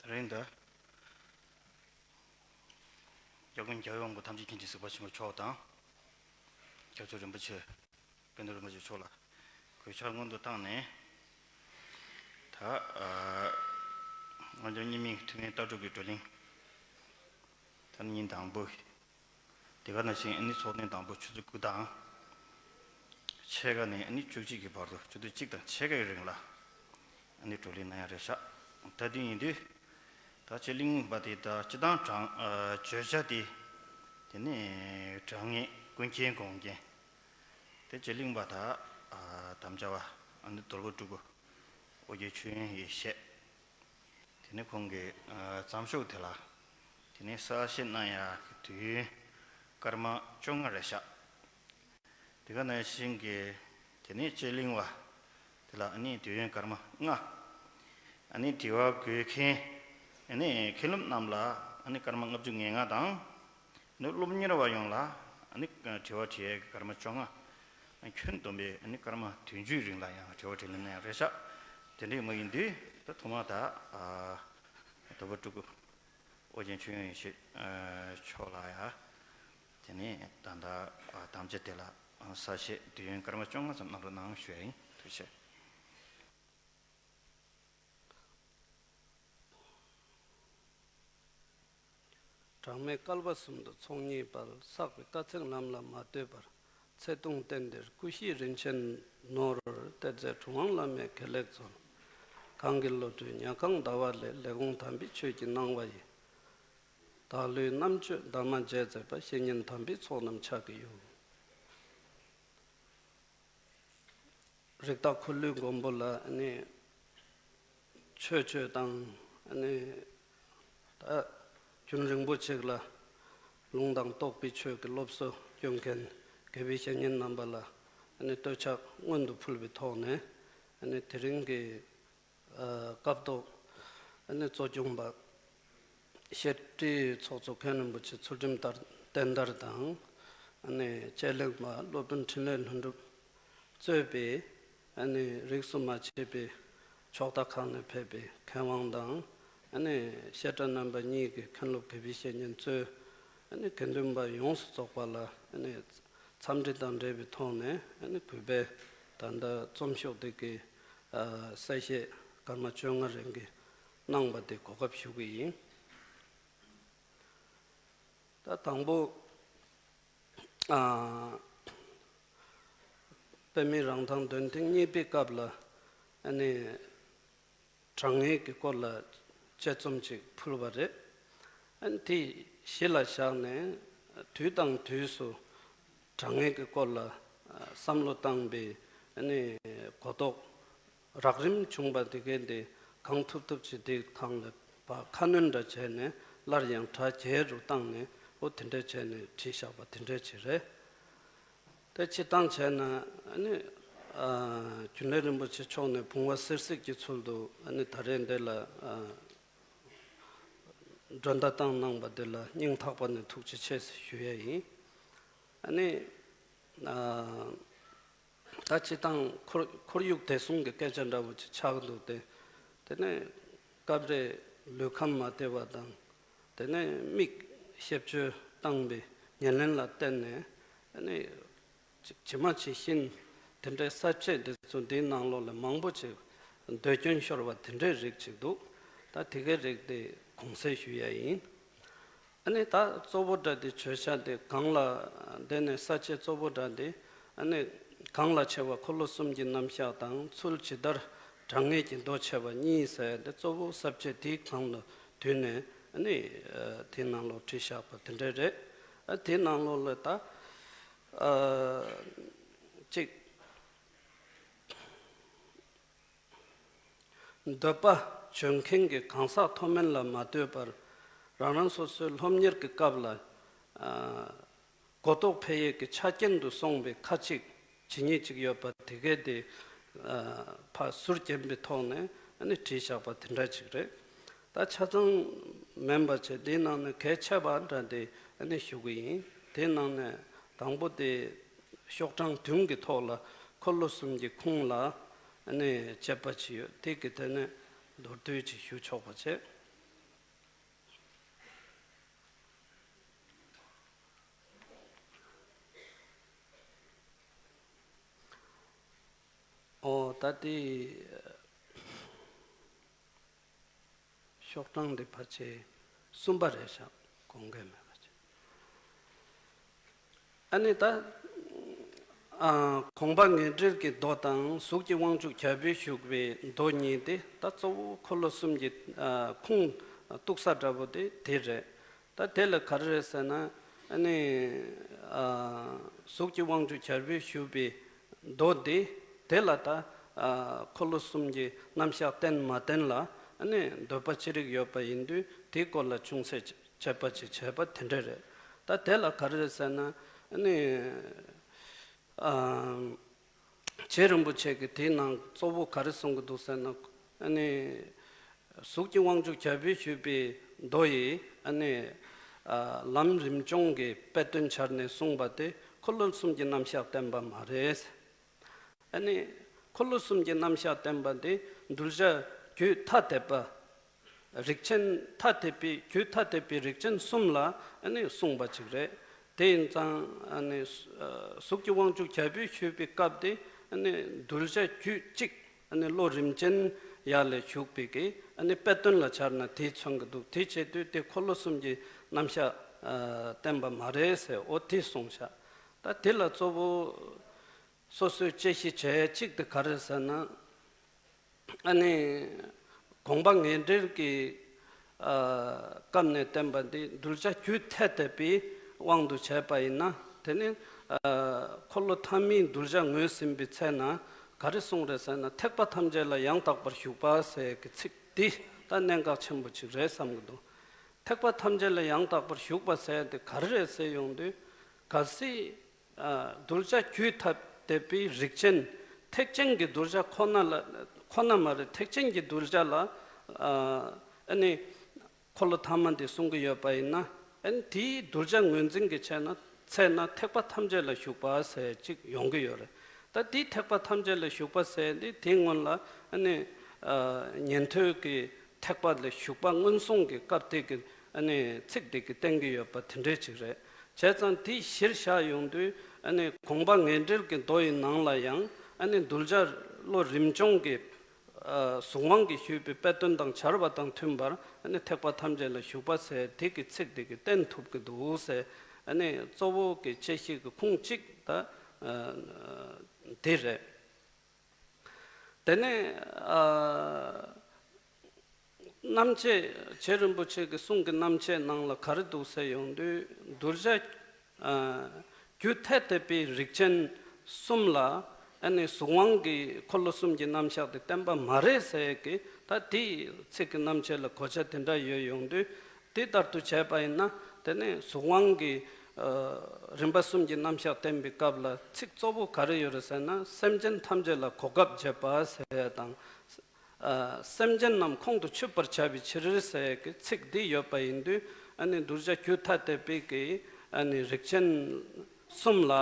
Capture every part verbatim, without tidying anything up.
རིང་དུ་སྐྱབས་མགོན་རྒྱལ་བའི་དབང་པོ་ཐམས་ཅད་མཁྱེན་ཅིང་གཟིགས་པ་ཆེན་པོ་མཆོག་དང་། སྐྱབས་མཆོག་རིན་པོ་ཆེ། སྐལ་རྡོར་རིན་པོ་ཆེ་མཆོག་ལ་གུས་ཕྱག་སྔོན་དུ་བཏང་ནས། ད་ཨ་ང་ཚོ་རྙིང་མའི་ཐུན་མིན་ལྟ་གྲུབ་ཀྱི་བགྲོ་གླེང་། ད་ནི་ཉིན་དང་པོ། དེ་ག་ནང་བཞིན་ཨ་ནི་ཚོགས་ཐེངས་དང་པོ་ཆུ་ཚོད་དགུ་དང་ཕྱེད་ཀ་ནས་ཨ་ནི་བཅུ་གཅིག་གི་བར་དུ། ཆུ་ཚོད་གཅིག་དང་ཕྱེད་ཀའི་རིང་ལ་ཨ་ནི་བགྲོ་གླེང་གནང་ཡ་རེད་ཤག་ད་དུས་ཡིན་དུས་ད་ཆེ་གླིང་པ་དེ་ད་སྤྱི་བཏང་དྲང་ཨ་བརྗོད་བྱ་དེ། དེ་ནས་དྲང་ངེས་ཀུན་མཁྱེན་དགོངས་རྒྱན། དེ་ཆེ་གླིང་པ་ད་ཨ་དམ་བཅའ་བ་ཨ་ནི་དོལ་པོ་སྤྲུལ་སྐུ་ཨོ་རྒྱན་མཆོད་ཡོན་ཡེ་ཤེས། དེ་ནས་ཁོང་གི་ཨ་བརྩམས་ཆོས་དེ་ལ་དེ་ནས་གསལ་བཤད་གནང་ཡག་གི་དུས་ཡུན་སྐར་མ་བཅོ་ལྔ་རེད་ཤག་དེ་ག་ནང་བཞིན་གྱི་དེ་ནས་ཆེ་གླིང་པ་དེ་ལ་ཨ་ནི་དུས་ཡུན་སྐར་མ་ལྔ། ཨ་ནི་དྲི་བ་འགོད་མཁན་ཨ་ནི་མཁན་སློབ་རྣམས་ལ་ཨ་ནི་སྐར་མ་ལྔ་བཅུ་ང་ལྔ་དང་། ནི་སློབ་གཉེར་བ་ཡོངས་ལ་ཨ་ནི་དྲི་བ་དྲི་ཡས་ཀྱི་སྐར་མ་བཅོ་ལྔ། ཁྱོན་བསྡོམས་པས་ཨ་ནི་སྐར་མ་བདུན་ཅུའི་རིང་ལ་ཡང་དྲི་བ་དྲིས་ལན་གནང་ཡག་རེད་ཤག་དེ་འདྲ་མ་ཡིན་དུས་ད་ཐོག་མ་ད་ཨ་དོལ་པོ་སྤྲུལ་སྐུ་ཨོ་རྒྱན་མཆོད་ཡོན་ཡེ་ཤེས་ཨ་མཆོག་ལ་ཡ། དེ་ནས་ད་ལྟ་ཨ་དམ་བཅའ་དེ་ལ་ཨ་གསལ་བཤད་དུས་ཡུན་སྐར་མ་བཅོ་ལྔ་ཙམ་གནང་རོགས་གནང་ཞུ་ཡ་ཡིན། ཐུགས་རྗེ་ཆེ། གྲངས་མེད་བསྐལ་པ་གསུམ་དུ་ཚོགས་གཉིས་པར། བསགས་པའི་དཀའ་ཚེགས་ལམ་ལ་མ་ལྟོས་པར། ཚེ་ཐུང་བསྟན་འདིར་སྐུ་གཤེགས་རིན་ཆེན་ནོར། གཏེར་མཛོད་གྲུབ་དབང་བླ་མའི་དགེ་ལེགས་སྩོལ། གང་གི་བློ་གྲོས་ཉ་གང་ཟླ་བ་ལས། ལས་དགོངས་དམ་པའི་ཆོས་ཀྱི་སྣང་བ་ཡིས། བདག་བློའི་རྣམ་དཔྱོད་འདབ་མ་བརྒྱད་མཛེས་པ། བཤེས་གཉེན་དམ་པའི་ཚོགས་རྣམས་ཕྱག་གི་ཡུལ། རིགས་བདག་འཁོར་ལོའི་མགོན་པོ་ལ་ཨ་ནི་ཆོས་སྤྱོད་དང་ཨ་ནི་ད་རྒྱུན་རིང་པོ་ཅིག་ལ་ལུང་དང་རྟོགས་པའི་ཆོས་ཀྱི་སློབ་གསོ་སྐྱོན་མཁན་དགེ་བའི་བཤེས་གཉེན་རྣམ་པ་ལ་ཨ་ནི་བསྟོད་ཕྱག་སྔོན་དུ་ཕུལ་བའི་ཐོག་ནས། ཨ་ནི་དེ་རིང་གི་ཨ་སྐབས་ཐོག་ཨ་ནི་གཙོ་སྐྱོང་པ་བཤད་ཁྲིད་ཚོགས་གཙོ་མཁན་རིན་པོ་ཆེ་ཚུལ་ཁྲིམས་ལྟར་བསྟན་དར་དང་། ཨ་ནི་དཔྱད་གླེང་པ་སློབ་དཔོན་འཕྲིན་ལས་ལྷུན་གྲུབ་གཙོས་པའི་ཨ་ནི་རིས་སུ་མ་ཆད་པའི་ཕྱོགས་མཐའ་ཁག་ནས་ཕེབས་པའི་མཁས་དབང་དང་། ཨ་ནི་བཤད་གྲྭ་རྣམ་པ་གཉིས་ཀྱི་མཁན་སློབ་དགེ་བའི་བཤེས་གཉེན་གཙོས། ཨ་ནི་དགེ་འདུན་པ་ཡོངས་སུ་རྫོགས་པ་ལ་ཨ་ནི་འཚམས་འདྲི་དང་འབྲེལ་བའི་ཐོག་ནས། ཨ་ནི་གུས་པས་ད་ལྟ་རྩོམ་ཤོག་འདི་གི་ཨ་གསལ་བཤད་སྐར་མ་བཅོ་ལྔ་རིང་གི་གནང་བ་དེ་གོ་སྐབས་ཞུ་གི་ཡིན། ད་དང་པོ་ཨ་པདྨའི་རང་ཐང་འདོན་ཐེངས་གཉིས་པའི་སྐབས་ལ་ཨ་ནི་དྲང་ངེས་ཀྱི་སྐོར་ལ་དཔྱད་རྩོམ་ཅིག་ཕུལ་བ་རེད། ཨ་ནི་དེ་གཞི་ལ་བཞག་ནས་དུས་དང་དུས་སུ་དྲང་ངེས་ཀྱི་སྐོར་ལ་ཨ་བསམ་བློ་བཏང་པའི་ཨ་ནི་གོ་རྟོགས་རགས་རིམ་བྱུང་བ་དེ་གའི་དེ་གང་ཐུབ་ཐུབ་ཅིག་དེ་སྒང་ལ་ཕར་ཁ་སྣོན་འདྲ་བྱས་ནས། སླར་ཡང་གྲ་རྒྱས་རུ་བཏང་ནས། འོ་དེ་འདྲ་བྱས་ནས་བྲིས་བཞག་པ་དེ་འདྲ་ཅིག་རེད། དེ་སྤྱིར་བཏང་བྱས་ན་ཨ་ནི་ཨ་རྒྱུན་ལས་རིན་པོ་ཆེ་མཆོག་ནས་བུང་བ་གསེར་གཟིགས་ཀྱི་ཚུལ་དུ་ཨ་ནི་ད་རེས་འདི་ལ་ཨ་མགྲོན་བརྡ་བཏང་གནང་བ་འདི་ལ་སྙིང་ཐག་པ་ནས་ཐུགས་རྗེ་ཆེ་ཞུ་ཡས་ཡིན། ཨ་ནི་ཨ་ད་སྤྱིར་བཏང་ཁོར་ཁོར་ཡུག་བདེ་སྲུང་གི་སྐད་ཆ་འདྲ་བོ་ཅིག་ཆགས་འདུག་སྟེ། དེ་ནས་སྐབས་རེ་ལུས་ཁམས་མ་བདེ་བ་དང་། དེ་ནས་མིག་ཤེབ་བཅོས་བཏང་བའི་ཉེར་ལེན་ལ་བརྟེན་ནས། ཨ་ནི་ཇི་ཇི་མ་ཇི་བཞིན་དེ་འདྲའི་ས་བཅད་འདི་ཚོ་འདིའི་ནང་ལོགས་ལ་མང་པོ་ཅིག་འདོད་སྐྱོན་ཤོར་བ་དེ་འདྲའི་རིགས་ཅིག་འདུག་ད་དེ་གའི་རིགས་དེ་དགོངས་སེལ་ཞུ་ཡ་ཡིན། ཨ་ནི་ད་གཙོ་བོ་འདྲ་དེ་བརྗོད་བྱ་དེ་གང་ལ། དེ་ནས་ས་བཅད་གཙོ་བོ་འདྲ་དེ་ཨ་ནི་གང་ལ་ཆེ་བ་འཁོར་ལོ་གསུམ་གྱི་རྣམ་གཞག་དང་། ཚུལ་ཇི་ལྟར་དྲང་ངེས་ཀྱི་མདོ་ཕྱེ་བ་གཉིས་ཟེར་དེ་གཙོ་བོ་ས་བཅད་དེའི་སྒང་ལ་བསྡུས་ནས་ཨ་ནི་ཨ་དེའི་ནང་ལོགས་བྲིས་བཞག་པ་དེ་འདྲ་རེད། ཨ་དེའི་ནང་ལོགས་ལ་ད་ཨ་གཅིག་འདོད་པ་འཇོན་མཁན་གྱི་གང་ཟག་མཐོ་དམན་ལ་མ་ལྟོས་པར། རང་རང་སོ་སོའི་སློབ་གཉེར་གྱི་སྐབས་ལ་ཨ་གོ་རྟོགས་འཕེལ་ཡས་ཀྱི་ཆ་རྐྱེན་དུ་སོང་བའི་ཁ་ཅིག་ཇི་སྙེད་ཅིག་ཡོད་པ་དེ་གའི་དེ་ཨ་ཕར་ཟུར་བརྒྱན་པའི་ཐོག་ནས་ཨ་ནི་བྲིས་བཞག་པ་དེ་འདྲ་ཅིག་རེད། ད་ཆ་ཚང་མིན་པ་བྱས་དེའི་ནང་ནས་གལ་ཆེ་བ་འདྲ་དེ་ཨ་ནི་ཞུ་གི་ཡིན། དེའི་ནང་ནས་དང་པོ་དེ། ཤོག་གྲངས་བདུན་གྱི་ཐོག་ལ་འཁོར་ལོ་གསུམ་གྱི་ཁུངས་ལ་ཨ་ནི་དཔྱད་པ་ཅིག་ཡོད། དེ་གི་དེ་ནས་མདོར་བསྡུས་ཅིག་ཞུ་ཆོག་པ་བྱས། ད་དེ་ཤོག་གྲངས་དེ་ཕལ་ཆེར་གསུམ་པ་རེད་ཤག་གོང་གས་མེད་པ་ཅིག་ཨ་ནི་ད་ཨ་དགོངས་པ་ངེས་འགྲེལ་གྱི་མདོ་དང་གཟུགས་ཀྱི་དབང་ཕྱུག་རྒྱལ་པོས་ཞུགས་པའི་མདོ་གཉིས་དེ་ད་གཙོ་བོ་འཁོར་ལོ་གསུམ་གྱི་ཨ་ཁུངས་གཏུགས་ས་འདྲ་པོ་དེ་དེ་རེད། ད་དེ་ལ་ག་རེ་རེད་ཟེར་ན། ཨ་ནི་ཨ་གཟུགས་ཀྱི་དབང་ཕྱུག་རྒྱལ་པོས་ཞུས་པའི་མདོ་འདི་དེ་ལ་ད་ཨ་འཁོར་ལོ་གསུམ་གྱི་རྣམ་གཞག་བསྟན་མ་བསྟན་ལ་ཨ་ནི་འདོད་པ་ཅི་རིགས་ཡོད་པ་ཡིན་དུས་དེའི་སྐོར་ལ་ཅུང་ཟད་དཔྱད་པ་ཅིག་བྱས་པ་དེ་འདྲ་རེད། ད་དེ་ལ་ག་རེ་རེད་ཟེར་ན། ཨ་ནི་ཨ་རྗེ་རིན་པོ་ཆེ་གིས་དེའི་ནང་གཙོ་བོ་ག་རེ་གསུང་གི་འདུག་ཟེར་ན། ཨ་ནི་གཟུགས་ཀྱི་དབང་ཕྱུག་རྒྱལ་པོས་ཞུས་པའི་མདོ་ཡིས་ཨ་ནི་ཨ་ལམ་རིམ་བྱོན་གྱི་དཔེ་དོན་སྦྱར་ནས་གསུངས་པ་དེ་འཁོར་ལོ་གསུམ་གྱི་རྣམ་གཞག་བསྟན་པ་མ་རེད། ཨ་ནི་འཁོར་ལོ་གསུམ་གྱི་རྣམ་གཞག་བསྟན་པ་འདི་གདུལ་བྱ་རྒྱུད་ཐ་དད་པ། རིགས་ཅན་ཐ་དད་པའི་རྒྱུད་ཐ་དད་པའི་རིགས་ཅན་གསུམ་ལ་ཨ་ནི་གསུངས་པ་ཅིག་རེད། དེ་ཡིན་ཙང་ཨ་ནི་གཟུགས་ཀྱི་དབང་ཕྱུག་རྒྱལ་པོས་ཞུས་པའི་སྐབས་དེ་ཨ་ནི་གདུལ་བྱ་རྒྱུད་གཅིག་ཨ་ནི་བློ་རིམ་ཅན་ཡར་ལ་ཞུགས་པའི་གི་ཨ་ནི་དཔེ་དོན་ལ་སྦྱར་ན་དེས་མཚོན་གྱི་འདུག་དེ་བྱེད་དུས་དེ་འཁོར་ལོ་གསུམ་གྱི་རྣམ་གཞག་ཨ་བསྟན་པ་མ་རེད་ཟེར། འོ་དེ་གསུངས་ཤག་ད་དེ་ལ་གཙོ་བོ་སོ་སོས་དཔྱད་ཞིབ་བྱས་གཅིག་དེ་ག་རེ་ཟེར་ན། ཨ་ནི་དགོངས་པ་ངེས་འགྲེལ་གྱི་ཨ་སྐབས་ནས་བསྟན་པ་འདི་གདུལ་བྱ་རྒྱུད་ཐ་དད་པའི་དབང་དུ་བྱས་པ་ཡིན་ན། དེ་ནི་ཨ་འཁོར་ལོ་ཐ་མའི་གདུལ་བྱ་ངོས་ཟིན་པའི་ཚེ་ན་ག་རེ་གསུངས་རེད་ཟེར་ན། ཐེག་པ་ཐམས་ཅད་ལ་ཡང་དག་པར་ཞུགས་པ་ཟེར་གྱི་ཚིག་འདི་ད་གནད་འགག་ཆེན་པོ་ཅིག་རེད་བསམ་གྱི་འདུག་ཐེག་པ་ཐམས་ཅད་ལ་ཡང་དག་པར་ཞུགས་པ་ཟེར་དེ་ག་རེ་རེད་ཟེར་ཡོང་དུས། གལ་སྲིད་ཨ་གདུལ་བྱ་རྒྱུད་ཐ་དད་པའི་རིགས་ཅན། ཐེག་ཆེན་གྱི་གདུལ་བྱ་ཁོ་ན་ལ་ཁོ་ན་མ་རེད། ཐེག་ཆེན་གྱི་གདུལ་བྱ་ལ་ཨ་ཨ་ནི་འཁོར་ལོ་ཐ་མ་འདི་གསུང་གི་ཡོད་པ་ཡིན་ན། ཨ་ནི་དེའི་གདུལ་བྱ་ངོས་འཛིན་གྱི་ཆ་ན་ཚེ་ན་ཐེག་པ་ཐམས་ཅད་ལ་ཞུགས་པ་ཟེར་ཅིག་ཡོང་གི་ཡོད་རེད། ད་དེའི་ཐེག་པ་ཐམས་ཅད་ལ་ཞུགས་པ་ཟེར་འདི་དེའི་སྔོན་ལ་ཨ་ནི་ཨ་ཉན་ཐོས་ཀྱི་ཐེག་པ་ལ་ཞུགས་པ་སྔོན་སོང་གི་སྐབས་དེ་གི་ཨ་ནི་ཚིག་དེ་གི་བསྟན་གྱི་ཡོད་པ་དེ་འདྲའི་ཅིག་རེད། བྱས་ཙང་དེ་གཞིར་བཞག་ཡོང་དུས་ཨ་ནི་དགོངས་པ་ངེས་འགྲེལ་གྱི་མདོ་ཡི་ནང་ལ་ཡང་ཨ་ནི་གདུལ་བྱ་བློ་རིམ་བྱོན་གྱི་ཨ་གཟུངས་དབང་གིས་ཞུས་པའི་དཔེ་དོན་དང་སྦྱར་བ་དང་མཐུན་པར་ཨ་ནི་ཐེག་པ་ཐམས་ཅད་ལ་ཞུགས་པ་ཟེར་དེ་གི་ཚིག་དེ་གི་བསྟན་ཐུབ་ཀྱི་འདུག་ཟེར། ཨ་ནི་གཙོ་བོ་གི་དཔྱད་གཞི་གི་ཁུངས་གཅིག་ད་ཨ་དེ་རེད། དེ་ནས་ཨ་རྣམ་བཅད། རྗེ་རིན་པོ་ཆེ་གི་གསུང་གི་རྣམ་བཅད་ནང་ལ་ག་རེ་འདུག་ཟེར་ཡོང་དུས། གདུལ་བྱ་ཨ་རྒྱུད་ཐ་དད་པའི་རིགས་ཅན་གསུམ་ལ་ཨ་ནི་གཟུངས་དབང་གི་འཁོར་ལོ་གསུམ་གྱི་རྣམ་གཞག་དེ་བསྟན་པ་མ་རེད་ཟེར་གི། ད་དེའི་ཚིག་གི་རྣམ་བཅད་ལ་གོ་ཆ་དེ་འདྲ་ཡོད་ཡོང་དུས། དེ་ལྟར་དུ་བྱས་པ་ཡིན་ན། དེ་ནས་གཟུངས་དབང་གི་ཨ་རིམ་པ་གསུམ་གྱི་རྣམ་གཞག་བསྟན་པའི་སྐབས་ལ་ཚིག་གཙོ་བོ་ག་རེ་ཡོད་རེད་ཟེར་ན། སེམས་ཅན་ཐམས་ཅད་ལ་གོ་སྐབས་འབྱེད་པ་ཟེར་ཡ་དང་། ཨ་སེམས་ཅན་རྣམས་ཁོང་དུ་ཆུད་པར་བྱ་བའི་ཕྱིར་ཟེར་གྱི་ཚིག་འདི་ཡོད་པ་ཡིན་དུས། ཨ་ནི་གདུལ་བྱ་རྒྱུད་ཐ་དད་པའི་གི་ཨ་ནི་རིགས་ཅན་གསུམ་ལ་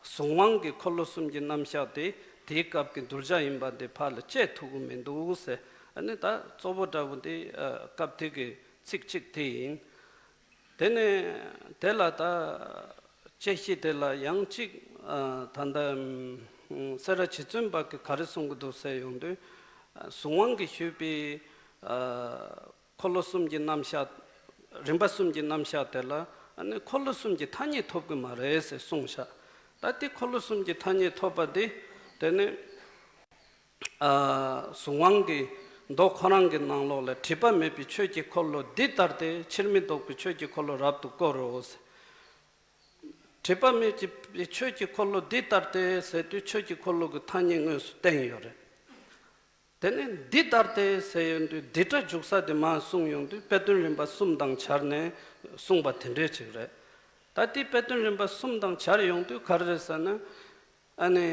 གཟུངས་དབང་གི་འཁོར་ལོ་གསུམ་གྱི་རྣམ་གཞག་དེ་དེའི་སྐབས་ཀྱི་གདུལ་བྱ་ཡིན་པ་འདི་ཕར་ལ་བཅད་ཐུབ་ཀྱི་མི་འདུག་ཟེར། ཨ་ནི་ད་གཙོ་བོ་འདྲ་བོ་འདི་ཨ་སྐབས་དེ་གི་ཚིག་གཅིག་དེ་ཡིན། དེ་ནས་དེ་ལ་ད་དཔྱད་གཞི་དེ་ལ་ཡང་གཅིག་ཨ་ད་ལྟ་ཨ་སེ་ར་རྗེ་བཙུན་པ་གིས་ག་རེ་གསུང་གི་འདུག་ཟེར་ཡོང་དུས། ཨ་གཟུངས་དབང་གིས་ཞུས་པའི་ཨ་འཁོར་ལོ་གསུམ་གྱི་རྣམ་གཞག་རིམ་པ་གསུམ་གྱི་རྣམ་གཞག་དེ་ལ་ཨ་ནི་འཁོར་ལོ་གསུམ་གྱི་ཐ་སྙད་ཐོབ་ཀྱི་མ་རེད་ཟེར་གསུངས་ཤག་ད་དེ་འཁོར་ལོ་གསུམ་གྱི་ཐ་སྙད་ཐོབ་པ་དེ་དེ་ནི། ཨ་གཟུངས་དབང་གི་མདོ་ཁོ་རང་གི་ནང་ལོགས་ལ། སྒྲིབ་པ་མེད་པའི་ཆོས་ཀྱི་འཁོར་ལོ་འདི་ལྟ་སྟེ། ཕྱིར་མི་ལྡོག་པའི་ཆོས་ཀྱི་འཁོར་ལོ་རབ་ཏུ་བསྐོར་རོ། སྒྲིབ་པ་མེད་པའི་ཆོས་ཀྱི་འཁོར་ལོ་འདི་ལྟ་སྟེ་ཟེར་དུས། ཆོས་ཀྱི་འཁོར་ལོ་གི་ཐ་སྙད་དངོས་སུ་བསྟན་ཡོད་རེད། དེ་ནས་འདི་ལྟ་སྟེ་ཟེར་ཡོང་དུས། འདི་སྒྲ་འཇུག་ས་དེ་མར་གསུངས་ཡོང་དུས། དཔེ་དོན་རིམ་པ་གསུམ་དང་སྦྱར་ནས་གསུངས་པ་དེ་འདྲའི་ཅིག་རེད། ད་དེ་དཔེ་དོན་རིམ་པ་གསུམ་དང་སྦྱར་ཡོང་དུས་ག་རེ་རེད་ཟེར་ན། ཨ་ནི་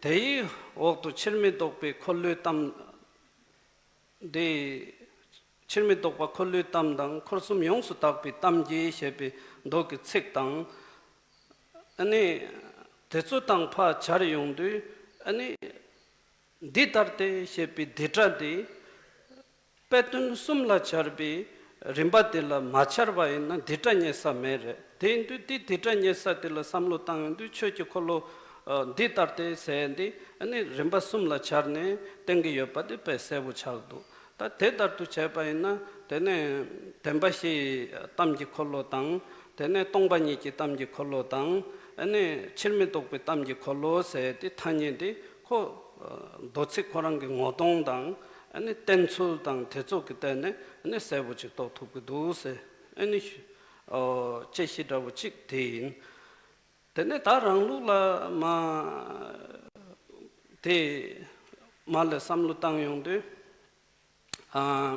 དེའི་འོག་ཏུ་ཕྱིར་མི་ལྡོག་པའི་འཁོར་ལོའི་གཏམ་འདི། ཕྱིར་མི་ལྡོག་པ་འཁོར་ལོའི་གཏམ་དང་། འཁོར་གསུམ་ཡོངས་སུ་དག་པའི་གཏམ་གྱིས་ཞེས་པའི་མདོ་གི་ཚིག་དང་། ཨ་ནི་དེ་ཚོ་དང་ཕར་སྦྱར་ཡོང་དུས། ཨ་ནི་འདི་ལྟ་སྟེ་ཞེས་པའི་འདི་སྒྲ་འདི། དཔེ་དོན་གསུམ་ལ་སྦྱར་བའི་རིམ་པ་དེ་ལ་མ་སྦྱར་བ་ཡིན་ན་འདི་སྒྲ་རྙེད་ས་མེད་རེད། དེ་ཡིན་དུས་དེ་འདི་སྒྲ་རྙེད་ས་དེ་ལ་བསམ་བློ་བཏང་ཡོང་དུས། ཆོས་ཀྱི་འཁོར་ལོ་ འདི་ལྟར་ཏེ་ཟེར་འདི་ཨ་ནི་རིམ་པ་གསུམ་ལ་སྦྱར་ནས་བསྟན་གྱི་ཡོད་པ་དེ་དཔེ་གསལ་པོ་ཆགས་འདུག་ད་དེ་ལྟར་དུ་བྱས་པ་ཡིན་ན་དེ་ནས་བདེན་པ་བཞིའི་གཏམ་གྱི་འཁོར་ལོ་དང་། དེ་ནས་སྟོང་པ་ཉིད་ཀྱི་གཏམ་གྱི་འཁོར་ལོ་དང་། ཨ་ནི་ཕྱིར་མི་ལྡོག་པའི་གཏམ་གྱི་འཁོར་ལོ་ཟེར་དེ་ཐ་སྙད་དེ་ཁོ་མདོ་ཚིག་ཁོ་རང་གི་ངོ་གདོང་དང་ཨ་ནི་བསྟན་ཚུལ་དང་དེ་ཚོ་གི་སྟེང་ནས་ཨ་ནི་གསལ་པོ་ཅིག་རྟོགས་ཐུབ་ཀྱི་འདུག་ཟེར། ཨ་ནི་དཔྱད་གཞི་འདྲ་བོ་གཅིག་དེ་ཡིན། དེ་ནས་ད་རང་ལུགས་ལ་མ་དེ་མ་ལ་བསམ་བློ་བཏང་ཡོང་དུས། ཨ།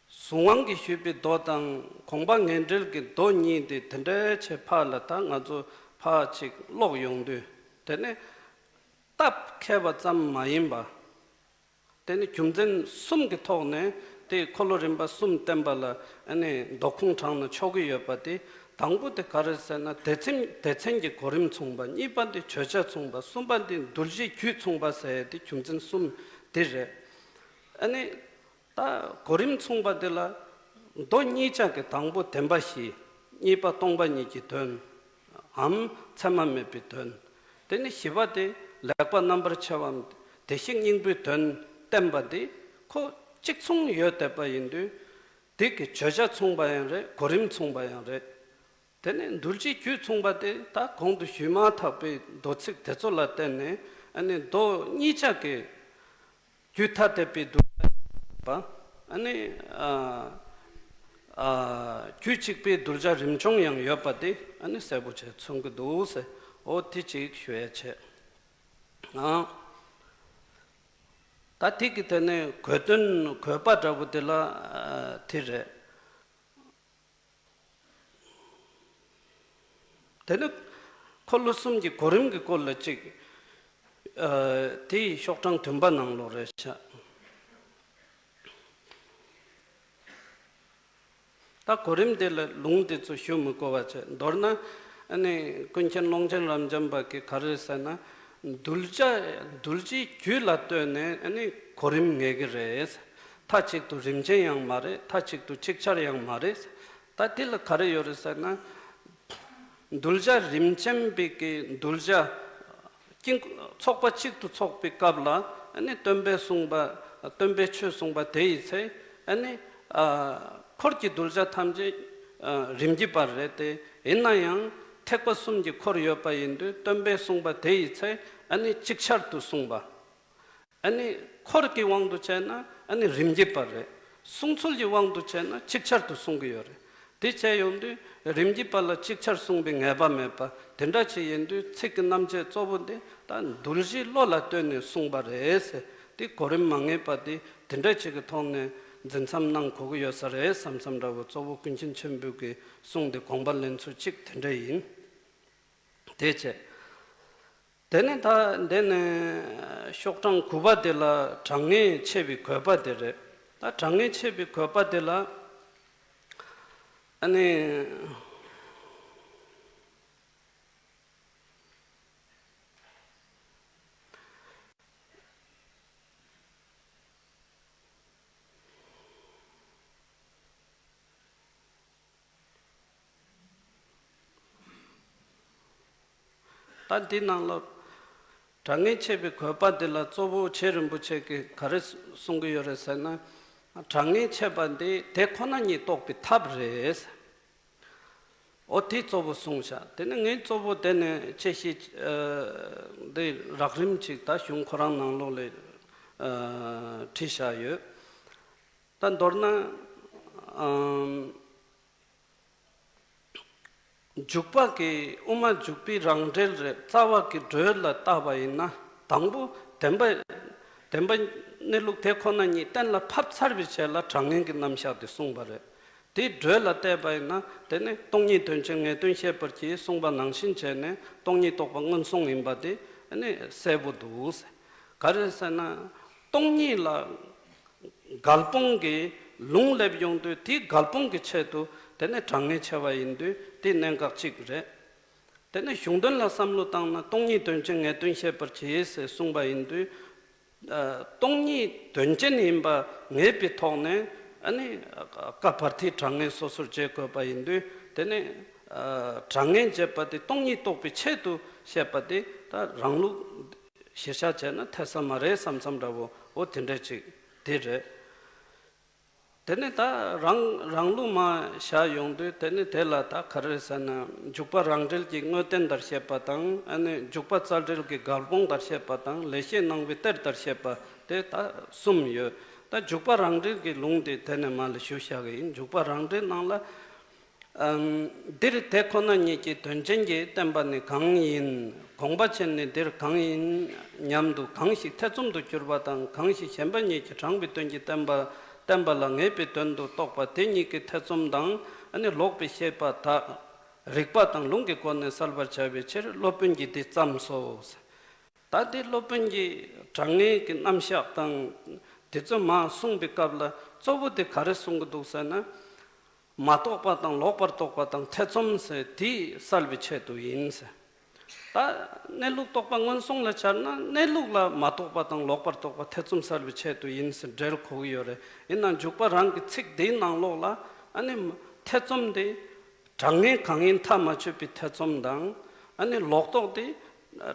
གཟུངས་དབང་གིས་ཞུས་པའི་མདོ་དང་དགོངས་པ་ངེས་འགྲེལ་གྱི་མདོ་གཉིས་དེ་དེ་འདྲའི་ཆེ་ཕ་ལ་ད་ང་ཚོ་ཕ་ཅིག་ཀློག་ཡོང་དུས་དེ་ནས་སྟབས་མཁས་པ་ཙམ་མ་ཡིན་པ། དེ་ནི་རྒྱུ་མཚན་གསུམ་གྱི་ཐོག་ནས་དེ་འཁོར་ལོ་རིམ་པ་གསུམ་བསྟན་པ་ལ་ཨ་ནི་མདོ་ཁུངས་དྲངས་ན་ཆོག་གི་ཡོད་པ་དེ། དང་པོ་དེ་ག་རེ་ཟེར་ན་སྡེ་ཚན་སྡེ་ཚན་གྱི་གོ་རིམ་མཚུངས་པ། གཉིས་པ་དེ་བརྗོད་བྱ་མཚུངས་པ། གསུམ་པ་དེ་འདུལ་བྱེད་རྒྱུད་མཚུངས་པ་ཟེར་དེ་རྒྱུ་མཚན་གསུམ་དེ་རེད། ཨ་ནི་ད་གོ་རིམ་མཚུངས་པ་དེ་ལ་མདོ་གཉིས་ཆ་གི་དང་པོ་བདེན་པ་བཞི། གཉིས་པ་སྟོང་པ་ཉིད་ཀྱི་དོན་འམ་མཚན་མ་མེད་པའི་དོན། དེ་ནི་བཞི་པ་དེ་ལེགས་པ་རྣམ་པར་ཕྱེ་བའམ་བདེ་གཤེགས་སྙིང་པོའི་དོན་བསྟན་པ་འདི་ཁོ་གཅིག་མཚུངས་ཡོད་བསྡད་པ་ཡིན་དུས། དེ་གི་བརྗོད་བྱ་མཚུངས་པ་ཡང་རེད། གོ་རིམ་མཚུངས་པ་ཡང་རེད། དེ་ནས་འདུལ་བྱེད་རྒྱུད་མཚུངས་པ་དེ་ད་གོང་དུ་ཞུས་མ་ཐག་པའི་མདོ་ཚིག་དེ་ཚོ་ལ་བརྟེན་ནས་ཨ་ནི་མདོ་གཉིས་ཆ་གི་རྒྱུད་ཐ་དད་པའི་གདུལ་བྱ་ཡིན་པ། ཨ་ནི་ཨ་ཨ་རྒྱུད་གཅིག་པའི་གདུལ་བྱ་རིམ་བྱུང་ཡང་ཡོད་པ་དེ་ཨ་ནི་གསལ་པོ་བྱས་མཚོན་གྱི་འདུག་ཟེར། འོ་དེ་གཅིག་ཞུ་ཡ་བྱས། ཨ་ད་དེ་གི་དེ་ནས་དགོས་དོན་དགོས་པ་འདྲ་པོ་དེ་ལ་ཨ་དེ་རེད། དེ་ནི་འཁོར་ལོ་གསུམ་གྱི་གོ་རིམ་གྱི་སྐོར་ལ་གཅིག་ཨ་དེ་ཡི་ཤོག་གྲངས་བདུན་པ་ནང་ལོགས་རེད་ཤག་ད་གོ་རིམ་དེ་ལ་ལུང་དེ་ཚོ་ཞུ་མི་དགོས་པ་བྱས། མདོར་ན་ཨ་ནི་ཀུན་མཁྱེན་ཀློང་ཆེན་རབ་འབྱམས་པ་གིས་ག་རེ་ཟེར་ན། གདུལ་བྱ་གདུལ་བྱའི་རྒྱུད་ལ་ལྟོས་ནས་ཨ་ནི་གོ་རིམ་ངེས་ཀྱི་རེད། མཐའ་གཅིག་ཏུ་རིམ་ཅན་ཡང་མ་རེད། མཐའ་གཅིག་ཏུ་ཅིག་ཆར་ཡང་མ་རེད། ད་དེ་ལ་ག་རེ་ཡོད་རེད་ཟེར་ན། གདུལ་བྱ་རིམ་ཅན་པའི་གི་གདུལ་བྱ་དཀྱིལ་ཚོགས་པ་གཅིག་ཏུ་ཚོགས་པའི་སྐབས་ལ་ཨ་ནི་སྟོན་པས་གསུངས་པ། སྟོན་པས་ཆོས་གསུངས་པ་དེ་ཡི་ཚེ་ཨ་ནི་ཨ་འཁོར་གྱི་གདུལ་བྱ་ཐམས་ཅད་ཨ་རིམ་གྱིས་པར་རེད་དེ། ཡིན་ན་ཡང་ཐེག་པ་གསུམ་གྱི་འཁོར་ཡོད་པ་ཡིན་དུས་སྟོན་པས་གསུངས་པ་དེ་ཡི་ཚེ་ཨ་ནི་ཅིག་ཆར་དུ་གསུངས་པ། ཨ་ནི་འཁོར་གྱི་དབང་དུ་བྱས་ན་ཨ་ནི་རིམ་གྱིས་པར་རེད། གསུང་ཚུལ་གྱི་དབང་དུ་བྱས་ན་ཅིག་ཆར་དུ་གསུང་གི་ཡོད་རེད། དེ་བྱས་ཡོང་དུས་རིམ་གྱིས་པར་ལ་ཅིག་ཆར་གསུངས་པའི་ངེས་པ་མེད་པ་དེ་འདྲ་ཅིག་ཡིན་དུས་ཚིག་གི་རྣམ་བཅད་གཙོ་བོ་འདི་ད་གདུལ་བྱའི་བློ་ལ་ལྟོས་ནས་གསུངས་པ་རེད་ཟེར། དེ་གོ་རིམ་མ་ངེས་པ་དེ་དེ་འདྲ་ཅིག་གི་ཐོག་ནས་འཛིན་མཚམས་གནང་དགོས་ཀྱི་ཡོད་ས་རེད་བསམ་བསམ་འདྲ་བོ། གཙོ་བོ་ཀུན་མཁྱེན་ཆེན་པོའི་གི་གསུང་དེ་དགོངས་པ་ལེན་ཚུལ་གཅིག་དེ་འདྲ་ཡིན། དེ་བྱས། དེ་ནས་ད་འདི་ནས་ཤོག་གྲངས་དགུ་པ་དེ་ལ་གྲངས་ངེས་འཆད་པའི་དགོས་པ་དེ་རེད། ད་གྲངས་ངེས་འཆད་པའི་དགོས་པ་དེ་ལ་ཨ་ནི། ད་འདི་ནང་ལ་གྲངས་ངེས་འཆད་པའི་དགོས་པ་འདི་ལ་གཙོ་བོ་རྗེ་རིན་པོ་ཆེ་གིས་ག་རེ་གསུང་གི་ཡོད་རེད་ཟེར་ན། གྲངས་ངེས་འཆད་པ་འདི་དེ་ཁོ་ན་ཉིད་རྟོགས་པའི་ཐབས་རེད། འོ་དེ་གཙོ་བོ་གསུངས་བཞག་དེ་ནི་ངས་གཙོ་བོ་དེ་ནས་དཔྱད་གཞི་འདི་རགས་རིམ་ཅིག་ད་གཞུང་ཁོ་རང་ནང་ལོགས་ལས་བྲིས་བཞག་ཡོད། ད་མདོར་ན་འཇུག་པ་གི་དབུ་མ་འཇུག་པའི་རང་འགྲེལ་རེད། རྩ་བ་གི་འགྲོས་ལ་བལྟས་པ་ཡིན་ན་དང་པོ་བདེན་པ་བདེན་པ་གནས་ལུགས་དེ་ཁོ་ན་ཉིད་གཏན་ལ་ཕབ་ཚར་བའི་རྗེས་ལ་གྲངས་ངེས་ཀྱི་རྣམ་གཞག་དེ་གསུངས་པ་རེད། དེའི་འགྲོས་ལ་བལྟས་པ་ཡིན་ན་དེ་ནི་སྟོང་ཉིད་དོན་ཅན་ངེས་དོན་ཤེས་པར་གྱིས་གསུངས་པ་ནང་བཞིན་བྱས་ནས་སྟོང་ཉིད་རྟོགས་པ་མངོན་སུམ་ཡིན་པ་དེ་ནི་གསལ་པོ་འདུག་ག་རེ་ཟེར་ན་སྟོང་ཉིད་ལ་འགལ་སྤོང་གི་ལུང་སླེབས་ཡོང་དུས་དེའི་འགལ་སྤོང་གི་ཆེད་དུ་དེ་ནི་གྲངས་ངེས་འཆད་པ་ཡིན་དུས་དེ་གནད་འགག་གཅིག་རེད། དེ་ནི་གཞུང་དོན་ལ་བསམ་བློ་བཏང་ན་སྟོང་ཉིད་དོན་ཅན་ངེས་དོན་ཤེས་པར་གྱིས་ཟེར་གསུངས་པ་ཡིན་དུས། སྟོང་ཉིད་དོན་ཅན་ཡིན་པ་ངེས་པའི་ཐོག་ནས་ཨ་ནི་ཀ་བར་ཐིག་གྲངས་ངེས་སོ་སོར་འབྱེད་དགོས་པ་ཡིན་དུས་དེ་ནི་ ཨ་གྲངས་ངེས་བྱེད་པ་དེ་སྟོང་ཉིད་རྟོགས་པའི་ཆེད་དུ་བཤད་པ་དེ་ད་རང་ལུགས་གཞིར་བཞག་བྱས་ན་འཐད་ས་མ་རེད་བསམ་བསམ་འདྲ་བོ་འོ་དེ་འདྲ་ཅིག་དེ་རེད། དེ་ནས་ད་རང་རང་ལུགས་མ་བཞག་ཡོང་དུས་དེ་ནས་དེ་ལ་ད་ག་རེ་ཟེར་ན་འཇུག་པ་རང་འགྲེལ་གྱི་དངོས་བསྟན་ལྟར་བཤད་པ་དང་ཨ་ནི་འཇུག་པ་རྩ་འགྲེལ་གྱི་འགལ་སྤོང་ལྟར་བཤད་པ་དང་ལེགས་བཤད་སྣང་བའི་གཏེར་ལྟར་བཤད་པ་དེ་ད་གསུམ་ཡོད། ད་འཇུག་པ་རང་འགྲེལ་གྱི་ལུང་དེ་དེ་ནས་མ་ལ་ཞུ་བཞག་གི་ཡིན། འཇུག་པ་རང་འགྲེལ་ནང་ལ། ཨམ། འདིར་དེ་ཁོ་ན་ཉིད་ཀྱི་དོན་ཅན་གྱི་བསྟན་པ་ནི་གང་ཡིན། དགོངས་པ་ཆེན་ནི་འདིར་གང་ཡིན་སྙམ་དུ་གང་ཞིག་ཐེ་ཚོམ་དུ་གྱུར་པ་དང་གང་ཞིག་གཞན་པ་ཉིད་ཀྱིས་དྲངས་པའི་དོན་གྱི་བསྟན་པ་བསྟན་པ་ལ་ངེས་པའི་དོན་དུ་རྟོགས་པ་དེ་ཉིད་ཀྱི་ཐེ་ཚོམ་དང་ཨ་ནི་ལོག་པའི་ཤེས་པ་དག་རིགས་པ་དང་ལུང་གི་སྒོ་ནས་བསལ་བར་བྱ་བའི་ཕྱིར་སློབ་དཔོན་གྱིས་འདི་བརྩམས་སོ། ད་དེ་སློབ་དཔོན་གྱི་དྲང་ངེས་ཀྱི་རྣམ་གཞག་དང་དེ་ཚོ་མ་གསུངས་པའི་སྐབས་ལ་གཙོ་བོ་དེ་ག་རེ་གསུང་གི་འདུག་ཟེར་ན། མ་རྟོགས་པ་དང་ལོག་པར་རྟོག་པ་དང་ཐེ་ཚོམ་ཟེར་དེ་བསལ་བའི་ཆེད་དུ་ཡིན་ཟེར། ད་གནས་ལུགས་རྟོགས་པ་སྔོན་སོང་ལ་སྦྱར་ན་གནས་ལུགས་ལ་མ་རྟོགས་པ་དང་ལོག་པར་རྟོག་པ་ཐེ་ཚོམ་བསལ་བའི་ཆེད་དུ་ཡིན་ཟེར་འགྲེལ་གོ་གི་ཡོད་རེད། ཡིན་ནའང་འཇུག་པ་རང་གི་ཚིག་དེའི་ནང་ལོགས་ལ་ཨ་ནི་ཐེ་ཚོམ་དེ། དྲང་ངེས་གང་ཡིན་ཐག་མ་ཆོད་པའི་ཐེ་ཚོམ་དང་། ཨ་ནི་ལོག་རྟོག་དེ།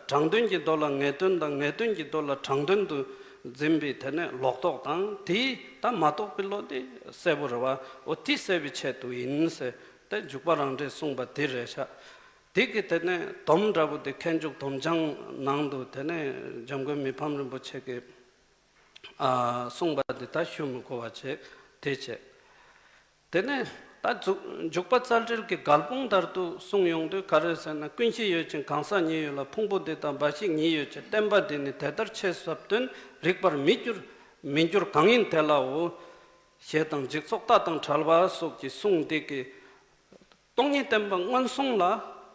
དྲང་དོན་གྱི་མདོ་ལ་ངེས་དོན་དང་ངེས་དོན་གྱི་མདོ་ལ་དྲང་དོན་དུ་འཛིན་པའི་དེ་ནས་ལོག་རྟོག་དང་དེས་ད་མ་རྟོགས་པའི་བློ་དེ་གསལ་པོ་རེད་བ། འོ་དེ་སེལ་བའི་ཆེད་དུ་ཡིན་ཟེར་ཏེ་འཇུག་པ་རང་འགྲེལ་གསུངས་པ་དེ་རེད་ཤག་དེ་གི་དེ་ནས་སྡོམ་འདྲ་པོ་དེ་མཁས་འཇུག་སྡོམ་བྱང་ནང་དུ་དེ་ནས་འཇམ་མགོན་མི་ཕམ་རིན་པོ་ཆེ་གིས་ཨ་གསུངས་པ་དེ་ད་ཞུ་མི་དགོས་པ་བྱས་དེ་བྱས། དེ་ནས་ད་འཇུག་འཇུག་པ་རྩ་འགྲེལ་གྱི་འགལ་སྤོང་ལྟར་དུ་གསུངས་ཡོང་དུས་ག་རེ་ཟེར་ན། ཀུན་གཞི་ཡོད་ཅིང་གང་ཟག་ཉིད་ཡོད་ལ། ཕུང་པོ་འདི་དང་འབའ་ཞིག་ཉིད་ཡོད་ཅེས་བསྟན་པ་འདི་ནི་དེ་ལྟར་ཆེས་ཟབ་དོན་རིག་པར་མི་འགྱུར་མི་འགྱུར་གང་ཡིན་དེ་ལའོ། ཞེས་དང་འཇིག་ཚོགས་ལྟ་དང་བྲལ་བ་སོགས་ཀྱི་གསུང་འདི་གིས། སྟོང་ཉིད་བསྟན་པ་སྔོན་སོང་ལ་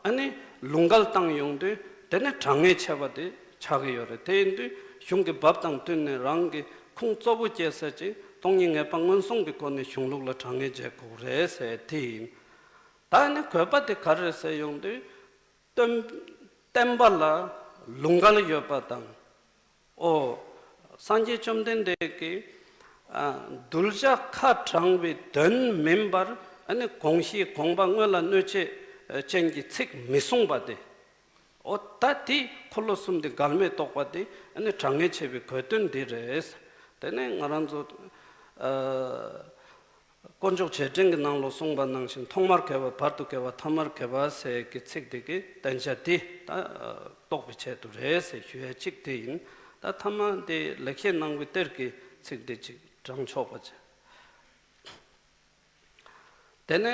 ཨ་ནི་ལུང་འགལ་བཏང་ཡོང་དུས་དེ་ནི་དྲང་ངེས་ཆེ་བ་དེ་ཆགས་ཀྱི་ཡོད་རེད། དེ་ཡིན་དུས་གཞུང་གི་བབ་དང་བསྟུན་ནས་རང་གི་ཁུངས་གཙོ་བོ་བཅད་ས་ཅིག་སྟོང་ཉིད་ངེས་པ་སྔོན་སོང་གི་སྒོ་ནས་གཞུང་ལུགས་ལ་དྲང་ངེས་བྱེད་དགོས་རེད་ཟེར་དེ་ཡིན། ད་ནི་དགོས་པ་དེ་ག་རེ་ཟེར་ཡོང་དུས། སྟོན་བསྟན་པ་ལ་ལུང་འགལ་ཡོད་པ་དང་། ཨོ། སངས་རྒྱས་བཅོམ་ལྡན་འདས་ཀྱིས་ཨ་གདུལ་བྱ་ཁ་དྲང་བའི་དོན་མིན་པར་ཨ་ནི་དགོངས་གཞི་དགོངས་པ་དངོས་ལ་གནོད་བྱེད་ཅན་གྱི་ཚིག་མི་གསུངས་པ་དེ། ཨོ་ད་དེ་འཁོར་ལོ་གསུམ་དེ་འགལ་མེད་རྟོགས་པ་དེ་ཨ་ནི་དྲང་ངེས་ཆེ་བའི་དགོས་དོན་འདི་རེད། དེ་ནས་ང་རང་ཚོ་ཨ། དཀོན་མཆོག་རྗེས་དྲན་གྱི་ནང་ལོགས་གསུངས་པ་ནང་བཞིན་ཐོག་མར་དགེ་བ། བར་དུ་དགེ་བ། ཐ་མར་དགེ་བ་ཟེར་གྱི་ཚིག་འདི་གི་བསྟན་བྱ་འདི་ད་རྟོགས་པའི་ཆེད་དུ་རེད་ཟེར་ཞུ་ཡ་གཅིག་དེ་ཡིན། ད་ཐ་མ་འདི་ལེགས་བཤད་སྣང་བའི་གཏེར་གྱི་ཚིག་འདི་གཅིག་དྲངས་ཆོག་པ་བྱས། དེ་ནས་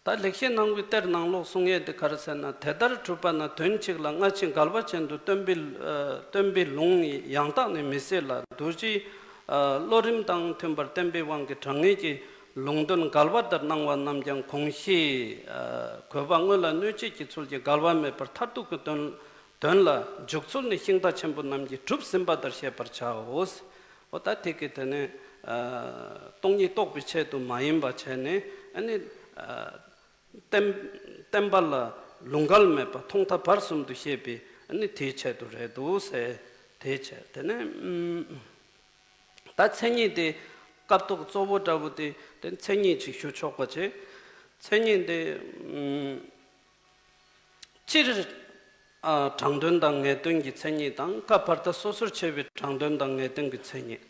ད་ལེགས་བཤད་སྣང་བའི་གཏེར་ནང་ལོགས་གསུང་ཡས་འདི་ག་རེ་ཟེར་ན། དེ་ལྟར་གྲུབ་པ་ན་དོན་གཅིག་ལ་སྔ་ཕྱི་འགལ་བ་ཅན་དུ་སྟོན་པའི་ཨ་སྟོན་པའི་ལུང་ཡང་དག་ནི་མི་སྲིད་ལ། རྡོ་རྗེའི་ཨ་བློ་རིམ་དང་མཐུན་པར་བསྟན་པའི་དབང་གིས་དྲང་ངེས་ཀྱི་ལུང་དོན་འགལ་བ་ལྟར་སྣང་བ་རྣམས་ཀྱང་དགོངས་གཞི་ཨ་དགོས་པ་དངོས་ལ་གནོད་བྱེད་ཀྱི་ཚུལ་གྱིས་འགལ་བ་མེད་པར་མཐར་ཐུག་གི་དོན་དོན་ལ་འཇུག་ཚུལ་ནི་ཤིང་རྟ་ཆེན་པོ་རྣམས་ཀྱིས་གྲུབ་ཟིན་པ་ལྟར་ཤེས་པར་བྱའོ། འོ་ད་དེ་གི་དེ་ནས་ཨ་སྟོང་ཉིད་རྟོགས་པའི་ཆེད་དུ་མ་ཡིན་པ་བྱས་ནས་ཨ་ནི་ཨ་བསྟན་བསྟན་པ་ལ་ལུང་འགལ་མེད་པ་མཐོང་ཐབས་བར་གསུམ་དུ་ཤེས་པའི་ཨ་ནི་དེའི་ཆེད་དུ་རེད་འདུག་ཟེར་དེའི་ཆེད། དེ་ནས་ཨུམ། ད་མཚན་ཉིད་དེ་སྐབས་ཐོག་གཙོ་བོ་འདྲ་བོ་དེ་དེ་མཚན་ཉིད་ཅིག་ཞུ་ཆོག་པ་བྱས། མཚན་ཉིད་དེ་ཨུམ། སྤྱིར་ཨ་དྲང་དོན་དང་ངེས་དོན་གྱི་མཚན་ཉིད་དང་། སྐབས་བར་ཐག་སོ་སོར་ཕྱེ་བའི་དྲང་དོན་དང་ངེས་དོན་གྱི་མཚན་ཉིད།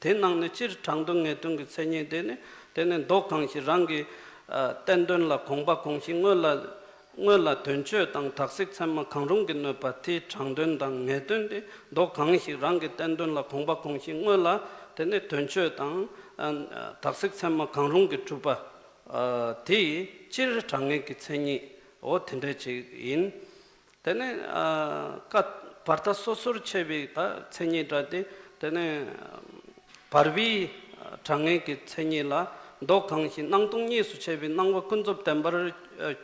དེ་ནང་ནས་སྤྱིར་དྲང་དོན་ངེས་དོན་གྱི་མཚན་ཉིད་དེ་ནི་དེ་ནི་མདོ་གང་ཞིག་རང་གི་ཨ་བསྟན་དོན་ལ་དགོངས་པ་དགོངས་གཞི་དངོས་ལ་དངོས་ལ་དོན་སྤྱོད་དང་དག་ཚིག་ཚད་མ་གང་རུང་གིས་གནོད་པ་དེའི་དྲང་དོན་དང་ངེས་དོན་ཏེ། མདོ་གང་ཞིག་རང་གི་བསྟན་དོན་ལ་དགོངས་པ་དགོངས་གཞི་དངོས་ལ་དེ་ནི་དོན་སྤྱོད་དང་ཨ་དག་ཚིག་ཚད་མ་གང་རུང་གིས་གྲུབ་པ་ཨ་དེ་སྤྱིར་དྲང་ངེས་ཀྱི་མཚན་ཉིད་འོ་དེ་འདྲ་ཅིག་ཡིན། དེ་ནས་ཨ་ཀ་བར་ཐག་སོ་སོར་ཕྱེ་བའི་ད་མཚན་ཉིད་འདྲ་སྟེ། དེ་ནས་བར་པའི་དྲང་ངེས་ཀྱི་མཚན་ཉིད་ལ་མདོ་གང་ཞིག་སྣང་སྟོང་གཉིས་སུ་ཕྱེ་བའི་སྣང་བ་ཀུན་རྫོབ་བདེན་པར་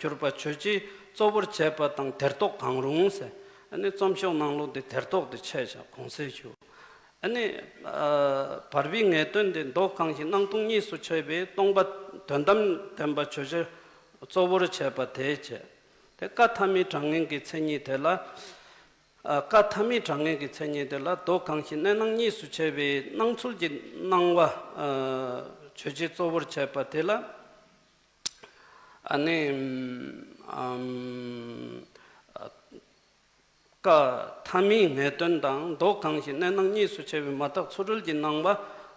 གྱུར་པ་ཆོས་ཅན་གཙོ་བོར་བྱས་པ་དང་དེར་རྟོག་གང་རུང་ཟེར། ཨ་ནི་རྩོམ་ཤོག་ནང་ལོགས་དེ་དེར་རྟོག་དེ་ཆད་བཞག་གོང་གསལ་ཞུ། ཨ་ནི་ཨ་བར་པའི་ངེས་དོན་དེ་མདོ་གང་ཞིག་སྣང་སྟོང་གཉིས་སུ་ཕྱེ་བའི་སྟོང་པ་དོན་དམ་བདེན་པ་ཆོས་ཅན་གཙོ་བོར་བྱས་པ་དེ་བྱས། དེ་ཀ་ཐ་མའི་དྲང་ངེས་ཀྱི་མཚན་ཉིད་དེ་ལ། ཨ་ཀ་ཐ་མའི་དྲང་ངེས་ཀྱི་མཚན་ཉིད་དེ་ལ་མདོ་གང་ཞིག་གནས་སྣང་གཉིས་སུ་ཕྱེ་བའི་སྣང་ཚུལ་གྱི་སྣང་བ་ཨ་ཆོས་ཅན་གཙོ་བོར་བྱས་པ་དེ་ལ། ཨ་ནི། ཨམ། ཀ་ཐ་མའི་ངེས་དོན་དང་མདོ་གང་ཞིག་གནས་སྣང་གཉིས་སུ་ཕྱེ་བའི་མ་དག་ཚུལ་ཁྲིམས་ཀྱི་སྣང་བ་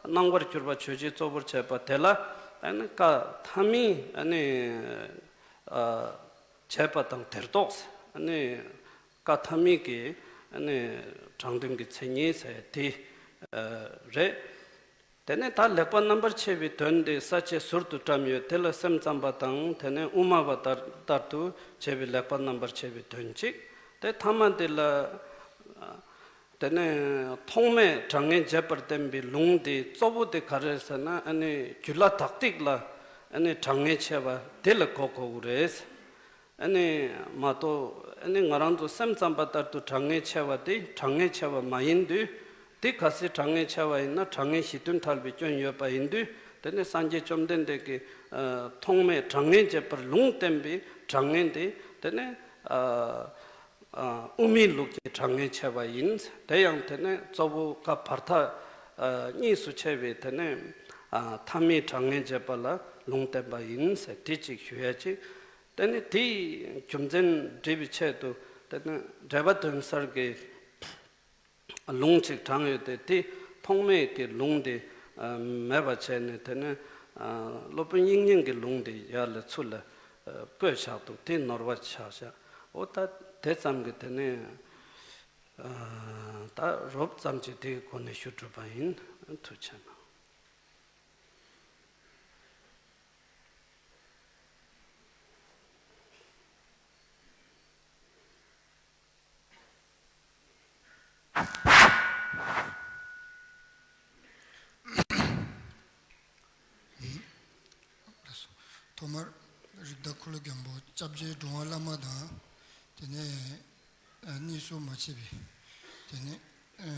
སྣང་བར་གྱུར་པ་ཆོས་ཅན་གཙོ་བོར་བྱེད་པ་དེ་ལ་ཨ་ནི་ཀ་ཐ་མའི་ཨ་ནི་ཨ་བྱས་པ་དང་དེར་ལྡོག་ཨ་ནི་ཀ་ཐ་མའི་གི་ཨ་ནི་དྲང་དོན་གྱི་མཚན་ཉིད་ཟེར་དེ་ཨ་རེད། དེ་ནས་ད་ལེགས་པ་རྣམ་པར་ཕྱེ་བའི་དོན་དེ་ས་བཅད་ཟུར་དུ་བཀྲམ་ཡོད། དེ་ལ་སེམས་ཙམ་པ་དང་དེ་ནས་དབུ་མ་པ་ལྟར་ལྟར་དུ་བྱས་པའི་ལེགས་པ་རྣམ་པར་ཕྱེ་བའི་དོན་གཅིག་དེ་ཐ་མ་དེ་ལ། དེ་ནས་ཐོགས་མེད་གྲངས་ངེས་འབྱེད་པར་བསྟན་པའི་ལུང་དེ་གཙོ་བོ་དེ་ག་རེ་ཟེར་ན་ཨ་ནི་རྒྱུད་བླ་དག་ཏིག་ལ་ཨ་ནི་གྲངས་ངེས་ཕྱེ་བ་དེ་ལ་གོ་དགོས་ཀྱི་རེད། ཨ་ནི་མ་གཏོགས་ཨ་ནི་ང་རང་ཚོ་སེམས་ཙམ་པ་ལྟར་དུ་གྲངས་ངེས་ཕྱེ་བ་དེ་གྲངས་ངེས་ཕྱེ་བ་མ་ཡིན་དུས། དེ་གལ་སྲིད་གྲངས་ངེས་ཕྱེ་བ་ཡིན་ན་གྲངས་ངེས་གཞི་མཐུན་ཐལ་བའི་སྐྱོན་ཡོད་པ་ཡིན་དུས། དེ་ནི་སངས་རྒྱས་བཅོམ་ལྡན་འདས་ཀྱིས་ཨ་ཐོགས་མེད་གྲངས་ངེས་འབྱེད་པར་ལུང་བསྟན་པའི་གྲངས་ངེས་དེ་དེ་ནི་ཨ་ཨ་དབུ་མའི་ལུགས་ཀྱི་གྲངས་ངེས་ཕྱེ་བ་ཡིན། དེ་ཡང་དེ་ནི་གཙོ་བོ་ཀ་བར་ཐག་ཨ་གཉིས་སུ་ཕྱེ་བའི་དེ་ནི་ཨ་ཐ་མའི་གྲངས་ངེས་འབྱེད་པ་ལ་ལུང་བསྟན་པ་ཡིན་ཟེར་དེ་གཅིག་ཞུ་ཡ་གཅིག་དེ་ནི་དེའི་རྒྱུ་མཚན་འགྲེལ་བའི་ཆེད་དུ་དེ་ནི་འགྲེལ་པ་དོན་གསལ་གྱི་ལུང་གཅིག་དྲངས་ཡོད་དེ། དེ་ཐོགས་མེད་ཀྱི་ལུང་དེ་ཨ་མེད་པ་བྱས་ནས་དེ་ནི་ཨ་སློབ་དཔོན་དབྱིག་གཉེན་གྱི་ལུང་དེ་ཡར་ལ་ཚུར་ལ་ཨ་བཀོད་བཞག་འདུག་དེ་ནོར་བ་ཆགས་བཞག་འོ་ད་དེ་ཙམ་གྱིས་དེ་ནི་ཨ་ད་རོབ་ཙམ་གྱིས་དེའི་སྒོ་ནས་ཞུ་གྲུབ་པ་ཡིན། ཐུགས་རྗེ་གནང་། ཐོག་མར་རིགས་བདག་འཁོར་ལོ་སྒམ་པོ་སྐྱབས་རྗེ་འགྲོ་བ་བླ་མ་དང་། དེ་ནས་ཨ་གཉིས་སུ་མ་ཕྱེ་བའི་དེ་ནས་ཨ་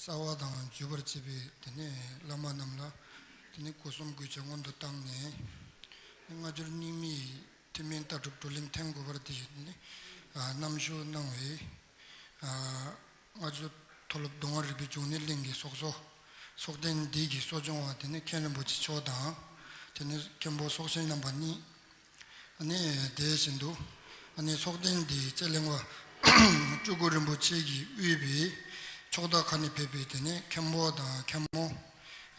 གསལ་བ་དང་བརྗོད་པར་བྱེད་པའི་དེ་ནས་བླ་མ་རྣམས་ལ་དེ་ནས་སྒོ་གསུམ་གུས་པས་སྔོན་དུ་བཏང་ནས། སྔ་འགྱུར་རྙིང་མའི་ཐུན་མིན་ལྟ་གྲུབ་བགྲོ་གླེང་ཐེངས་དགུ་པར་དེ་ནི་ཨ་རྣམ་ཞུ་གནང་བའི་ཨ་སྔ་འགྱུར་མཐོ་སློབ་མདོ་སྔགས་རིག་པའི་འབྱུང་གནས་གླིང་གི་ཚོགས་གཙོ་ཚོགས་གདན་འདི་གི་གཙོ་སྐྱོང་བ་དེ་ནི་མཁན་རིན་པོ་ཆེ་མཆོག་དང་། དེ་ནི་མཁན་པོ་ཚོགས་གཞོན་རྣམ་པ་གཉིས། ཨ་ནི་དེ་བཞིན་དུ་ཨ་ནི་ཚོགས་གདན་འདིའི་དཔྱད་གླེང་བ་སྤྲུལ་སྐུ་རིན་པོ་ཆེ་གིས་དབུས་པའི་ཕྱོགས་མཐའ་ཁག་ནས་ཕེབས་པའི་དེ་ནས་མཁན་པོ་དང་མཁན་མོ།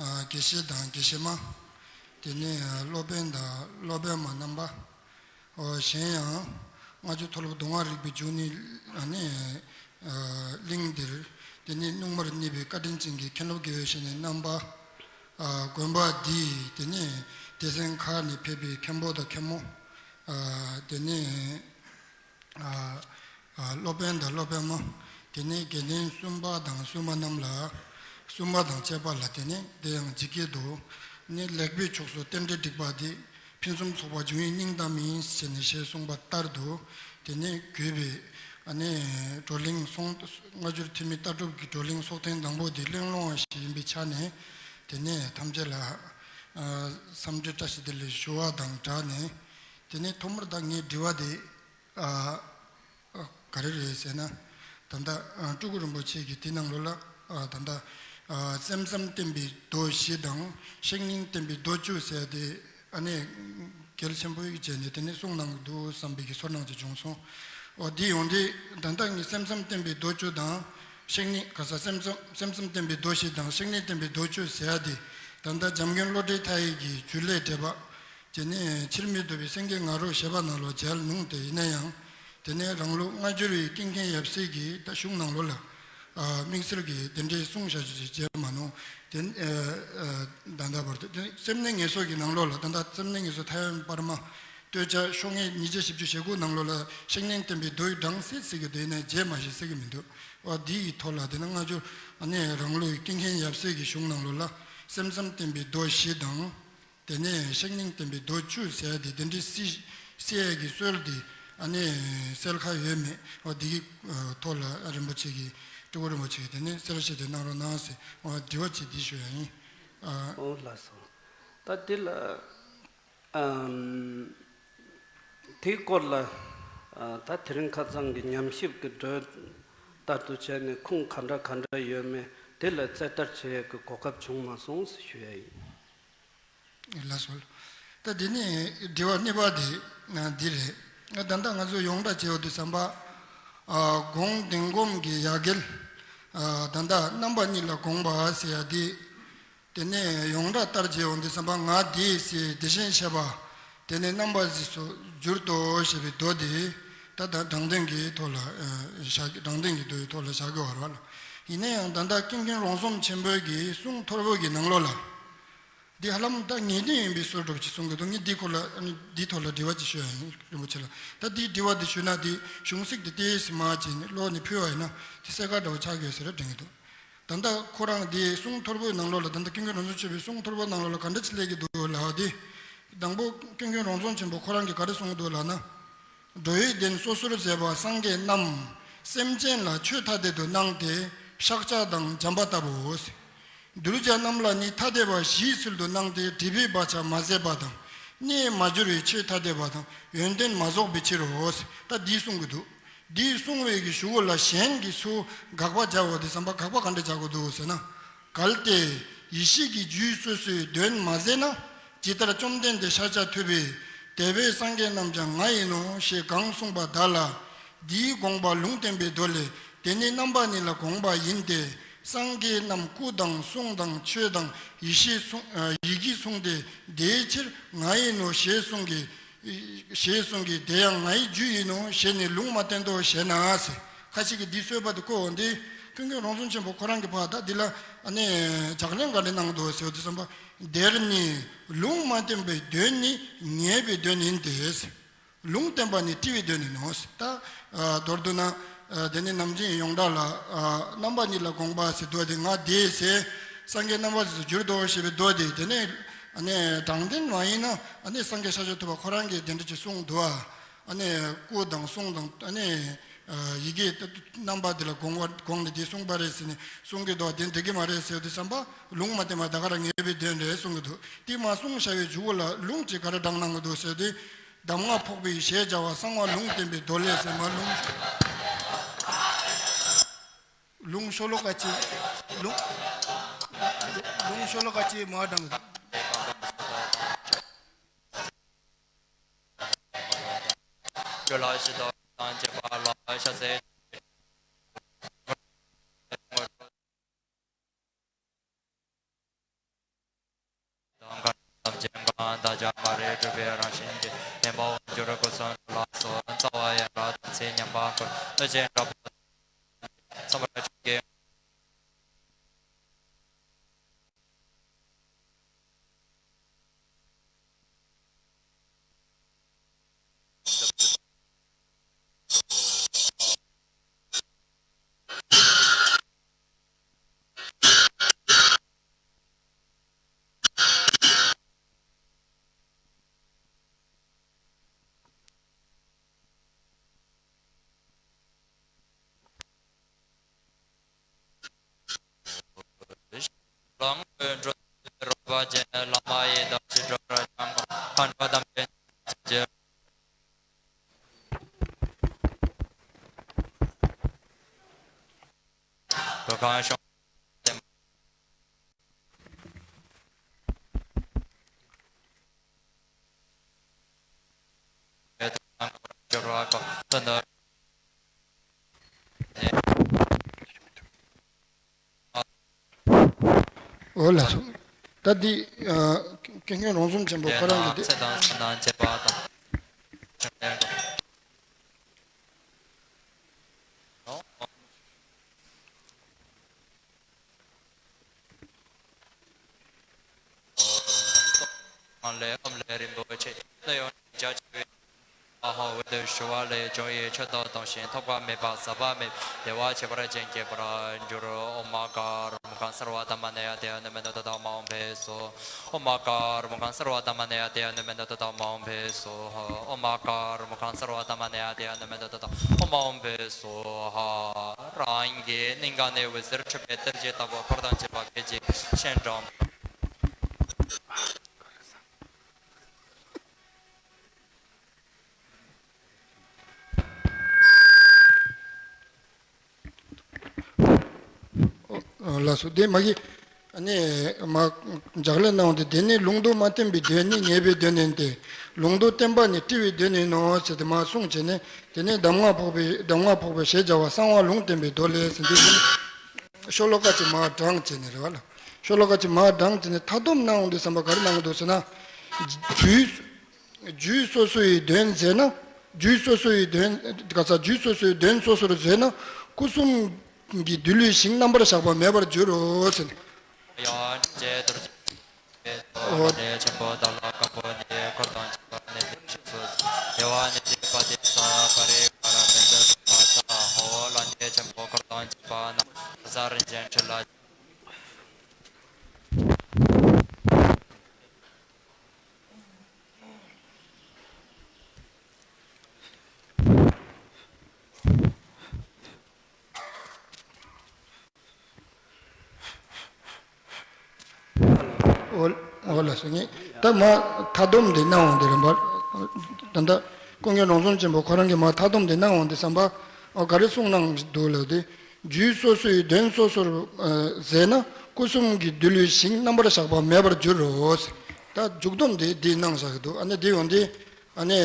ཨ་དགེ་བཤེས་དང་དགེ་བཤེས་མ། དེ་ནས་ཨ་སློབ་དཔོན་དང་སློབ་དཔོན་མ་རྣམ་པ། ཨོ་གཞན་ཡང་སྔ་འགྱུར་མཐོ་སློབ་མདོ་སྔགས་རིག་པའི་འབྱུང་གནས་ཨ་ནི་ཨ་གླིང་འདིར་དེ་ནས་སྣུག་མར་གནས་པའི་བཀའ་དྲིན་ཅན་གྱི་མཁན་སློབ་དགེ་བའི་བཤེས་གཉེན་རྣམ་པ། ཨ་དགོན་པ་འདིའི་དེ་ནས་སྡེ་ཚན་ཁག་ནས་ཕེབས་པའི་མཁན་པོ་དང་མཁན་མོ། ཨ་དེ་ནས་ཨ་ཨ་སློབ་དཔོན་དང་སློབ་དཔོན་མོ། དེ་ནས་དགེ་འདུན་སུམ་པ་དང་སུམ་མ་རྣམས་ལ། སུམ་མ་དང་བཅས་པ་ལ་དེ་ནས་དེ་ཡང་ཇི་སྐད་དུ། ནི་ལེགས་པའི་ཕྱོགས་སུ་རྟེན་འབྲེལ་བསྒྲིགས་པ་འདི། ཕུན་སུམ་ཚོགས་པ་འབྱུང་བའི་སྙིང་གཏམ་ཡིན་ཞེས་ནས་ཞེས་གསུངས་པ་ལྟར་དུ། དེ་ནས་གུས་པས་ཨ་ནི་བགྲོ་གླེང་སོང་། སྔ་འགྱུར་ཐུན་མིན་ལྟ་གྲུབ་ཀྱི་བགྲོ་གླེང་ཚོགས་ཐེངས་དང་པོ་དེ་གླེང་སློང་བ་ཞིག་ཡིན་པའི་ཆ་ནས། དེ་ནས་ཐམས་ཅད་ལ་ཨ་འཚམས་འདྲི་བཀྲ་ཤིས་བདེ་ལེགས་ཞུ་བ་དང་སྦྲགས་ནས། དེ་ནས་ཐོག་མར་ད་ངའི་དྲི་བ་དེ། ཨ་ཨ་ག་རེ་རེད་ཟེར་ན། ད་ལྟ་ཨ་སྤྲུལ་སྐུ་རིན་པོ་ཆེ་གིས་དེ་ནང་ལོགས་ལ་ཨ་ད་ལྟ་ཨ་སེམས་ཙམ་བསྟན་པའི་མདོ་བཞི་དང་བཤེས་གཉེན་བསྟན་པའི་མདོ་བཅུ་ཟེར་ཏེ་ཨ་ནི་གལ་ཆེན་པོ་ཞིག་བྱས་ནས་དེ་ནས་གསུངས་གནང་གི་འདུག་བསམ་པའི་གི་ཚོར་སྣང་ཅིག་བྱུང་སོང་། ཨོ་དེ་ཡོང་དུས་ད་ལྟ་ངས་སེམས་ཙམ་བསྟན་པའི་མདོ་བཅུ་དང་། བཤེས་གཉེན་ག་ས་སེམས་ཙམ་སེམས་ཙམ་བསྟན་པའི་མདོ་བཞི་དང་བཤེས་གཉེན་བསྟན་པའི་མདོ་བཅུ་ཟེར་ཡ་དེ་ད་ལྟ་འཇམ་མགོན་བློ་གྲོས་མཐའ་ཡས་ཀྱི་རྒྱུད་བླའི་འགྲེལ་པ། དེ་ནས་ཕྱིར་མི་ལྡོག་པའི་སེང་གེ་ང་རོ་ཞེས་པ་ནང་ལོགས་མཇལ་མྱོང་སྟེ། ཡིན་ན་ཡང་། དེ་ནས་རང་ལུགས་སྔ་འགྱུར་བའི་ཀུན་མཁྱེན་ཡབ་སྲས་ཀྱི་ད་གཞུང་ནང་ལོགས་ལ། ཨ་དམིགས་བསལ་གྱི་དེ་འདྲའི་གསུངས་བཞག་རྒྱུ་ཞིག་མཇལ་མ་མྱོང་། དེ་ཨ་ཨ་ད་ལྟ་བར་དུ་དེ་སེམས་ནི་ངེས་གསོག་གི་ནང་ལོགས་ལ། ད་ལྟ་སེམས་ནི་ངེས་གསོག་མཐའ་ཡས་པར་མ་སྟོད་ཆ་ཤོག་ངོས་ཉིས་བརྒྱ་བཞི་བཅུ་ཞེ་དགུ་ནང་ལོགས་ལ་བཤེས་གཉེན་བསྟན་པའི་མདོ་ཡི་གྲངས་གསལ་གཟིགས་ཀྱི་འདུག་ཡིན་ན་མཇལ་མ་ཤེས་ཟེར་གྱི་མི་འདུག་ཨ་འདི་ཡི་ཐོག་ལ་དེ་ནི་སྔ་འགྱུར་ཨ་ནི་རང་ལུགས་ཀུན་མཁྱེན་ཡབ་སྲས་ཀྱི་གཞུང་ནང་ལོགས་ལ་སེམས་ཙམ་བསྟན་པའི་མདོ་བཞི་དང་། དེ་ནས་བཤེས་གཉེན་བསྟན་པའི་མདོ་བཅུ་ཟེར་ཡ་དེ་དེ་འདྲའི་སྲིད་སྲིད་ཡ་གི་སྲོལ་དེ་ཨ་ནི་གསལ་ཁ་ཡོད་མེད། འོ་དེ་གི་ཐོག་ལ་རིན་པོ་ཆེ་གིས་སྤྲུལ་སྐུ་རིན་པོ་ཆེ་གིས་དེ་ནས་གསལ་བཤད་དེ་གནང་རོགས་གནང་ཟེར། འོ་དྲི་བ་ཅིག་འདི་ཞུ་ཡ་ཡིན། ཨ་འོ་ལགས་སོ། ད་འདི་ལ་ཨམ་དེའི་སྐོར་ལ་ཨ་ད་དེ་རིང་ཁ་སང་གི་ཉམས་ཞིབ་ཀྱི་འགྲོས་ལྟར་དུ་བྱས་ནས་ཁུངས་ག་འདྲ་ག་འདྲ་ཡོད་མེད་དེ་ལ་རྩད་བལྟ་བྱེད་ཡས་ཀྱི་གོ་སྐབས་བྱུང་མ་སོང་ཟེར་ཞུ་ཡ་ཡིན། ལགས་སོ། ད་དེ་ནས་དྲི་བ་གཉིས་པ་དེ་འདི་རེད། ད་ལྟ་ང་ཚོ་ཡོངས་གྲགས་བྱེད་འོ་དུས་ཙམ་པ། ཨ་དགོངས་ལྡན་སྒོམ་གྱི་ཡ་གྱལ། ཨ་ད་ལྟ་རྣམ་པ་གཉིས་ལ་དགོངས་པ་ཟེར་ཡ་དེ། དེ་ནས་ཡོངས་གྲགས་ལྟར་བྱེད་འོ་དུས་ཙམ་པ་ང་དེ་ཟེར་དེ་བཞིན་གཤེགས་པ། དེ་ནས་རྣམ་པ་གཟིགས་སུ་གྱུར་ཏོ་ཞེས་པའི་མདོ་དེ། ད་ལྟ་དྲང་བདེན་གྱི་ཐོག་ལ་བཞག་དྲང་བདེན་གྱི་མདོའི་ཐོག་ལ་བཞག་གི་ཡོད་རེད་བ་ལ། ཡིན་ན་ཡང་ད་ལྟ་ཀུན་མཁྱེན་རོང་ཟོམ་ཆེན་པོའི་གི་གསུང་ཐོར་བུ་གི་ནང་ལོགས་ལ། འདི་ཧ་ལམ་ད་ངེས་བདེན་ཡིན་པའི་བཟོ་འདྲ་ཅིག་གསུང་གི་འདུག་ངས་འདིའི་སྐོར་ལ་ཨ་ནི་འདིའི་ཐོག་ལ་དྲི་བ་ཅིག་ཤོད་ཡ་ཡིན་རིན་པོ་ཆེ་ལ། ད་འདིའི་དྲི་བ་འདི་ཞུས་ན་འདི་གཞུང་ཚིག་འདི་ཏོག་ཙམ་མར་བྱས་ནས་ཀློག་ནས་ཕུལ་བ་ཡིན་ན་འདི་གསལ་ཁ་འདྲ་བོ་ཆགས་ཀྱི་ཡོད་ཟེར་རེ་དྲན་གྱི་འདུག་ད་ལྟ་ཁོ་རང་འདིའི་གསུང་ཐོར་བུའི་ནང་ལོགས་ལ་ད་ལྟ་ཀུན་མཁྱེན་རོང་ཟོམ་ཆེན་པོའི་གསུང་ཐོར་བུའི་ནང་ལོགས་ལ་ག་འདྲ་ཅིག་སླེབས་ཀྱི་འདུག་ལབ་དེ། དང་པོ་ཀུན་མཁྱེན་རོང་ཟོམ་ཆེན་པོ་ཁོ་རང་གིས་ག་རེ་གསུང་གི་འདུག་ལབ་ན། འགྲོ་བའི་དོན་སོ་སོར་མཛད་པ་སངས་རྒྱས་རྣམས་སེམས་ཅན་ལ་ཆོས་ཐ་དད་དུ་སྣང་སྟེ་ཕྱག་རྒྱ་དང་འཇམ་པ་ལྟ་བུའོ། གདུལ་བྱ་རྣམས་ལ་ནི་ཐ་དད་པ་བཞིའི་ཚུལ་དུ་སྣང་སྟེ་སྒྲིབ་པའི་བག་ཆགས་མ་ཟད་པ་དང་། གནས་མ་གྱུར་བའི་ཆོས་ཐ་དད་པ་དང་ཡོན་ཏན་མ་རྫོགས་པའི་ཕྱིར་རོ། ད་འདི་གསུང་གི་འདུག་འདི་གསུང་བའི་གི་གཞུག་གུ་ལ་གཞན་གྱིས་ཚུར་དགག་པ་རྒྱག་འོ་དུས་ཙམ་པ་དགག་པ་ག་འདྲ་རྒྱག་དགོས་འདུག་ཟེར་ན། གལ་ཏེ་ཡེ་ཤེས་ཀྱི་རྒྱུད་སོ་སོའི་དོན་མ་ཟད་ན། ཇི་ལྟར་བཅོམ་ལྡན་འདས་ཤཱཀྱ་ཐུབ་པས་དེ་འདྲའི་སངས་རྒྱས་རྣམས་ཀྱང་ང་ཡིན་ནོ་ཞེས་གང་གསུངས་པ་དག་ལ། འདིའི་དགོངས་པ་ལུང་བསྟན་པའི་མདོ་ལས། དེ་ནི་རྣམ་པ་གཉིས་ལ་དགོངས་པ་ཡིན་ཏེ། སངས་རྒྱས་རྣམས་སྐུ་དང་གསུང་དང་ཆོས་དང་ཡེ་ཤེས་གསུངས་ཡི་གེས་གསུངས་ཏེ། དེའི་ཕྱིར་ང་ཡིན་ནོ་ཞེས་གསུངས་ཀྱི། ཞེས་གསུངས་ཀྱི། དེ་ཡང་ངའི་རྒྱུད་ཡིན་ནོ་ཞེས་ནི་ལུང་མ་བསྟན་ཏོ་ཞེ་ན་ཟེར། ཁ་ཅིག་གིས་འདི་གསོལ་བ་དེ་བཀོད་འོང་སྟེ། ཀུན་མཁྱེན་རོང་ཟོམ་ཆེན་པོ་ཁོ་རང་གི་ཕར་ད་འདི་ལ་ཨ་ནི་ལྗགས་ལན་ག་རེ་གནང་འདུག་ཟེར་བ་དེ་ཙམ་པ། འདིར་ནི་ལུང་མ་བསྟན་པའི་དོན་ནི་ངེས་པའི་དོན་ཡིན་ཏེ། ལུང་བསྟན་པ་ནི་དྲི་བའི་དོན་ཡིན་ནོ། ད་མདོར་བསྡུ་ན། དེ་ནི་ནམ་རྒྱུན་ཡོངས་གྲགས་ལ་རྣམ་པ་གཉིས་ལ་དགོངས་པ་ཟེར་མདོ་དེ་ང་དེ་ཟེར། སངས་རྒྱས་རྣམ་པ་གཟིགས་སུ་གྱུར་ཏོ་ཞེས་པའི་མདོ་དེ་དེ་ནི་ཨ་ནི་དྲང་བདེན་མ་ཡིན་ན་ཨ་ནི་སངས་རྒྱས་ཤཱཀྱ་ཐུབ་པ་ཁོ་རང་གིས་དེ་འདྲ་ཅིག་གསུངས་འདུག་ཨ། ཨ་ནི་སྐུ་དང་གསུང་དང་ཨ་ནི་ཡི་གེ་རྣམ་པ་དེ་ལ་དགོངས་པ་དགོངས་ནས་དེ་གསུངས་པ་རེད་ཟེར་ནས་གསུང་གི་འདུག་ཨ། དེ་འགྲིག་གི་མ་རེད་ཟེར་དུས་ཙམ་པ་ལུང་མ་བསྟན་པ་ད་ག་རང་ངེས་པའི་དོན་རེད་གསུང་གི་འདུག་དེ་མ་གསུངས་བྱ་བའི་མཇུག་གུ་ལ་ལུང་ཅིག་ག་རེ་དྲངས་གནང་གི་འདུག་ཟེར་དུས། གདམས་ངག་ཕོག་པའི་ཞེས་བྱ་བ་གསང་བ་ལུང་བསྟན་པའི་མདོ་ལས་ཟེར་མར་ལུང་། ལུང་ཤོ་ལོ་ཀ་གཅིག་ལུང་། ལུང་ཤོ་ལོ་ཀ་གཅིག་མར་དྲངས། དང་གང་ཐམས་ཅད་གང་དག་ཀྱང་མ་རིག་སྒྲུབ་པའི་རང་བཞིན་གྱིས་བདེན་པར་འགྱུར་སྐུ་གསུང་ཐུགས་ལ་སོགས་རྩ་བ་ཡན་ལག་དམ་ཚིག་ཉམས་པ་ཀུན་ལ་ཅི་འདྲ་བ་ཚང་མར་ཆོས་ཀྱི། ལོངས་སྤྱོད་འགྲོ་བའི་རོལ་པ་ཅན། བླ་མ་ཡི་དམ་ཞི་ཁྲོ་རབ་འབྱམས་ཀྱིས། མཁའ་འགྲོ་དམ་ཅན་ཚོགས་ཀྱི་བུ་གང་བྱུང་འོ་ལགས་སོ། ད་འདི་ཨ་ཀུན་མཁྱེན་རོང་ཟོམ་ཆེན་པོ་ཁོ་རང་གི་འདི། ཚེ་དང་བསོད་ནམས་བྱེད་པ་དང་། ལས་ཀུན་ལས་རིན་པོ་ཆེ་ལ་ཡོངས་འཇའ་ཆེ་བའི་ཨ་ཧོ། འོད་དུ་ཞུ་བ་ལས་བྱུང་བའི་ཆོས་རྟོགས་དང་ཞིང་ཐོབ་པ་མེད་པ་ཟད་པ་མེད་པའི་བདེ་བ་ཁྱད་པར་ཅན་སྐྱེ་བར་འགྱུར། ཨོཾ་མ་ཀཱ་ར་མུ་ཁཾ་སརྦ་ཐ་མ་ནཱ་ཡ་དྱ་ཡ་ནུ་མེ་ནུ་ཏ་ཐཱ། ཨོཾ་མ་ཧཱ་ཨོཾ་བྷེ་སྭཱ་ཧཱ། ཨོཾ་མ་ཀཱ་ར་མུ་ཁཾ་སརྦ་ཐ་མ་ནཱ་ཡ་དྱ་ཡ་ནུ་མེ་ནུ་ཏ་ཐཱ། ཨོཾ་མ་ཧཱ་ཨོཾ་བྷེ་སྭཱ་ཧཱ། ཨོཾ་མ་ཀཱ་ར་མུ་ཁཾ་སརྦ་ཐ་མ་ནཱ་ཡ་དྱ་ཡ་ནུ་མེ་ནུ་ཏ་ཐཱ། ཨོཾ་མ་ཧཱ་ཨོཾ་བྷེ་སྭཱ་ཧཱ། རང་གི་སྙིང་ག་ནས་འོད་ཟེར་འཕྲོས་པའི་གཏེར་གྱི་བདག་པོ་འཁོར་དང་བཅས་པ་སྐད་ཅིག་སྤྱན་དྲངས། ལགས་སོ། དེ་མ་གི། ཨ་ནི་མ་ལྗགས་ལན་གནང་སྟེ། དེ་ནི་ལུང་དུ་མ་བསྟན་པའི་དོན་ནི་ངེས་པའི་དོན་ཡིན་ཏེ། ལུང་དུ་བསྟན་པ་ནི་བྲི་བའི་དོན་ཡིན་ནོ་ཟེར་ཏེ་མ་གསུངས་བྱས་ནས། དེ་ནས་གདམས་ངག་ཕོག་པའི་གདམས་ངག་ཕོག་པའི་ཞེས་བྱ་བ་གསང་བ་ལུང་བསྟན་པའི་མདོ་ལས་ཟེར་འདི་ནི་ཤོ་ལོ་ཀ་ཅིག་མ་དྲངས་བྱས་ནས་རེད་བ་ལ། ཤོ་ལོ་ཀ་ཅིག་མ་དྲངས་བྱས་ནས་མཐའ་སྡོམ་གནང་འོང་དུས་ཙམ་པ་ག་རེ་གནང་གི་འདུག་ཟེར་ན། རྒྱུད། རྒྱུད་སོ་སོ་ཡི་དོན་མཛད་ན། རྒྱུད་སོ་སོ་ཡི་དོན། ག་ས་རྒྱུད་སོ་སོའི་དོན་སོ་སོར་མཛད་ན། སྐུ་གསུམ་གྱི་འདུལ་བའི་ཞིང་རྣམ་པར་གཞག་པ་མེད་པར་འགྱུར་རོ་ཟེར། ཡང་རྗེ་རྡོ་རྗེ་ཆེན་པོའི་ཐུགས་ལ་ཆེན་པོ་དང་ལ་དཀར་པོ་ནི་འཁོར་དང་བཅས་པ་ནི་ལེགས་ཤིང་སོ། དེ་བ་ནི་དེ་པ་དེ་ས་པ་རི་བ་ར་བེ་ཏ་མ་ས་ཧོ་ལ་ནི་ཆེན་པོ་འཁོར་དང་བཅས་པ་ན་ས་རིན་ཆེན་ཁྲི་ལ། འོ་འོ་ལགས་སོ། ངས་ད་མ་མཐའ་སྡོམ་དེ་གནང་འོང་དེ་རིམ་པར། ད་ལྟ་ཀུན་མཁྱེན་རོང་ཟོམ་ཆེན་པོ་ཁོ་རང་གིས་མ་མཐའ་སྡོམ་དེ་གནང་འོང་དེ་བསམ་པ། འོ་ག་རེ་གསུངས་གནང་འདུག་ལབ་དེ། རྒྱུད་སོ་སོའི་དོན་སོ་སོར་ཨ་མཛད་ན། སྐུ་གསུམ་གྱི་འདུལ་བའི་ཞིང་རྣམ་པར་གཞག་པ་མེད་པར་འགྱུར་རོ་ཟེར། ད་མཇུག་སྡོམ་དེ་འདི་གནང་བཞག་གི་འདུག་ཨ་ནི་འདི་ཡོང་དེ། ཨ་ནི་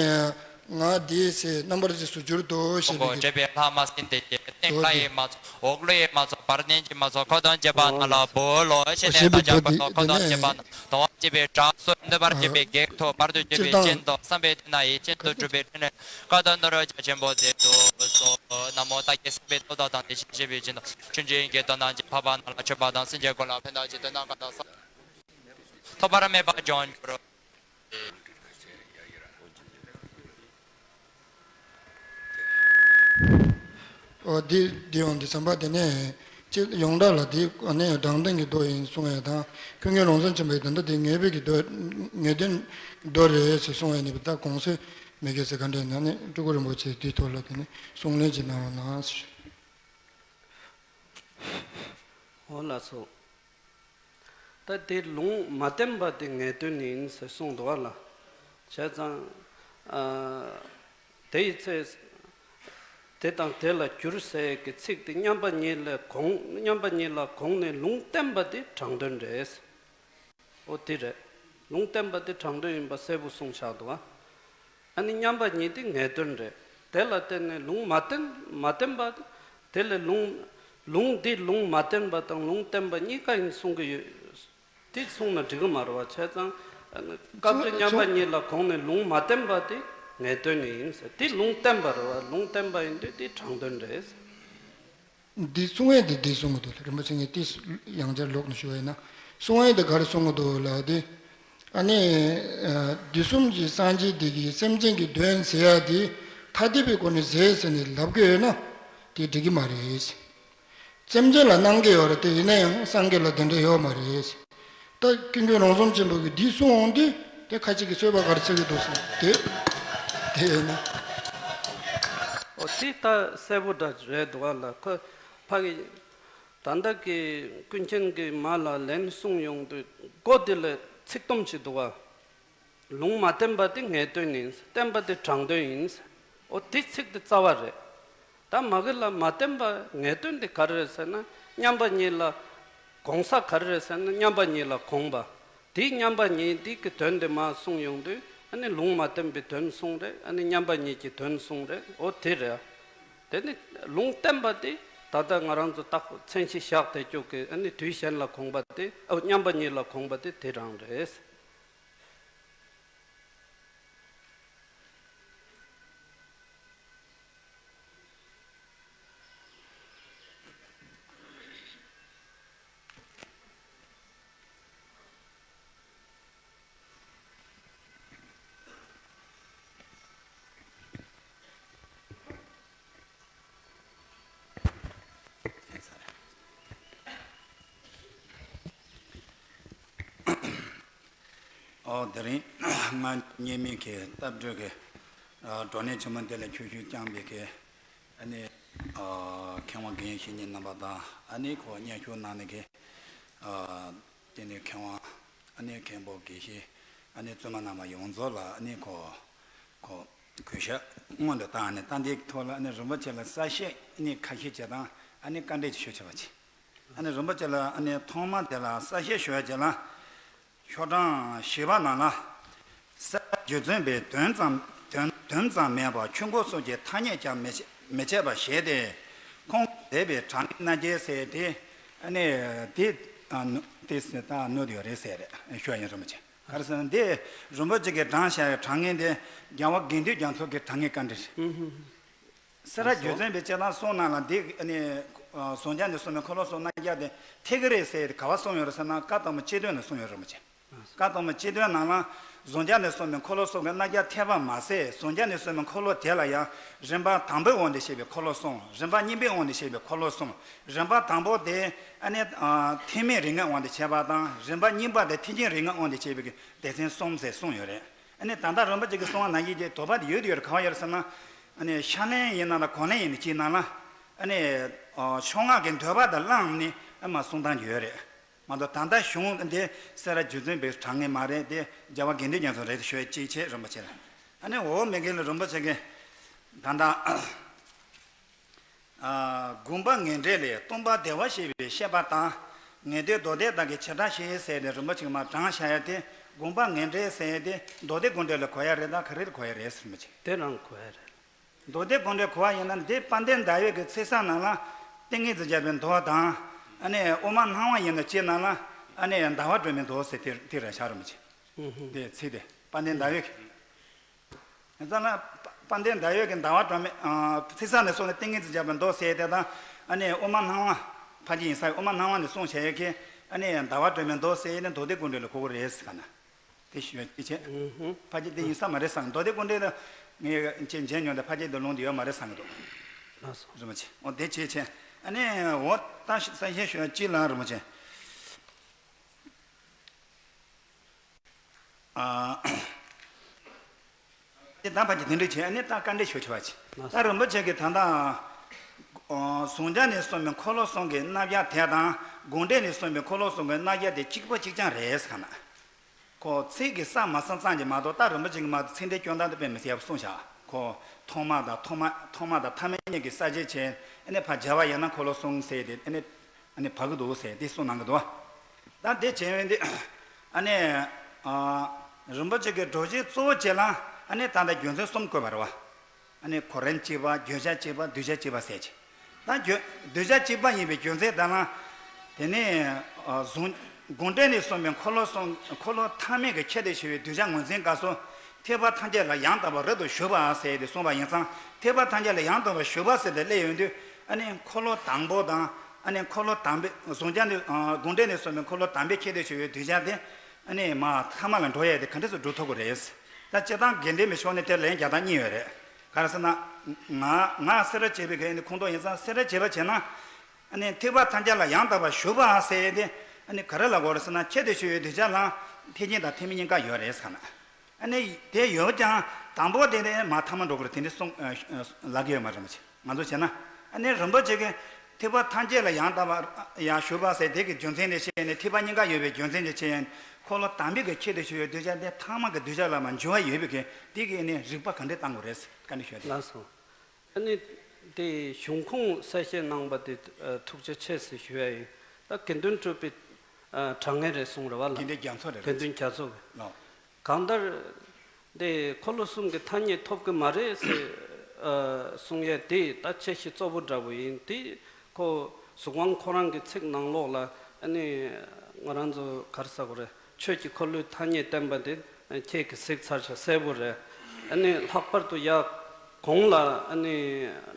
ང་འདི་ཚེ་རྣམ་པར་རྫོགས་སུ་གྱུར་ཏོ་ཞེས་པའི་གི། འབྲེལ་པའི་ལྷ་མ་སྲིན་སྡེ་བརྒྱད་སྟེང་ལྷ་ཡི་མ་ཚོགས། འོག་ཀླུ་ཡི་མ་ཚོགས། བར་གནོན་གྱི་མ་ཚོགས། འཁོར་དང་བཅས་པ་རྣམས་ལ་འབུལ་ལོ་ཞེས་ནས་བདག་ཅག་འཁོར་དང་འཁོར་དང་བཅས་པ་རྣམས་དང་བ་བཅས་པའི་དགྲ་སོགས་འདུལ་བར་བྱེད་པའི་བགེགས་ཐོབ་པར་དུ་གྱུར་པའི་རྐྱེན་དང་། བསམ་པའི་དོན་ཡིད་བཞིན་དུ་འགྲུབ་པའི་ཕྲིན་ལས་ཀ་དག་ནོར་བུ་རྒྱ་ཆེན་པོ་མཛད་དུ་གསོལ། ན་མོ། བདག་གིས་གསན་པའི་སྟོབས་དང་དང་དེ་བཞིན་གཤེགས་པའི་སྦྱིན་བདག་ཆོས་འབྱུང་གི་དོན་རྣམས་ཀྱི་འཕགས་པ་རྣམས་ལ་མཆོད་པ་དང་། སེམས་ཅན་ཀུན་ལ་ཕན་བདེ་གི་དོན་རྣམས་གང་དག་བསམ་ཐོགས་པ་མེད་པར་འབྱུང་གྱུར། འོ་འདི་འདི་ཡོང་དུས་ཙམ་པ་དེ་ནས་སྤྱི་ཡོངས་གྲགས་ལ་འདི་ཨ་ནི་དྲང་བདེན་གྱི་མདོ་ཡིན་གསུང་ཡས་དང་། ཀུན་མཁྱེན་རོང་ཟོམ་ཆེན་པོས་ད་ལྟ་འདི་ངེས་པའི་གི་མདོ་ངེས་དོན་མདོ་རེད་ཟེར་གསུང་ཡས་ནི་ད་དགོངས་སེལ་མི་དགོས་ཟེར་ག་འདྲ་ཡིན་ན་ནི་སྤྲུལ་སྐུ་རིན་པོ་ཆེ་འདིའི་ཐོག་ལ་དེ་ནས་གསུང་གླེང་ཅིག་གནང་རོགས་གནང་ཟེར། འོ་ལགས་སོ། ད་དེ་ལུང་མ་བསྟན་པ་དེ་ངེས་དོན་ཡིན་ཟེར་གསུངས་འདུག་བ་ལ། བྱས་ཙང་ཨ་དེ་ཡི་ཚེ་དེ་དང་དེ་ལ་འགྱུར་ཟེར་གྱི་ཚིག་དེ་མཉམ་པ་ཉིད་ལས་གོང་མཉམ་པ་ཉིད་ལ་གོང་ནས་ལུང་བསྟན་པ་དེ་དྲང་དོན་རེད། འོ་དེ་རེད། ལུང་བསྟན་པ་དེ་དྲང་དོན་ཡིན་པ་གསལ་པོ་གསུངས་བཞག་འདུག་བ། ཨ་ནི་མཉམ་པ་ཉིད་དེ་ངེས་དོན་རེད། དེ་ལ་བརྟེན་ནས་ལུང་མ་བསྟན་མ་བསྟན་པ་དེ་ལས་ལུང་ལུང་འདི་ལུང་མ་བསྟན་པ་དང་ལུང་བསྟན་པ་གཉིས་ཀ་ཡིན་གསུང་གི་ཡོད། དེ་གསུངས་ན་འགྲིག་གི་མ་རེད་བ། བྱས་ཙང་ཨ་ནི་སྐབས་དེ་མཉམ་པ་ཉིད་ལ་གོང་ནས་ལུང་མ་བསྟན་པ་དེ་ངེས་དོན་ཡིན་ཟེར། དེ་ལུང་བསྟན་པ་རེད་བ། ལུང་བསྟན་པ་ཡིན་དུས་དེ་དྲང་དོན་རེད། འདི་གསུང་ཡས་འདི་འདི་གསུང་གི་འདུག་རིན་པོ་ཆེ་ངས་ཏིས་ཡང་བསྐྱར་ལོག་ནས་ཞུ་བ་ཡིན་ན། གསུང་ཡས་འདི་ག་རེ་གསུང་གི་འདུག་ལབ་དེ། ཨ་ནི་དུས་གསུམ་གྱི་སངས་རྒྱས་འདི་གིས་སེམས་ཅན་གྱི་དོན་མཛད་ཡ་དེ་ཐ་དད་པའི་སྒོ་ནས་མཛད་ཟེར་ནས་ལབ་ཀྱི་ཡོད་ན་དེ་འགྲིག་གི་མ་རེད། སེམས་ཅན་ལ་གནང་གི་ཡོད་རེད་དེ། ཡིན་ན་ཡང་སངས་རྒྱས་ལ་དེ་འདྲ་ཡོད་མ་རེད། ད་ཀུན་མཁྱེན་རོང་ཟོམ་ཆེན་པོ་གིས་འདི་གསུངས་འོང་དུས་དེ་ཁ་ཅིག་གིས་རྩོད་པ་ག་རེ་རྩོད་ཀྱི་འདུག་ཟེར་དེ་དེ་ཡིན་ན། ཨོ་དེ་ད་གསལ་པོ་འདྲ་རེད་འདུག་བ་ལ། ཁོ་ཕ་གི་ད་ལྟ་གི་ཀུན་མཁྱེན་གྱིས་མ་ལ་ལན་གསུངས་ཡོང་དུས་མགོ་དེ་ལ་ཚིག་དུམ་ཞིག་འདུག་བ། ལུང་མ་བསྟན་པ་དེ་ངེས་དོན་ཡིན། བསྟན་པ་དེ་དྲང་དོན་ཡིན། ཨོ་དེ་ཚིག་དེ་རྩ་བ་རེད། ད་མ་གི་ལ་མ་བསྟན་པ་ངེས་དོན་དེ་ག་རེ་རེད་ཟེར་ན། མཉམ་པ་ཉིད་ལ་གོང་ས་ག་རེ་རེད་ཟེར་ན། མཉམ་པ་ཉིད་ལ་གོང་པ། དེའི་མཉམ་པ་ཉིད་དེ་གི་དོན་དེ་མ་གསུངས་ཡོང་དུས་ཨ་ནི་ལུང་མ་བསྟན་པའི་དོན་གསུངས་རེད། ཨ་ནི་མཉམ་པ་ཉིད་ཀྱི་དོན་གསུངས་རེད། ཨོ་དེ་རེད། དེ་ནི་ལུང་བསྟན་པ་དེ་ད་ལྟ་ང་རང་ཚོ་ཏག་མཚན་གཞི་བཞག་བསྡད་རྒྱུ་གི་ཨ་ནི་དུས་གཞན་ལ་གོང་པ་དེ། ཨོ་མཉམ་པ་ཉིད་ལ་གོང་པ་དེ་དེ་རང་རེད། ཨོ་དེ་རིང་ང་ཉེ་མི་གི་སྟབས་བདེ་གི་ཨ་བགྲོ་གླེང་ཆེན་མོ་འདི་ལ་ཁྱོད་ཞུ་བསྐྱངས་པའི་གི་ཨ་ནི་ཨ་མཁས་དབང་དགེ་བཤེས་གཉེན་རྣམ་པ་དང་། ཨ་ནི་ཁོ་སྙན་ཞུ་གནང་ནི་གི་ཨ་དེ་ནི་མཁས་དབང་ཨ་ནི་མཁན་པོ་དགེ་བཤེས་ཨ་ནི་བཙུན་མ་རྣམ་པ་ཡོངས་རྫོགས་ལ་ཨ་ནི་ཁོ་ཁོ་གུས་ཞབས་སྔོན་དུ་བཏང་ནས། ད་འདིའི་ཐོག་ལ་ཨ་ནི་རིན་པོ་ཆེ་ལ་གསལ་བཤད་ཨ་ནི་ཁ་ཤས་བྱེད་དང་། ཨ་ནི་བཀའ་འདྲི་ཞུ་ཆོག་པ་བྱེད། ཨ་ནི་རིན་པོ་ཆེ་ལ་ཨ་ནི་ཐོག་མ་དེ་ལ་གསལ་བཤད་ཞུ་ཡ་བྱས་ལ། ཤོག་གྲངས་བཞི་པ་ནང་ལ། སེ་ར་རྒྱུ་མཚན་པའི་དོན་ཙམ་དོན་དོན་ཙམ་མེད་པར་ཆོས་འཁོར་སོགས་ཀྱི་ཐ་སྙད་ཀྱང་མི་བྱེད་མི་བྱེད་པར་བཞེད་དེ། ཁོང་མཛད་པའི་དྲང་ངེས་རྣམ་རྒྱལ་ཟེར་ཏེ། ཨ་ནི་དེ་ཨ་ནུ་དེ་ད་ནོར་ཡོད་རེད་ཟེར་རེད་ཞུ་ཡ་ཡིན། རིན་པོ་ཆེ། ག་རེ་ཟེར་ན་འདི་རིན་པོ་ཆེ་གིས་དྲངས་བཞག་ཡ་དྲང་ངེས་དེ་རྒྱལ་བ་དགེ་འདུན་རྒྱ་མཚོ་གི་དྲང་ངེས་བཀའ་འདྲི་རེད། སེ་ར་རྒྱུ་མཚན་པའི་སྤྱི་དང་གསུང་ནང་ལ་འདི་ནི་ཟོང་རྒྱ་ནས་གསུངས་པའི་འཁོར་ལོ་གསུམ་རྣམ་རྒྱལ་དེ་འཐད་ཀྱི་རེད་ཟེར་ག་བ་གསུངས་ཡོད་རེད་ཟེར་ན། བཀའ་སྡོམ་སྤྱི་དོན་ལ་གསུངས་ཡོད་རེད། རིན་པོ་ཆེ། བཀའ་སྡོམ་སྤྱི་དོན་ནང་ལ་ཟོང་རྒྱ་ནས་གསུངས་པའི་འཁོར་ལོ་གསུམ་གྱི་རྣམ་རྒྱལ་འཐད་པ་མ་ཟད། ཟོང་རྒྱ་ནས་གསུངས་པའི་འཁོར་ལོ་དེ་ལ་ཡང་རིམ་པ་དང་པོའི་དབང་དུ་བྱས་པའི་འཁོར་ལོ་གསུམ། རིམ་པ་གཉིས་པའི་དབང་དུ་བྱས་པའི་འཁོར་ལོ་གསུམ། རིམ་པ་དང་པོ་དེ་ཨ་ནི་ཐེག་དམན་རིགས་ལྔའི་དབང་དུ་བྱས་པ་དང་། རིམ་པ་གཉིས་པ་དེ་ཐེག་ཆེན་རིགས་ལྔའི་དབང་དུ་བྱས་པའི་སྡེ་ཚན་གསུམ་ཟེར་གསུངས་ཡོད་རེད། ཨ་ནི་ད་ལྟ་རིན་པོ་ཆེ་གིས་གསུངས་པ་ནང་བཞིན་གྱི་དོགས་པ་དེ་ཡོད་དུ་ཡོད་རེད། ག་བ་ཡོད་རེད་ཟེར་ན། ཨ་ནི་ཤར་གླིང་ཡིན་ན་ལ་གོང་གླིང་ཡིན་ན་གཅིག་ནང་ལ། ཨ་ནི་ཕྱོགས་སྔགས་ཀྱི་འདོད་པ་དང་བླངས་ནས་ཨ་མ་གསུང་སྟངས་ཡོད་རེད། མ་གཏོགས་ད་ལྟ་གཞུང་འདི་སེ་ར་རྒྱུ་མཚན་པའི་དྲང་ངེས་མ་རེད། དེ་རྒྱལ་བ་དགེ་འདུན་རྒྱ་མཚོ་རེད་ཞུ་ཡ་གཅིག་བྱས། རིན་པོ་ཆེ་ལ། ཨ་ནི་འོ་མི་དགེ་ལ་རིན་པོ་ཆེ་གིས་ད་ལྟ། ཨ། དགོངས་པ་ངེས་འགྲེལ་ལས། སྟོང་པ་བདེ་བར་གཤེགས་པའི་བཤད་པ་དང་། ངེས་དོན་མདོ་སྡེ་དག་གི་བྱེ་བྲག་བཤད་ཟེར་ནས་རིན་པོ་ཆེ་མར་དྲངས་བཞག་ཡ་དེ། དགོངས་པ་ངེས་འགྲེལ་ཟེར་ཡ་དེ་མདོ་སྡེ་དགོངས་འགྲེལ་ལ་གོ་ཡ་རེད་དམ་ག་རེ་ལ་གོ་ཡ་རེད་ཟེར། རིན་པོ་ཆེ། དེ་རང་གོ་ཡ་རེད། མདོ་སྡེ་དགོངས་འགྲེལ་གོ་བ་ཡིན་ན་འདི་དཔལ་ལྡན་ཟླ་འོད་ཀྱི་ཚིག་གསལ་ནང་ལ་ཏིང་ངེ་འཛིན་རྒྱས་པའི་མདོ་དང་། ཨ་ནི་དབུ་མ་སྣང་བ་ཡིན་ན་སྤྱི་ནང་ལ་ཨ་ནི་ཟླ་བ་སྒྲོན་མའི་མདོ་ཟེར་དེ་དེ་རེད་ཤག། རིན་པོ་ཆེ། ཨུ་ཧུ། དེ་ཚིག་དེ་དཔལ་ལྡན་ཟླ་འོད་ཀྱི། ཡིན་ཙང་ན། དཔལ་ལྡན་ཟླ་འོད་ཀྱིས་ཟླ་བ་སྒྲོན་མའི། ཨ། ཚིག་གསལ་ནས་གསུངས་ནས་ཏིང་ངེ་འཛིན་རྒྱས་པའི་མདོ་ཟེར་དེ་དང་། ཨ་ནི་དབུ་མ་སྣང་བ། ཕལ་ཆེར་ཡིན་ས་ཡོད། དབུ་མ་སྣང་བ་ནས་གསུངས་བྱས་ཡོད་ཀྱི། ཨ་ནི་ཟླ་བ་སྒྲོན་མའི་མདོ་ཟེར་ནས་མདོ་སྡེ་དགོངས་འགྲེལ་ལ་གོ་གི་རེད་ཟེར་ག་ན། དེ་ཞུ་ཅི་བྱས། ཨུ་ཧུ། ཕལ་ཆེར་དེ་ཡིན་ས་མ་རེད་བསམ། མདོ་སྡེ་དགོངས་འགྲེལ་ལ་ངས་ཅིག་མཇལ་མྱོང་དེ་ཕལ་ཆེར་དེ་ལུང་དེ་ཡོད་མ་རེད་བསམ་གི་འདུག། ལགས་སོ། རིན་པོ་ཆེ། འོ་དེ་བྱས་བྱས། ཨ་ནི་འོ་ད་གསལ་བཤད་ཞུ་ཡ་ཅི་ལ་རིན་པོ་ཆེ། ཨ། དེ་དང་ཕལ་ཆེར་དེ་འདྲ་བྱས་ནས་ད་བཀའ་འདྲི་ཞུ་ཆོག་པ་བྱས། ད་རིན་པོ་ཆེ་གིས་ད་ལྟ། ཨ། ཟུང་འཇུག་ནས་གསུངས་པའི་འཁོར་ལོ་གསུམ་གྱི་རྣམ་གཞག་དེ་དང་། དགོངས་འགྲེལ་ནས་གསུངས་པའི་འཁོར་ལོ་གསུམ་གྱི་རྣམ་གཞག་དེ་གཅིག་པ་གཅིག་རྐྱང་རེད་ཟེར་ག་ན། ཁོ་ཚིག་གི་གསལ་མ་གསལ་ཙམ་གྱིས་མ་གཏོགས། ད་རིན་པོ་ཆེ་གིས་མ་གཏོགས་ཚིག་འགྲེལ་སྐྱོན་སྟངས་དེ་དཔེ་མི་སྲིད་ཡག་པོ་གསུངས་བཞག། ཁོ་ཐོག་མ་དང་ཐོག་མ་ཐོག་མ་དང་ཐ་མའི་གཉིས་ཀྱི་གསལ་བྱེད་བྱས། ཨ་ནི་ཕར་སྦྱར་བ་ཡིན་ན་འཁོར་ལོ་གསུམ་ཟེར་དེ་ཨ་ནི། ཨ་ནི་བབས་ཀྱི་འདུག་ཟེར་དེ་གསུངས་གནང་གི་འདུག་བ། ད་དེ་བྱས་པས་འདི། ཨ་ནི། ཨ། རིན་པོ་ཆེ་གིས་སྒྲོམ་གཞི་གཙོ་བོ་བྱས་ལ། ཨ་ནི་ད་ལྟ་རྒྱུ་མཚན་གསུམ་བཀོད་པ་རེད་བ། ཨ་ནི་གོ་རིམ་གཅིག་པ། བརྗོད་བྱ་གཅིག་པ། གདུལ་བྱ་གཅིག་པ་ཟེར་གྱི། ད་བརྗོད་གདུལ་བྱ་གཅིག་པ་ཡིན་པའི་རྒྱུ་མཚན་དེ་ལ། དེ་ནས། ཨ། གཟུང་། དགོངས་འགྲེལ་ནས་གསུངས་པའི་འཁོར་ལོ་གསུམ། འཁོར་ལོ་ཐ་མལ་གྱི་ཁྱད་དུ་ཆེ་བའི་གདུལ་བྱ་ངོས་འཛིན་སྐབས་སུ། ཐེག་པ་ཐམས་ཅད་ལ་ཡང་དག་པར་རབ་ཏུ་ཞུགས་པ་ཟེར་ཏེ་གསུངས་པ་ཡིན་ཙང་། ཐེག་པ་ཐམས་ཅད་ལ་ཡང་དག་པར་ཞུགས་པ་ཟེར་ཏེ་སླེབས་ཡོང་དུས། ཨ་ནི་འཁོར་ལོ་དང་པོ་དང་། ཨ་ནི་འཁོར་ལོ་དང་པོའི་ཟུང་འཇུག་ནས། ཨ། དགོངས་འགྲེལ་ནས་གསུངས་པའི་འཁོར་ལོ་དང་པོའི་ཁྱད་དུ་ཆེ་བའི་གདུལ་བྱ་དེ། ཨ་ནི་མར་ཐ་མ་ལ་འགྲོ་ཡས་དེ་ག་འདྲ་སེ་སྒྲུབ་ཐུབ་ཀྱི་རེད། ད་སྤྱིར་བཏང་དགེ་ལྡན་པའི་ཕྱོགས་ནས་དེ་ལན་རྒྱག་སྟངས་གཉིས་ཡོད་རེད། ག་རེ་ཟེར་ན། ང་ང་སེ་ར་བྱེས་པའི་གི་ཨ་ནི་ཁོངས་གཏོགས་ཡིན་ཙང་། སེ་ར་བྱེས་པ་བྱས་ན། ཨ་ནི་ཐེག་པ་ཐམས་ཅད་ལ་ཡང་དག་པར་ཞུགས་པ་ཟེར་ཏེ། ཨ་ནི་ག་རེ་ལ་གོ་རེད་ཟེར་ན། ཁྱད་དུ་ཆེ་བའི་གདུལ་བྱ་ལ་ཐེག་ཆེན་དང་ཐེག་དམན་གཉིས་ཀ་ཡོད་རེད་ཟེར་ན། ཨ་ནི་དེ་ཡོད་ཀྱང་དང་པོ་དེ་ནས་མར་ཐ་མ་འགྲོ་དགོས་རེད། དེ་འདྲ་གསུངས། ཨ། ལབ་ཀྱི་ཡོད་མ་རེད། རིན་པོ་ཆེ། ང་ཚོ་བྱས་ན། ཨ་ནི་རིན་པོ་ཆེ་གིས་ཐེག་པ་ཐམས་ཅད་ལ་ཡང་དག་པར་ཡང་ཞུགས་པ་ཟེར་དེ་གི་རྒྱུ་མཚན་དེ་བྱས་ནས། ཐེག་པ་གཉིས་ཀ་ཡོད་པའི་རྒྱུ་མཚན་དེ་བྱས་ནས། འཁོར་ལོ་དང་པོའི་གི་ཁྱད་དུ་ཆེ་བའི་གདུལ་བྱ་དེ་ཐ་མ་གི་གདུལ་བྱ་ལ་མར་འགྱུར་བ་ཡོད་པའི་གི་དེ་གི་ཨ་ནི་རིགས་པ་ག་འདྲས་བཏང་དགོས་རེད། བཀའ་འདྲི་ཞུ་ཡ་དེ། ལགས་སོ། ཨ་ནི་དེ་གཞུང་ཁུངས་གསལ་བཤད་གནང་བ་དེ། ཨ། ཐུགས་རྗེ་ཆེ་ཟེར་ཞུ་ཡ་ཡིན། ད་དགེ་འདུན་གྲུབ་པའི། ཨ། དྲང་ངེས་རེད་གསུངས་རེད་བ་ལ། དགེ་འདུན་རྒྱ་མཚོ་རེད། དགེ་འདུན་རྒྱ་མཚོ་གི། ལགས། གང་ལྟར། འདི་འཁོར་ལོ་གསུམ་གྱི་ཐ་སྙད་ཐོབ་ཀྱི་མ་རེད་ཟེར། ཨ། གསུང་ཡས་དེ་ད་དཔྱད་གཞི་གཙོ་བོ་འདྲ་བོ་ཡིན། དེ་ཁོ་གཟུངས་དབང་ཁོ་རང་གི་ཚིག་ནང་ལོགས་ལ། ཨ་ནི་ང་རང་ཚོ་ག་རེ་ཟེར་དགོས་རེད། ཆོས་ཀྱི་འཁོར་ལོའི་ཐ་སྙད་བསྟན་པ་དེ་ཁྱེད་ཀྱིས་གཟིགས་ཚར་ཤག། གསལ་པོ་རེད། ཨ་ནི་ལྷག་པར་དུ་ཡ་གོང་ལ། ཨ་ནི་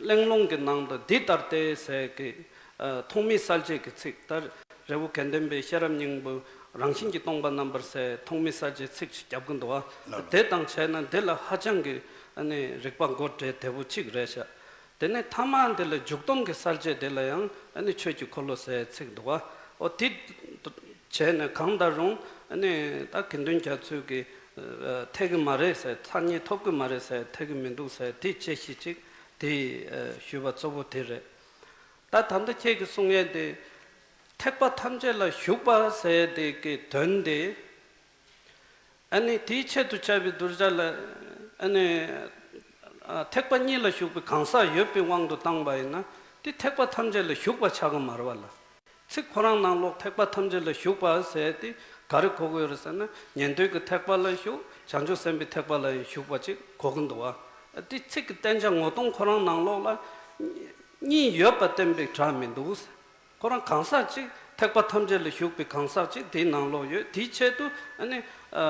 གླེང་སློང་གི་ནང་དུ་འདི་ལྟར་ཏེ་ཟེར་གི། ཨ། ཐོགས་མེད་གསལ་བྱེད་ཀྱི་ཚིག། ད་རི་བོ་དགེ་ལྡན་པའི་ཤེས་རབ་སྙིང་པོ་རང་བཞིན་གྱིས་སྟོང་པ་རྣམ་པར་གསལ། ཐོགས་མེད་གསལ་བྱེད་ཚིག་ཅིག་རྒྱབ་ཀྱི་འདུག་བ། ལགས། དེ་དང་བྱས་ན་འདི་ལ་ཧ་ཅང་གི་ཨ་ནི་རིགས་པ་མགོ་བྲེལ་བདེ་པོ་གཅིག་རེད་ཤག། དེ་ནས་ཐ་མ་འདི་ལ་འཇུག་སྡོམ་གྱི་གསལ་བྱེད་དེ་ལ་ཡང་ཨ་ནི་ཆོས་ཀྱི་འཁོར་ལོ་ཟེར་ཚིག་འདུག་བ། འོ་དེ་བྱས་ནས་གང་ལྟར་རུང་ཨ་ནི་ད་དགེ་འདུན་རྒྱ་མཚོས་ཀྱི། ཨ། འཐད་ཀྱི་མ་རེད་ཟེར། ཐ་སྙད་ཐོབ་ཀྱི་མ་རེད་ཟེར། འཐད་ཀྱི་མི་འདུག་ཟེར། དེ་དཔྱད་གཞི་གཅིག་དེ། ཨ། ཞུས་པ་གཙོ་བོ་དེ་རེད། ད་ད་ལྟ་ཁྱེད་ཀྱིས་གསུང་ཡས་དེ། ཐེག་པ་ཐམས་ཅད་ལ་ཞུགས་པ་ཟེར་དེ་གི་དོན་དེ། ཨ་ནི་དེའི་ཆེད་དུ་བྱ་བའི་གདུལ་བྱ་ལ། ཨ་ནི། ཨ། ཐེག་པ་གཉིས་ལ་ཞུགས་པའི་གང་ཟག་ཡོད་པའི་དབང་དུ་བཏང་བ་ཡིན་ན། དེ་ཐེག་པ་ཐམས་ཅད་ལ་ཞུགས་པ་ཆགས་ཀྱི་མ་རེད་བ་ལ། ཚིག་ཁོ་རང་ནང་ལོགས་ཐེག་པ་ཐམས་ཅད་ལ་ཞུགས་པ་ཟེར་དེ་ག་རེ་གོ་གི་ཡོད་རེད་ཟེར་ན། ཉན་ཐོས་ཀྱི་ཐེག་པ་ལ་ཞུགས། བྱང་ཆུབ་སེམས་དཔའི་ཐེག་པ་ལ་ཡང་ཞུགས་པ་ཅིག་གོ་གི་འདུག་བ། དེ་ཚིག་གི་བསྟན་བྱ་ངོ་གདོང་ཁོ་རང་ནང་ལོགས་ལ་གཉིས་ཡོད་པ་བསྟན་པའི་སྒྲ་མི་འདུག་ཟེར། ཁོ་རང་གང་ཟག་ཅིག་ཐེག་པ་ཐམས་ཅད་ལ་ཞུགས་པའི་གང་ཟག་ཅིག་དེའི་ནང་ལོགས་ཡོད། དེའི་ཆེད་དུ་ཨ་ནི་ཨ་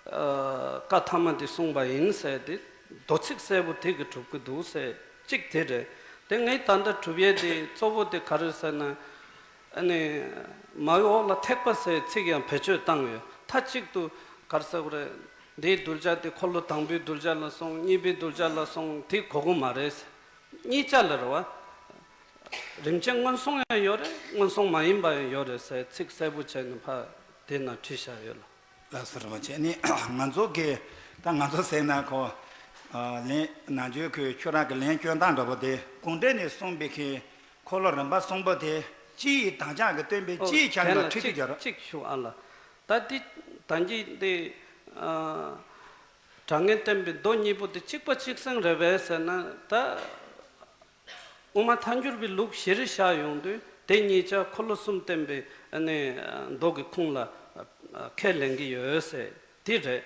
ཨ་བཀའ་ཐ་མ་དེ་གསུངས་པ་ཡིན་ཟེར་ཏེ་མདོ་ཚིག་གསལ་པོ་དེ་གིས་གྲུབ་ཀྱི་འདུག་ཟེར་གཅིག་དེ་རེད། དེ་ངས་ད་ལྟ་གྲུབ་ཡས་དེ་གཙོ་བོ་དེ་ག་རེ་ཟེར་ན། ཨ་ནི་མའི་འོག་ལ་ཐེག་པ་ཟེར་ཚིག་ཡང་བེད་སྤྱོད་བཏང་ཡོད། མཐའ་གཅིག་ཏུ་ག་རེ་ཟེར་དགོས་རེད། འདིའི་གདུལ་བྱ་དེ་འཁོར་ལོ་དང་པོའི་གདུལ་བྱ་ལ་སོང་། གཉིས་པའི་གདུལ་བྱ་ལ་སོང་། དེ་གོ་གི་མ་རེད། གཉིས་ཆ་ལ་རེད་བ། རིམ་བྱོན་སྔོན་སོང་ཡང་ཡོད་རེད། སྔོན་སོང་མ་ཡིན་པ་ཡང་ཡོད་རེད་ཟེར་ཚིག་གསལ་པོ་བྱས་ནས་ཕར་དེ་ན་བྲིས་བཞག་ཡོད་ལ། ལགས་སོ། རིན་པོ་ཆེ། ནི་ང་ཚོ་གི་ད་ང་ཚོ་ཟེར་ན་ཁོ་ཨ་ལན་ནང་ཆོས་ཁོས་ཁྱོད་རང་གི་ལན་སྐྱོན་སྟངས་འདྲ་པོ་དེ་གུང་ཁྲན་ནས་གསུངས་པའི་གི་འཁོར་ལོ་རིམ་པ་གསུམ་པོ་དེ་སྤྱི་ཡི་དམ་བཅའ་གི་སྟོན་པའི་ཨོ་སྤྱི་ཡི་ཆ་དེ་ནས་ལ་ཁྲིད་དུ་གཅིག་སྦྱར། གཅིག་ཞུ་ཨ་ལ། ད་འདི་ད་གིན་འདི་ཨ་དྲང་ངེས་བསྟན་པའི་མདོ་གཉིས་པོ་དེ་གཅིག་པ་གཅིག་སེང་རེད་པས་ཟེར་ན་ད། དབུ་མ་ཐལ་འགྱུར་བའི་ལུགས་གཞིར་བཞག་ཡོང་དུས་དེ་གཉིས་ཆ་འཁོར་ལོ་གསུམ་བསྟན་པའི་ཨ་ནི་མདོ་གི་ཁུངས་ལ་ཨ་ཁས་ལེན་གྱི་ཡོད་ཟེར་དེ་རེད།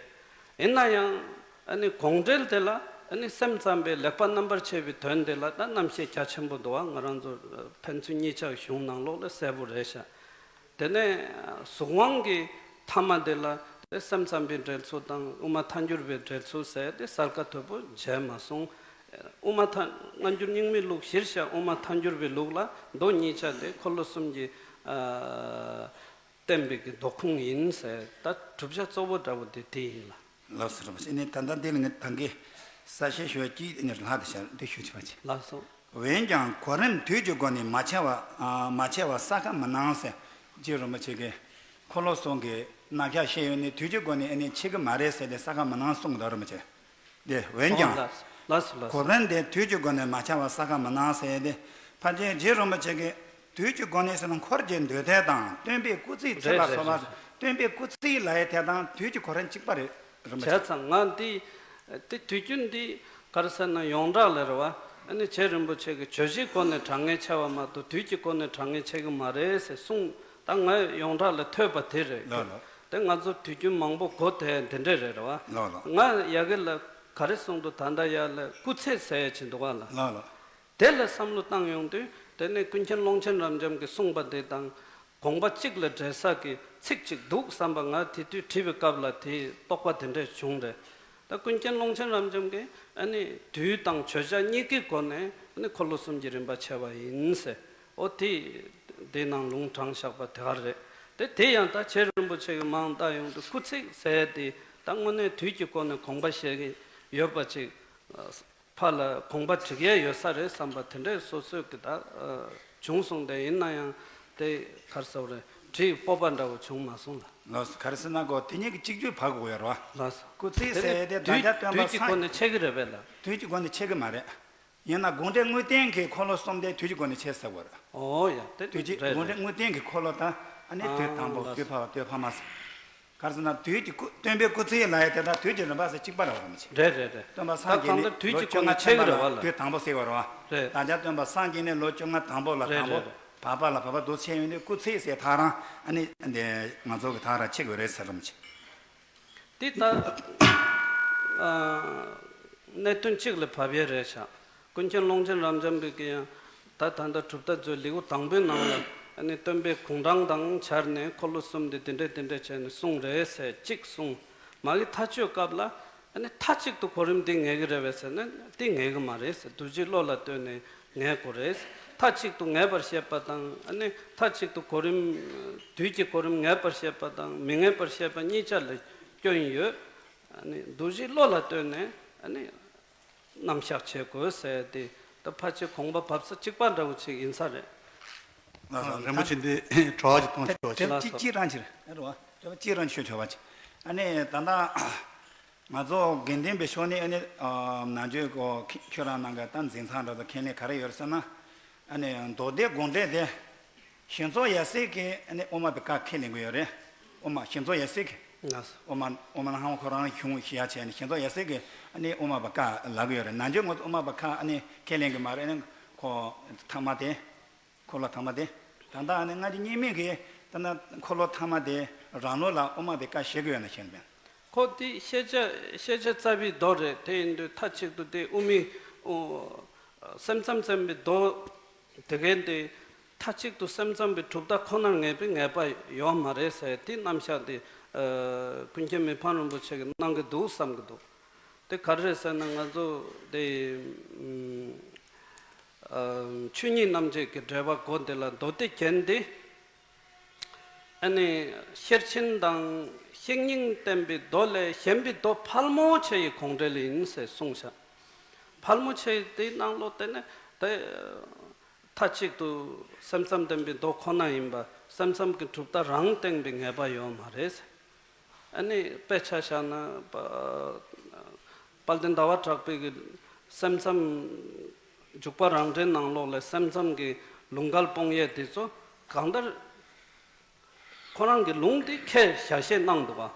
ཡིན་ན་ཡང་ཨ་ནི་དགོངས་འགྲེལ་དེ་ལ་ཨ་ནི་སེམས་ཙམ་པའི་ལེགས་པ་རྣམ་པར་ཕྱེ་བའི་དོན་དེ་ལ་ད་རྣམ་བཤད་རྒྱ་ཆེན་པོ་འདུག་བ། ང་རང་ཚོ་ཕན་ཚུན་གཉིས་ཆ་གཞུང་ནང་ལོགས་ལ་གསལ་པོ་རེད་ཤག་དེ་ནས་གཟུགས་དབང་གི་ཐ་མ་དེ་ལ་དེ་སེམས་ཙམ་པའི་འགྲེལ་ཚུལ་དང་དབུ་མ་ཐལ་འགྱུར་བའི་འགྲེལ་ཚུལ་ཟེར་དེ་གསལ་ཁ་དོད་པོ་མཇལ་མ་སོང་། དབུ་མ་ཐལ་སྔ་འགྱུར་རྙིང་མའི་ལུགས་གཞིར་བཞག་དབུ་མ་ཐལ་འགྱུར་བའི་ལུགས་ལ་མདོ་གཉིས་ཆ་དེ་འཁོར་ལོ་གསུམ་གྱི་ཨ་བསྟན་པའི་གི་མདོ་ཁུངས་ཡིན་ཟེར། ད་གྲུབ་བྱ་གཙོ་བོ་འདྲ་བོ་དེ་དེ་ཡིན་ལ། ལགས་སོ། རིན་པོ་ཆེ། ནི་ད་ལྟ་འདི་ལ་ངས་ད་གིན་གསལ་བཤད་ཞུ་བ་གཅིག་ནས་ལྷག་དེ་བྱ་འདི་ཞུ་ཆེ་བ་ཆེ། ལགས་སོ། འོན་ཀྱང་གོ་རིམ་དུས་ཀྱི་སྒོ་ནས་མ་ཕྱེ་བ་ཨ་མ་ཕྱེ་བ་ས་ཁ་མི་སྣང་ཟེར། རྗེ་རིན་པོ་ཆེ་གིས་འཁོར་ལོ་གསུམ་གྱི་རྣམ་གཞག་བཤད་ཡོད་ནི་དུས་ཀྱི་སྒོ་ནས་ཨ་ནི་ཕྱེ་གི་མ་རེད་ཟེར་ཏེ་ས་ཁ་མི་སྣང་གསུངས་འདུག་རིན་པོ་ཆེ། དེ་འོན་ཀྱང་། ཨོ་ལགས་ལགས་སོ་ལགས་སོ། གོ་རིམ་དེ་དུས་ཀྱི་སྒོ་ནས་མ་ཕྱེ་བ་ས་ཁ་མི་སྣང་ཟེར་ཏེ། ཕལ་ཆེར་རྗེ་རིན་པོ་ཆེ་གིས་དུས་ཀྱི་སྒོ་ནས་ཟེར་ན་འཁོར་གྱི་འདུས་ཐད་དང་སྟོན་པའི་སྐུ་ཚེའི་ཚད་ལ་རེད་སོགས་རེད་པ། རེད། སྟོན་པའི་སྐུ་ཚེའི་ལ་ཡའི་ཐད་དང་དུས་ཀྱི་གོ་རིམ་གཅིག་པ་རེད། རིན་པོ་ཆེ། བྱས་ཙང་ང་འདི་དེ་དུས་རྒྱུན་འདི་ག་རེ་ཟེར་ན་ཡོངས་གྲགས་ལ་རེད་བ། ཨ་ནི་རྗེ་རིན་པོ་ཆེ་གིས་བརྗོད་གཞིའི་སྒོ་ནས་དྲང་ངེས་ཕྱེ་བ་མ་གཏོགས་དུས་ཀྱི་སྒོ་ནས་དྲང་ངེས་ཕྱེ་གི་མ་རེད་ཟེར་གསུངས། ད་ང་ཡོངས་གྲགས་ལ་ཐོས་པ་དེ་རེད། ལགས་ལགས། དེ་ང་ཚོ་དུས་རྒྱུན་མང་པོ་གོ་དེ་འདི་འདྲས་རེད་རེད་བ། ལགས་ལགས། ང་ཡ་གི་ལ་ག་རེ་གསུངས་འདུག་ད་ལྟ་ཡ་ལ་སྐུ་ཚེ་ཟེར་ཡ་ཅིག་འདུག་ག་ལ། ལགས་ལགས། དེ་ལ་བསམ་བློ་བཏང་ཡོང་དུས་དེ་ནས་ཀུན་མཁྱེན་ཀློང་ཆེན་རབ་འབྱམས་ཀྱིས་གསུངས་པ་དེ་དང་དགོངས་པ་གཅིག་ལ་འགྲེལ་ས་གི་ཚིག་གཅིག་འདུག་བསམ་པ་ང་དེ་དུས་བྲིས་པའི་སྐབས་ལ་དེ་རྟོགས་པ་དེ་འདྲས་བྱུང་རེད། ད་ཀུན་མཁྱེན་ཀློང་ཆེན་རབ་འབྱམས་ཀྱིས་ཨ་ནི་དུས་དང་བརྗོད་བྱ་གཉིས་ཀའི་སྒོ་ནས་ཨ་ནི་འཁོར་ལོ་གསུམ་གྱི་རིམ་པ་ཕྱེ་བ་ཡིན་ཟེར། ཨོ་དེ་དེ་ནང་ལུང་དྲངས་བཞག་པ་དེ་ག་རེད། དེ་དེ་ཡང་ད་རྗེ་རིན་པོ་ཆེ་གིས་མང་བལྟས་ཡོང་དུས་སྐུ་ཚེ་ཟེར་དེ་ད་དངོས་གནས་དུས་ཀྱི་སྒོ་ནས་དགོངས་པ་བཞེས་ཀྱི་ཡོད་པ་ཅིག་ཕར་ལ་དགོངས་པ་འགྲིག་ཡས་ཡོད་ས་རེད་བསམ་པ་དེ་འདྲས་སོ་སོས་ཀྱི་ད་ཨ་བྱུང་སོང་། དེ་ཡིན་ན་ཡང་དེ་ག་རེ་ཟེར་དགོས་རེད། བྲིས་སྤོབས་པ་འདྲ་བོ་བྱུང་མ་སོང་ལ། ལགས་སོ། ག་རེ་ཟེར་ན་གོ་དེ་གཉིས་ཀྱི་གཅིག་གྱུར་ཕར་དགོས་ཡོད་རེད་བ། ལགས་སོ། སྐུ་ཚེ་དེ་ཟེར་དེ་ད་དུས་ལྟ་སྟོན་དུས་པ་ཀྱི་སངས་སྒོ་ནས་ཕྱེ་གི་རེད་པས་ལ། དུས་ཀྱི་སྒོ་ནས་ཕྱེ་གི་མ་རེད། ཡིན་ན་དགོངས་འགྲེལ་དངོས་བསྟན་གྱི་འཁོར་ལོ་གསུམ་དེ་དུས་ཀྱི་སྒོ་ནས་ཕྱེ་ཟེར་བ་རེད། ཨོ་ཡ་དེ་དུས་ཀྱི་རེད་དགོངས་འགྲེལ་རེད། དངོས་བསྟན་གྱི་འཁོར་ལོ་དང་ཨ་ནི་དུས་དང་པོ། ཨ་ལགས་དུས་ཕ་བ་དུས་ཕ་མ་ཟེར། ག་རེ་ཟེར་ན་དུས་ཀྱི་སྐུ་སྟོན་པའི་སྐུ་ཚེའི་ལ་ཡ་དེ་དང་དུས་ཀྱི་རིམ་པ་ཟེར་གཅིག་པ་རེད་བ། རིན་པོ་ཆེ། རེད་རེད་རེད། སྟོན་པ་ད་སངས་རྒྱས་གང་ནས་ལྟར་དུས་ལོ་ཀྱི་སྐོར་བཅོ་ལྔ་ནས་ཕྱེ་གི་ཚན་པ་རེད་བ་ལ། དུས་དང་པོ་ཟེར་བ་རེད་བ། རེད། བདག་ཅག་སྟོན་པ་སངས་རྒྱས་ནས་ལོ་བཅོ་ལྔ་དང་པོ་ལ་རེད་དང་པོ། རེད་རེད། བར་པ་ལ་བར་པ་འདུག་ཕྱེ་ཡོང་དུས་སྐུ་ཚེ་ཟེར་ཐག་རང་ཨ་ནི་འདི་ང་ཚོ་གི་ཐག་རང་ཕྱེ་དགོས་རེད་ཟེར། རིན་པོ་ཆེ། འདི་ལྟར་ཨ་གནད་དོན་གཅིག་ལ་བབས་ཡས་རེད་ཤག་ཀུན་མཁྱེན་ཀློང་ཆེན་རབ་འབྱམས་པའི་གི་ཡང་ད་ད་ལྟ་གྲུབ་མཐའ་མཛོད་ལེའུ་དང་པོའི་ནང་ལ་ཨ་ནི་སྟོན་པའི་དགུང་གྲངས་དང་སྦྱར་ནས་འཁོར་ལོ་གསུམ་དེ་དེ་འདྲས་དེ་འདྲས་བྱས་ནས་གསུངས་རེད་ཟེར་གཅིག་གསུངས། མ་གི་མཐའ་དཔྱོད་སྐབས་ལ་ཨ་ནི་མཐའ་གཅིག་ཏུ་གོ་རིམ་འདི་ངེས་ཀྱི་རེད་པས་ཟེར་ན་འདི་ངེས་ཀྱི་མ་རེད་ཟེར། རྡོ་རྗེ་བློ་ལ་ལྟོས་ནས་ངེས་དགོས་རེད། མཐའ་གཅིག་ཏུ་ངེས་པར་བཤད་པ་དང་ཨ་ནི་མཐའ་གཅིག་ཏུ་གོ་རིམ་དུས་ཀྱི་གོ་རིམ་ངེས་པར་བཤད་པ་དང་མི་ངེས་པར་བཤད་པ་གཉིས་ཆ་ལ་སྐྱོན་ཡོད། ཨ་ནི་རྡོ་རྗེ་བློ་ལ་ལྟོས་ནས་ཨ་ནི་རྣམ་གཞག་བྱེད་དགོས་ཟེར་ཏེ་ད་ཕལ་ཆེར་དགོངས་པ་བབས་ས་གཅིག་པ་འདྲ་བོ་ཅིག་ཡིན་ས་རེད། ལགས་སོ། རིན་པོ་ཆེ་འདི་དྲི་བ་ཅིག་གཏོང་ཆོག་ཅིག་དེབ་ལགས་སོ། གཅིག་རང་ཕྱིར་རེད་བ། དེབ་གཅིག་རང་ཕྱིར་ཆོག་པ་ཅིག་ཨ་ནི་ད་ལྟ་ང་ཚོ་དགེ་ལྡན་པའི་ཕྱོགས་ནས་ཨ་ནི་ནང་ཆོས་གོ་ཁྱོད་རང་ནང་གི་ད་འཛིན་ཚང་འདྲ་ཚོ་ཁས་ལེན་ག་རེ་ཡོད་རེད་ཟེར་ན། ཨ་ནི་མདོ་སྡེ་དགོངས་འགྲེལ་དེ་ཞིང་ཚོགས་ཡབ་སྲས་ཀྱིས་ཨ་ནི་དབུ་མ་པའི་བཀའ་ཁས་ལེན་གྱི་ཡོད་རེད། དབུ་མ་ཞིང་ཚོགས་ཡབ་སྲས་ཀྱིས། ལགས་སོ། དབུ་མ་དབུ་མ་ལྷ་དབང་ཁོ་རང་གཞུང་ཞུ་ཡ་བྱས་ནས་ཞིང་ཚོགས་ཡབ་སྲས་ཀྱིས་ཨ་ནི་དབུ་མ་པའི་བཀའ་ལབ་ཀྱི་ཡོད་རེད། ནང་ཆོས་ངོ་ཚོ་དབུ་མ་པའི་བཀའ་ཨ་ནི་ཁས་ལེན་གྱི་མ་རེད། ཨ་ནི་ཁོ་ཐ་མ་དེ། འཁོར་ལོ་དང་པོ་དེ། ད་ལྟ་ཨ་ནི་ལྔ་བཅུ་གཉིས་མའི་གི་ད་ན་འཁོར་ལོ་ཐ་མ་དེ་རང་ལུགས་ལ་དབུ་མ་དེ་བཀའ་བཞེས་ཀྱི་ཡོད་ན་ཤེས་པས། ཁོ་དེ་ཤེས་བྱ་ཤེས་བྱ་རྩ་བའི་མདོ་རེད། དེ་ཡིན་དུས་མཐའ་གཅིག་ཏུ་དེ་དབུ་མའི་ཨོ་སེམས་ཙམ་ཙམ་པའི་མདོ་དེ་གའི་དེ་མཐའ་གཅིག་ཏུ་སེམས་ཙམ་པའི་གྲུབ་མཐའ་ཁོ་ནར་ངེས་པའི་ངེས་པ་ཡོད་མ་རེད་ཟེར། དེ་རྣམ་གཞག་དེ་ཨ་ཀུན་མཁྱེན་མི་ཕམ་རིན་པོ་ཆེ་གིས་གནང་གི་འདུག་བསམ་གི་འདུག་དེ་ག་རེ་རེད་ཟེར་ན། ང་ཚོ་དེ་ཨ་ཆོས་ཉིད་རྣམ་འབྱེད་ཀྱི་འགྲེལ་པ་སྒོ་འདི་ལ་མདོ་སྡེ་རྒྱན་འདི་ཨ་ནི་ཤེར་ཕྱིན་དང་བཤེས་གཉེན་བསྟེན་པའི་མདོ་ལས་གཞན་པའི་མདོ་ཕལ་མོ་ཆེ་ཡི་དགོངས་འགྲེལ་ཡིན་ཟེར་གསུངས་ཤག་ཕལ་མོ་ཆེ་དེའི་ནང་ལོགས་དེ་ནི་དེ་མཐའ་གཅིག་ཏུ་སེམས་ཙམ་བསྟན་པའི་མདོ་ཁོ་ན་ཡིན་པ། སེམས་ཙམ་གྱི་གྲུབ་མཐའ་རང་བསྟན་པའི་ངེས་པ་ཡོད་མ་རེད། ཨ་ནི་དཔེ་ཆ་བཞག་ན་པ་དཔལ་ལྡན་ཟླ་བ་གྲགས་པའི་གི་སེམས་ཙམ་འཇུག་པ་རང་འགྲེལ་ནང་ལོགས་ལ་སེམས་ཙམ་གྱི་ལུང་འགལ་སྤོང་ཡས་དེ་ཚོ་གང་ལྟར་ཁོ་རང་གི་ལུང་དེ་ཁས་བཞག་བཤད་གནང་འདུག་བ།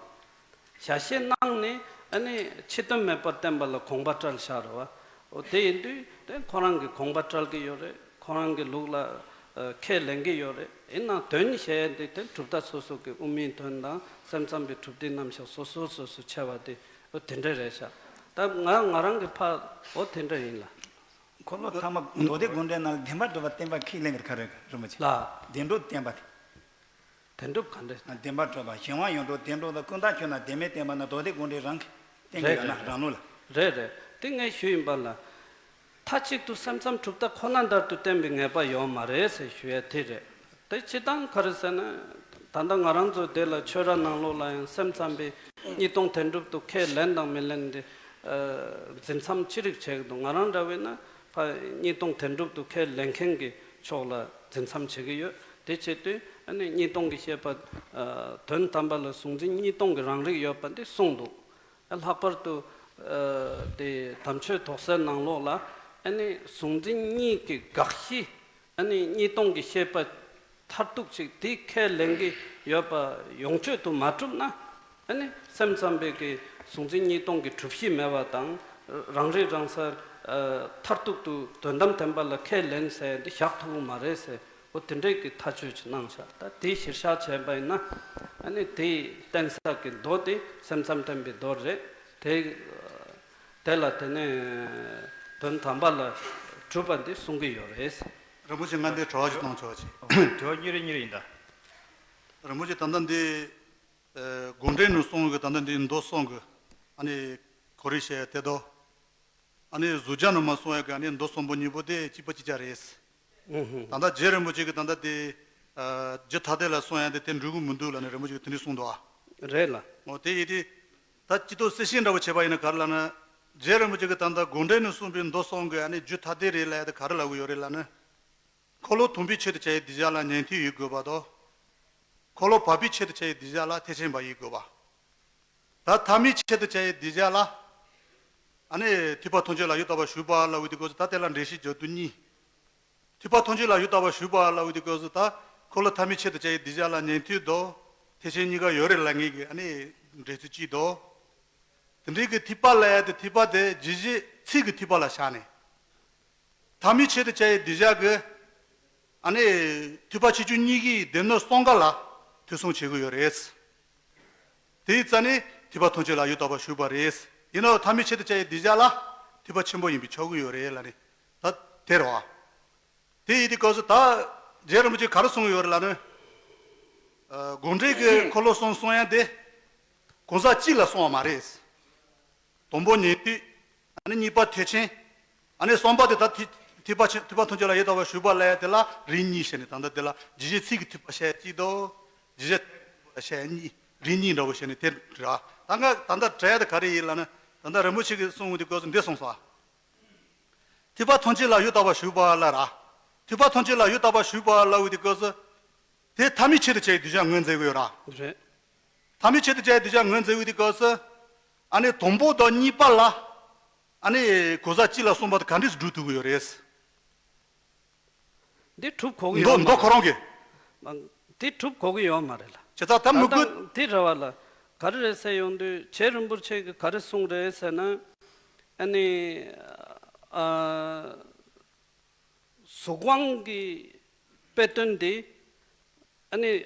བཞག་བཤད་གནང་ནས་ཨ་ནི་ཕྱི་དོན་མེད་པར་བསྟན་པ་ལ་དགོངས་པ་བཀྲལ་བཞག་རེད་བ། འོ་དེ་ཡིན་དུས་དེ་ཁོ་རང་གི་དགོངས་པ་བཀྲལ་གི་ཡོད་རེད། ཁོ་རང་གི་ལུགས་ལ་ཨ་ཁས་ལེན་གི་ཡོད་རེད། ཡིན་ནའང་དོན་བཤད་ཡས་དེ་དེ་གྲུབ་མཐའ་སོ་སོ་གི་དབུ་མའི་དོན་དང་སེམས་ཙམ་པའི་གྲུབ་མཐའི་རྣམ་གཞག་སོ་སོ་སོ་སོ་ཕྱེ་བ་དེ་འོ་དེ་འདྲ་རེད་ཤག་ད་ང་ང་རང་གི་ཕ་འོ་དེ་འདྲ་ཡིན་ལ། འཁོར་ལོ་ཐ་མ་མདོ་སྡེ་དགོངས་འགྲེལ་ནང་ལ་བདེན་པར་གྲུབ་པ་བསྟན་པ་ཁས་ལེན་གྱི་ག་རེ་རིན་པོ་ཆེ། ལ། བདེན་གྲུབ་བསྟན་པ་དེ། བདེན་གྲུབ་ག་འདྲ། བདེན་པར་གྲུབ་པ་གཞན་དབང་ཡོངས་གྲུབ་བདེན་གྲུབ་ལ་ཀུན་བརྟགས་ཆོས་རྣམས་བདེན་མེད་བསྟན་པ་ན་མདོ་སྡེ་དགོངས་འགྲེལ་རང་གིས་བསྟན་གྱི་རེད་ཡོད་ན་རེད་རང་ལུགས་ལ། རེད་རེད། དེ་ངས་ཞུས་ཡིན་པ་ལ། མཐའ་གཅིག་ཏུ་སེམས་ཙམ་གྲུབ་མཐའ་ཁོ་ན་ལྟར་དུ་བསྟན་པའི་ངེས་པ་ཡོད་མ་རེད་ཟེར་ཞུ་ཡ་དེ་རེད། དེ་སྤྱིར་བཏང་ག་རེ་ཟེར་ན། ད་ལྟ་ང་རང་ཚོ་དེ་ལ་ཆོས་ར་ནང་ལོགས་ལ་ཡང་སེམས་ཙམ་པའི་གཉིས་སྟོང་བདེན་གྲུབ་ཏུ་ཁས་ལེན་དང་མི་ལེན་དེ་ཨ་འཛིན་མཚམས་ཅི་རིགས་བྱེད་ཀྱི་འདུག་ང་རང་འདྲ་བས་ན་ཕ་གཉིས་སྟོང་བདེན་གྲུབ་ཏུ་ཁས་ལེན་མཁན་གྱི་ཕྱོགས་ལ་འཛིན་མཚམས་བྱེད་ཀྱི་ཡོད། དེ་བྱེད་དུས་ཨ་ནི་གཉིས་སྟོང་གི་བཤད་པ་ཨ་དོན་དམ་པ་ལ་གཟུང་འཛིན་གཉིས་སྟོང་གི་རང་རིག་ཡོད་པ་འདི་གསུངས་འདུག་ལྷག་པར་དུ་ཨ་དེ་དམ་ཆོས་དོགས་སེལ་ནང་ལོགས་ལ་ཨ་ནི་གཟུང་འཛིན་གཉིས་ཀྱི་དགག་གཞི་ཨ་ནི་གཉིས་སྟོང་གི་བཤད་པ་མཐར་ཐུག་ཅིག་དེ་ཁས་ལེན་གྱི་ཡོད་པ་ཡོངས་གཅོད་དུ་མ་གྲུབ་ན། ཨ་ནི་སེམས་ཙམ་པའི་གི་གཟུང་འཛིན་གཉིས་སྟོང་གི་གྲུབ་གཞི་མེད་པ་དང་། རང་རིག་རང་གསལ་ཨ་མཐར་ཐུག་ཏུ་དོན་དམ་བདེན་པ་ལ་ཁས་ལེན་ཟེར་འདི་བཞག་ཐུབ་ཀྱི་མ་རེད་ཟེར། འོ་དེ་འདྲའི་གི་ཐག་གཅོད་ཅིག་གནང་བཞག་ད་དེ་གཞིར་བཞག་བྱས་པ་ཡིན་ན་ཨ་ནི་དེ་བསྟན་ས་གི་མདོ་དེ་སེམས་ཙམ་བསྟན་པའི་མདོ་རེད། དེ་དེ་ལ་དེ་ནས་དོན་དམ་པ་ལ་གྲུབ་པ་འདི་གསུང་གི་ཡོད་རེད། རིན་པོ་ཆེ་ང་འདི་དྲི་བ་ཞིག་གཏོང་ཆོག་ཅིག་དྲི་བ་གཉིས་རེ་གཉིས་རེ་ཡིན་ད། རིན་པོ་ཆེ་ད་ལྟ་འདི་ཨ་དགོངས་འགྲེལ་ནས་གསུང་གི་ད་ལྟ་འདི་མདོ་གསུང་གི་ཨ་ནི་གོ་རེ་བཤད་དེ་དོ། ཨ་ནི་གཟུགས་སྦྱངས་ནས་མར་གསུང་ཡག་གི་ཨ་ནི་མདོ་གསུམ་པོ་གཉིས་པོ་དེ་གཅིག་པ་གཅིག་རྐྱང་རེད། ཨུ་ཧུ། ད་ལྟ་རྗེ་རིན་པོ་ཆེ་གིས་ད་ལྟ་དེ་ཨ་རྒྱུད་ཐ་དད་ལ་གསུང་ཡག་དེ་དེ་འགྲིག་གི་མི་འདུག་ལབ་ནས་རིན་པོ་ཆེ་གིས་དེ་འདྲ་གསུངས་འདུག་ཨ། རེད་ལ། འོ་དེ་ཡིན་དུས་ད་སྤྱི་ཚོགས་གསལ་བཤད་འདྲ་པོ་བྱས་པ་ཡིན་ན་ག་རེ་ལབ་ན། རྗེ་རིན་པོ་ཆེ་གིས་ད་ལྟ་དགོངས་འགྲེལ་ནས་གསུངས་པའི་མདོ་གསུམ་གི་ཨ་ནི་རྒྱུད་ཐ་དད་རེད་ལབ་ཡག་དེ་ག་རེ་ལབ་གི་ཡོད་རེད་ལབ་ན། འཁོར་ལོ་མཐོང་བའི་ཆེད་དུ་བྱ་བའི་གདུལ་བྱ་ལ་ཉན་ཐོས་ཡིན་དགོས་པ་དང་། འཁོར་ལོ་བག་པའི་ཆེད་དུ་བྱ་བའི་གདུལ་བྱ་ལ་ཐེག་ཆེན་པ་ཡིན་དགོས་པ། ད་ཐ་མའི་ཆེད་དུ་བྱ་བའི་གདུལ་བྱ་ལ། ཨ་ནི་ཐེག་པ་ཐམས་ཅད་ལ་ཡང་དག་པར་ཞུགས་པ་ལབ་ཡག་དེ་སྐབས་སུ་ད་དེ་ལ་འགྲེལ་བཤད་རྒྱག་དུས་གཉིས། ཐེག་པ་ཐམས་ཅད་ལ་ཡང་དག་པར་ཞུགས་པ་ལབ་ཡག་དེ་སྐབས་སུ་ད་འཁོར་ལོ་ཐ་མའི་ཆེད་དུ་བྱ་བའི་གདུལ་བྱ་ལ་ཉན་ཐོས་དང་ཐེག་ཆེན་གཉིས་ཀ་ཡོད་རེད་ལབ་མཁན་གྱི་ཨ་ནི་འགྲེལ་ཚུལ་གཅིག་དང་། དེ་འདྲའི་གི་ཐེག་པ་ལབ་ཡག་དེ་ཐེག་པ་དེ་རྒྱུད་བཞི་ཚིག་གི་ཐེག་པ་ལ་བཞག་ནས། ཐ་མའི་ཆེད་དུ་བྱ་བའི་གདུལ་བྱ་གི་ཨ་ནི་ཐེག་པ་ཆེ་ཆུང་གཉིས་ཀྱི་སྡེ་སྣོད་གསུམ་ཀ་ལ་ཐོས་བསམ་བྱེད་དགོས་ཡོད་རེད། དེའི་རྩ་ནས་ཐེག་པ་ཐམས་ཅད་ལ་ཡང་དག་པར་ཞུགས་པ་རེད། ཡིན་ནའང་ཐ་མའི་ཆེད་དུ་བྱ་བའི་གདུལ་བྱ་ལ་ཐེག་པ་ཆེན་པོ་ཡིན་པས་ཆོག་གི་ཡོད་རེད་ལབ་ནས་ད་དེ་རེད་བ། དེ་ཡིན་དུས་སྐབས་སུ་ད་རྗེ་རིན་པོ་ཆེས་ག་རེ་གསུངས་ཡོད་རེད་ལབ་ན། ཨ་དགོངས་འགྲེལ་གྱི་འཁོར་ལོ་གསུམ་གསུང་ཡག་དེ་གང་ཟག་གཅིག་ལ་གསུངས་པ་མ་རེད། དང་པོ་ཉན་ཐོས། ཨ་ནི་གཉིས་པ་ཐེག་ཆེན། ཨ་ནི་གསུམ་པ་དེ་ད་ཐེག་ཐེག་པ་ཆེ་ཐེག་པ་ཐམས་ཅད་ལ་ཡང་དག་པར་ཞུགས་པ་ལབ་ཡག་དེ་ལ་རིགས་གཉིས་བྱས་ནས་ད་ལྟ་དེ་ལ་རྒྱུད་བཞི་ཚིག་གི་ཐེག་པ་བཤད་གཅིག་དང་། རྒྱུད་བཞི་བཤད་གཉིས་རིགས་གཉིས་འདྲ་པོ་བྱས་ནས་དེ་རེད། ད་ང་ད་ལྟ་དྲི་ཡག་དེ་ག་རེ་ཡིན་ལབ་ན། ད་ལྟ་རིན་པོ་ཆེ་གིས་གསུངས་ཡོང་དུས་སྐབས་སུ་འདི་གསུངས་སོང་། ཐེག་པ་ཐམས་ཅད་ལ་ཡང་དག་པར་ཞུགས་པ་ལབ་ར། ཐེག་པ་ཐམས་ཅད་ལ་ཡང་དག་པར་ཞུགས་པ་ལབ་ཡག་དེ་སྐབས་སུ། དེ་ཐ་མའི་ཆེད་དུ་བྱ་བའི་གདུལ་བྱ་ངོས་འཛིན་གྱི་ཡོད་ར། རེད། ཐ་མའི་ཆེད་དུ་བྱ་བའི་གདུལ་བྱ་ངོས་འཛིན་ཡག་དེ་སྐབས་སུ། ཨ་ནི་དང་པོ་དང་གཉིས་པ་ལ། ཨ་ནི་གང་ཟག་གཅིག་ལ་གསུངས་པ་དེ་ག་འདྲས་སུ་སྒྲུབ་ཐུབ་ཀྱི་ཡོད་རེད། འདི་གྲུབ་གོ་གི་ཡོད་མ་མདོ་མདོ་ཁོ་རང་གིས། མ་འདི་གྲུབ་གོ་གི་ཡོད་མ་རེད་ལ། བྱས་ཙང་ད་མི་དགོས། ད་ལྟ་འདི་རེད་བ་ལ། ག་རེ་རེད་ཟེར་ཡོང་དུས་རྗེ་རིན་པོ་ཆེ་གིས་ག་རེ་གསུངས་རེད་ཟེར་ན། ཨ་ནི་ཨ་གཟུགས་དབང་གི་དཔེ་དོན་འདི་ ཨ་ནི།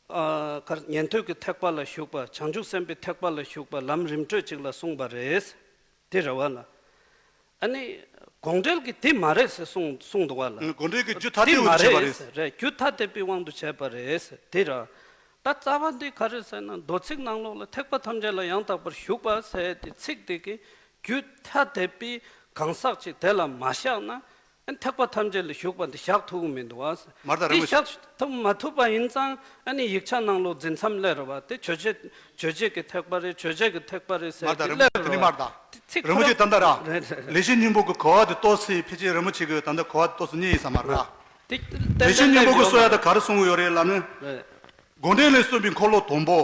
ཨ། གར་ཉན་ཐོས་ཀྱི་ཐེག་པ་ལ་ཞུགས་པ། བྱང་ཆུབ་སེམས་དཔའི་ཐེག་པ་ལ་ཞུགས་པ། ལམ་རིམ་གྲོ་གཅིག་ལ་གསུངས་པ་རེད། དེ་རེད་བ་ལ། ཨ་ནི། དགོངས་འགྲེལ་གྱི་དེ་མ་རེད་ཟེར་གསུངས་གསུངས་འདུག་བ་ལ། དགོངས་འགྲེལ་གྱི་རྒྱུ་ཐ་དད་དབང་དུ་བྱས་པ་རེད། རེད། རྒྱུ་ཐ་དད་པའི་དབང་དུ་བྱས་པ་རེད་དེ་ར། ད་རྩ་བ་འདི་ག་རེ་ཟེར་ན། མདོ་ཚིག་ནང་ལོགས་ལ་ཐེག་པ་ཐམས་ཅད་ལ་ཡང་དག་པར་ཞུགས་པ་ཟེར་དེ་ཚིག་དེ་གི་རྒྱུ་ཐ་དད་པའི་གང་ཟག་ཅིག་དེ་ལ་མ་བཞག་ན། ཨ་ནི་ཐེག་པ་ཐམས་ཅད་ལ་ཞུགས་པ་འདི་བཞག་ཐུབ་ཀྱི་མི་འདུག་ཨ། མར་ད་དེ་རིན་པོ་བཞག་ཐུབ་མ་ཐུབ་པ་ཡིན་ཙང་། ཨ་ནི་ཡིག་ཆ་ནང་ལོགས་འཛིན་མཚམས་སླེབས་རེད་བ། དེ་ཆོས་བྱེད་ཆོས་བྱེད་ཀྱི་ཐེག་པ་རེད། ཆོས་བྱེད་ཀྱི་ཐེག་པ་རེད་ཟེར། མར་ད་དེ་རིན་པོ་སླེབས་དེ་ནི་རེད་མར་ད། བ། ཚིག་རིན་པོ་ཆེ་ད་ལྟ་ར། རེད་རེད། ལེགས་བཤད་སྙིང་པོ་གི་གོ་བ་དེ་ཏོག་ཙམ་ཕལ་ཆེར་རིན་པོ་ཆེ་གི་ད་ལྟ་གོ་བ་དེ་ཏོག་ཙམ་རྙེད་ཡིན་ས་མ་རེད་ར། དེ་ལེགས་བཤད་སྙིང་པོ་གི་གསུང་ཡ་ད་ག་རེ་གསུང་གི་ཡོད་རེད་ལབ་ན། རེད། དགོངས་འགྲེལ་ལས་གསུངས་པའི་འཁོར་ལོ་དང་པོ།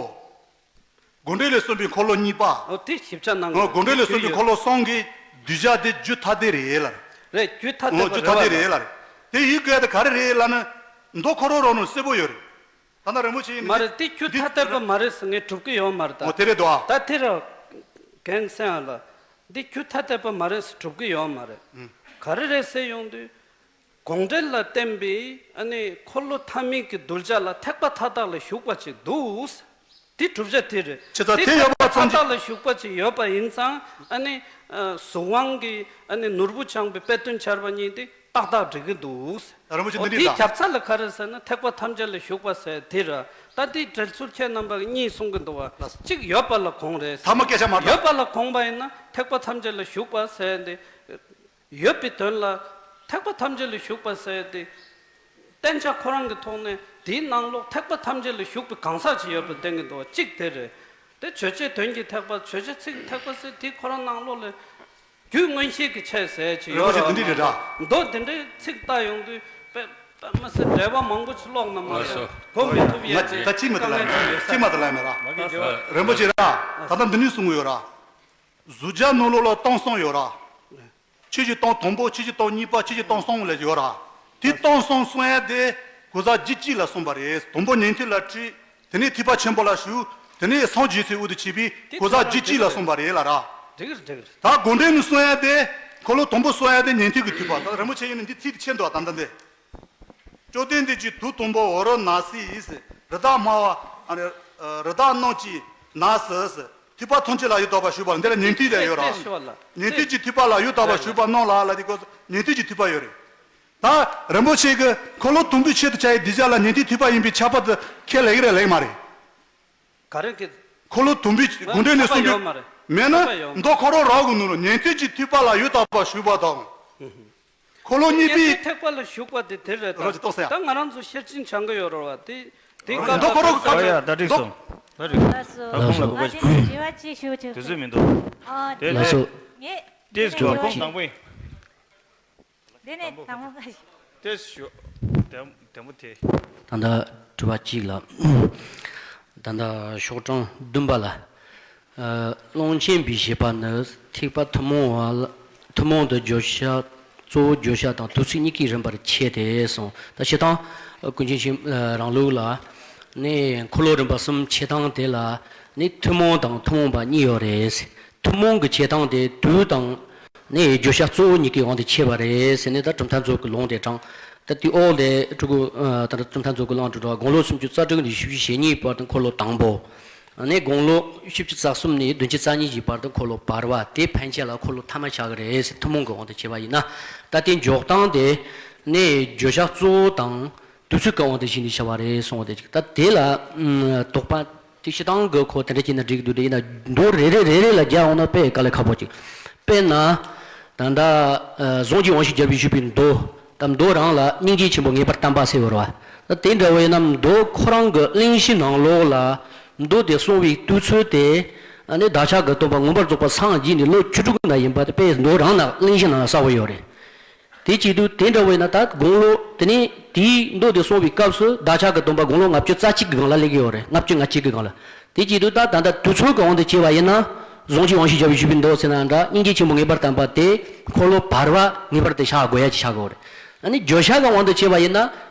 དགོངས་འགྲེལ་ལས་གསུངས་པའི་འཁོར་ལོ་གཉིས་པ། ཨོ། དེ་ཞིབ་ཆ་གནང་དགོས། དགོངས་འགྲེལ་ལས་གསུངས་པའི་འཁོར་ལོ་གསུམ་གྱི་གདུལ་བྱ་དེ་རྒྱུ་ཐ་དད་རེད་ལ། རེད། རྒྱུ་ཐ་དད་པ་རེད་བ་ལ། རྒྱུ་ཐ་དད་རེད་ལ། དེ་ཡིན་དགོས་ཡ་དེ་ག་རེ་རེད་ལབ་ན། མདོ་ཁོ་རང་རང་ནང་གསལ་པོ་ཡོད་རེད། ད་ལྟ་རིན་པོ་ཆེ་ཡིན་མ་རེད། དེ་རྒྱུ་ཐ་དད་པ་མ་རེད་ཟེར་ངས་སྒྲུབ་ཀྱི་ཡོད་མ་རེད་ད། ཨོ། དེ་རེད་དོ། ད་དེ་ར་གན་སེང་ཨ་ལ། འདི་རྒྱུ་ཐ་དད་པ་མ་རེད་ཟེར་སྒྲུབ་ཀྱི་ཡོད་མ་རེད། ག་རེ་རེད་ཟེར་ཡོང་དུས། དགོངས་འགྲེལ་ལ་བརྟེན་པའི་ཨ་ནི་འཁོར་ལོ་ཐ་མའི་གི་གདུལ་བྱ་ལ་ཐེག་པ་མཐའ་དག་ལ་ཞུགས་པ་ཅིག་འདུག། དེ་བསྒྲུབ་བྱ་དེ་རེད། བྱས་ཙང་དེ་ཡོད་པ་ཙམ་གྱིས། ཐེག་པ་མཐའ་དག་ལ་ཞུགས་པ་ཅིག་ཡོད་པ་ཡིན་ཙང་། ཨ་ནི་གཟུངས་དབང་གི་ཨ་ནི་ནོར་བུ་འཆང་བའི་དཔེ་དོན་འཆར་བ་གཉིས་དེ་ཏག་ཏག་འགྲིག་གི་འདུག། རིན་པོ་ཆེ་འོ་འདི་འདྲ་དེའི་རེད་ད། རྒྱབ་རྩ་ལ་ག་རེ་ཟེར་ན། ཐེག་པ་ཐམས་ཅད་ལ་ཞུགས་པ་ཟེར་དེ་ར། ད་དེའི་འགྲེལ་ཚུལ་ཁྱེད་རྣམ་པ་གཉིས་གསུང་གི་འདུག་བ། ལགས་སོ། གཅིག་ཡོད་པ་ལ་དགོངས་རེད། ཐ་མ་སྐད་ཆ་མ་རེད་ད། ཡོད་པ་ལ་དགོངས་པ་ཡིན་ན་ཐེག་པ་ཐམས་ཅད་ལ་ཞུགས་པ་ཟེར་འདི། ཡོད་པའི་དོན་ལ་ཐེག་པ་ཐམས་ཅད་ལ་ཞུགས་པ་ཟེར་ཏེ། བསྟན་བྱ་ཁོ་རང་གི་ཐོག་ནས་དེའི་ནང་ལོགས་ཐེག་པ་ཐམས་ཅད་ལ་ཞུགས་པའི་གང་ཟག་ཅིག་ཡོད་པ་བསྟན་གྱི་འདུག་བ། གཅིག་དེ་རེད། དེ་ཆོས་བྱེད་དོན་གྱི་ཐེག་པ། ཆོས་བྱེད་ཚིག་ཐེག་པ་ཟེར་དེ་ཁོ་རང་ནང་ལོགས་ལ་རྒྱུད་མངོན་ཤེས་ཀྱི་ཆོས་ཟེར་ཅིག་ཡོད་རེད་བ། རིན་པོ་ཆེ་འདི་འདྲ་རེད་ད། མདོ་འདི་འདྲའི་ཚིག་བལྟ་ཡོང་དུས་དཔེ་དཔེ་མི་སྲིད་འགྲེལ་པ་མང་པོ་ཅིག་ཀློག་ན་མ་ལགས་སོ། གོ་མི་ཐུབ་ཡས་ང་ཅིག་ད་གཅིག་མ་དེ་ལ་ཡིན་མེད་ར། གཅིག་མ་དེ་ལ་ཡིན་མེད་ར། རིན་པོ་ཆེ་ར། ད་ལྟ་འདི་ནས་གསུང་གི་ཡོད་ར། གཟུགས་སྒྲ་ནང་ལོགས་ལ་སྟོང་གསུམ་ཡོད་ར། ཆོས་ཀྱི་སྟོང་དང་པོ། ཆོས་ཀྱི་སྟོང་གཉིས་པ། ཆོས་ཀྱི་སྟོང་གསུམ་ལ་ཡོད་ར། དེ་སྟོང་གསུམ་གསུང་ཡ་དེ་གོ་ས་རྒྱུད་གཅིག་ལ་གསུངས་པ་རེད། དང་པོ་ཉན་ཐོས་ལ་ཁྲིད། དེ་ནས་ཐེག་པ་ཆེན་པོ་ལ་ཞུགས། དེ་ནས་སངས་རྒྱས་ཚེ་དབུ་དུ་བྱས་པའི་གོ་ས་རྒྱུད་གཅིག་ལ་གསུངས་པ་རེད་ལ་ར། འགྲིག་རེད། འགྲིག་རེད། ད་དགོངས་འགྲེལ་ནས་གསུང་ཡ་དེ། འཁོར་ལོ་དང་པོ་གསུང་ཡ་དེ་ཉན་ཐོས་ཀྱི་ཐེག་པ། ད་རིན་པོ་ཆེ་ཡིན་ན་འདི་ཚིག་དེ་ཤེས་འདུག་ད་ལྟ་འདི། བཅོམ་ལྡན་འདས་ཀྱིས་དུས་དང་པོ་འོད་རབ་ནག་སེར་ཡིས། རི་དྭགས་དམར་བ། ཨ་ནི། རི་དྭགས་རྣམས་ཀྱིས་ནགས་སུ། ཐེག་པ་ཐམས་ཅད་ལ་ཡང་དག་པར་ཞུགས་པ། འདི་ལ་ཉན་ཐོས་དེ་ཡོད་ར། དེ་ཞུ་བ་ལ། ཉན་ཐོས་ཀྱི་ཐེག་པ་ལ་ཡང་དག་པར་ཞུགས་པ་རྣམས་ལ་ལ་དེ་ཀོ་ཉན་ཐོས་ཀྱི་ཐེག་པ་ཡོད་རེད། ད་རིན་པོ་ཆེ་གིས་འཁོར་ལོ་དང་པོའི་ཆེད་དུ་བྱ་ཡི་གདུལ་བྱ་ལ་ཉན་ཐོས་ཐེག་པ་ཡིན་པའི་ཁྱབ་པ་དེ་ཁས་ལེགས་རེད་ལེགས་མ་རེད། ག་རེ་གི། འཁོར་ལོ་དང་པོའི་དགོངས་འགྲེལ་ནས་གསུངས་པའི། ཁྱབ་པ་ཡོད་མ་རེད། མེད་ན། ཁྱབ་པ་ཡོད་མ་རེད། མདོ་ཁོ་རང་རང་གི་ནང་ལ་ཉན་ཐོས་ཀྱི་ཐེག་པ་ལ་ཡང་དག་པར་ཞུགས་པ་དང་། འཁོར་ལོ་གཉིས་པའི། ཉན་ཐོས་ཐེག་པ་ལ་ཞུགས་པ་དེ་དེ་རེད་ད། རོ་ཅི་ཏོག་ས་ཡ། ད་ང་རང་ཚོ་ཤེར་ཕྱིན་སྦྱང་གི་ཡོད་རེད་བ། དེ་དེ། རོ་ཅི་ཀ་ཏོག་ཁོ་རང་གི། ཨ་ཡ། ད་འགྲིག་སོང་། ད་འགྲིག་ད་ལགས་སོ། ཁོང་ལ་གོ་བ་ཞིག། ཨ་ཅེ་དྲི་བ་གཅིག་ཞུ་ཆོག་དུས་ཚོད་མི་འདུག་ཨ། དེ་ལགས་སོ། ངས་ཏེས་ཞུ་བ། ཁོང་དང་པོ་ཡིན། འདི་ནས་དང་པོ་ག་ཞིག་ཏེས་ཞུ། དེ་དེ་མོ་དེ། ད་ལྟ་དྲི་བ་གཅིག་ལ། ད་ལྟ་ཤོག་གྲངས་བདུན་པ་ལ། ཨ། ཀློང་ཆེན་པའི་བཞེད་པ་ནི་ཐེག་པ་ཐུན་མོང་བ་ལ། ཐུན་མོང་དུ་བརྗོད་བྱ། གཙོ་བོ་བརྗོད་བྱ་དང་དུས་ཚིགས་གཉིས་ཀའི་རིམ་པར་ཕྱེ་སྟེ་གསུངས། ད་སྤྱིར་བཏང་ཀུན་མཁྱེན་ཆེན་རང་ལུགས་ལ་ནི་འཁོར་ལོ་རིམ་པ་གསུམ་ཕྱེ་སྟངས་དེ་ལ་ནི་ཐུན་མོང་དང་ཐུན་མོང་བ་གཉིས་ཡོད་རེད། ཐུན་མོང་གི་ཕྱེ་སྟངས་དེ་དུས་དང་ནི་བརྗོད་བྱ་གཙོ་བོ་གཉིས་ཀའི་དབང་དུ་ཕྱེ་བ་རེད་ཟེར་ནས། ད་གྲུབ་མཐའ་མཛོད་ཀྱི་ལུང་དེ་དྲངས། ད་དེའི་འོག་ལས་ཕྲུ་གུ། ཨ། ད་གྲུབ་མཐའ་མཛོད་ཀྱི་ལུང་དྲངས་འགྲོ། དགུང་ལོ་སུམ་ཅུ་རྩ་དྲུག་ནས་བཞི་བཅུ་ཞེ་གཉིས་བར་དུ་འཁོར་ལོ་དང་པོ། ནས་དགུང་ལོ་བཞི་བཅུ་རྩ་གསུམ་ནས་བདུན་ཅུ་རྩ་གཉིས་ཀྱི་བར་དུ་འཁོར་ལོ་བར་པ། དེ་ཕན་ཆད་ལ་འཁོར་ལོ་ཐ་མ་ཆགས་ཀྱི་རེད་ཟེར། ཐུན་མོང་གི་དབང་དུ་བྱས་པ་ཡིན་ན། ད་དེ་འཇོག་སྟངས་དེ་ནས་བརྗོད་བྱ་གཙོ་བོ་དང་དུས་ཚོད་ཀྱི་དབང་དུ་བྱས་ནས་བྱ་བ་རེད་གསུངས་པ་དེ་གཅིག་ད་དེ་ལ་དོགས་པ་དེ་སྤྱིར་བཏང་གི་ཁོ་དེ་འདྲ་བྱས་ན་འགྲིག་གི་འདུག་དེ་ཡིན་ན་མདོ་རེ་རེ་རེ་རེ་ལ་རྒྱག་འོང་ན་དཔེ་དཀའ་ལས་ཁག་པོ་ཅིག་དཔེར་ན། ད་ལྟ་གཟུངས་ཀྱི་དབང་ཕྱུག་རྒྱལ་པོས་ཞུས་པའི་མདོ། ད་མདོ་རང་ལ་སྙིང་རྗེ་ཆེན་པོ་ངེས་པར་བསྟན་པ་ཟེར་ཡོད་རེད་བ། ད་དེ་འདྲ་བས་ན་མདོ་ཁོ་རང་གི་གླེང་གཞི་ནང་ལོགས་ལ་མདོ་དེ་གསུངས་པའི་དུས་ཚོད་དེ། ཨ་ནི་བདག་ཅག་གི་སྟོན་པ་མངོན་པར་རྫོགས་པར་སངས་རྒྱས་ནས་ལོ་བཅུ་དྲུག་ན་ཡིན་པ་དེ་དཔེ་མདོ་རང་ན་གླེང་གཞི་ནང་ལ་གསལ་པོ་ཡོད་རེད། དེ་བྱེད་དུས་དེ་འདྲ་བས་ན་ད་དགུང་ལོ་དེ་ནས་དེའི་མདོ་དེ་གསུངས་པའི་སྐབས་སུ་བདག་ཅག་གི་སྟོན་པ་དགུང་ལོ་ལྔ་བཅུ་རྩ་གཅིག་གི་སྒང་ལ་སླེབས་ཀྱི་ཡོད་རེད། ལྔ་བཅུ་ང་གཅིག་གི་སྒང་ལ། དེ་བྱེད་དུས་ད་ད་ལྟ་དུས་ཚོད་ཀྱི་དབང་དུ་བྱས་པ་ཡིན་ན། གཟུངས་ཀྱི་དབང་ཕྱུག་རྒྱལ་པོས་ཞུས་པའི་མདོ་ཟེར་ན་འདྲ། སྙིང་རྗེ་ཆེན་པོ་ངེས་པར་བསྟན་པ་དེ་འཁོར་ལོ་བར་པ་ངེས་པར་དུ་བཞག་དགོས་ཡ་ཅིག་ཆགས་ཀྱི་ཡོད་རེད། ཨ་ནི་བརྗོད་བྱ་གི་དབང་དུ་བྱས་པ་ཡིན་ན།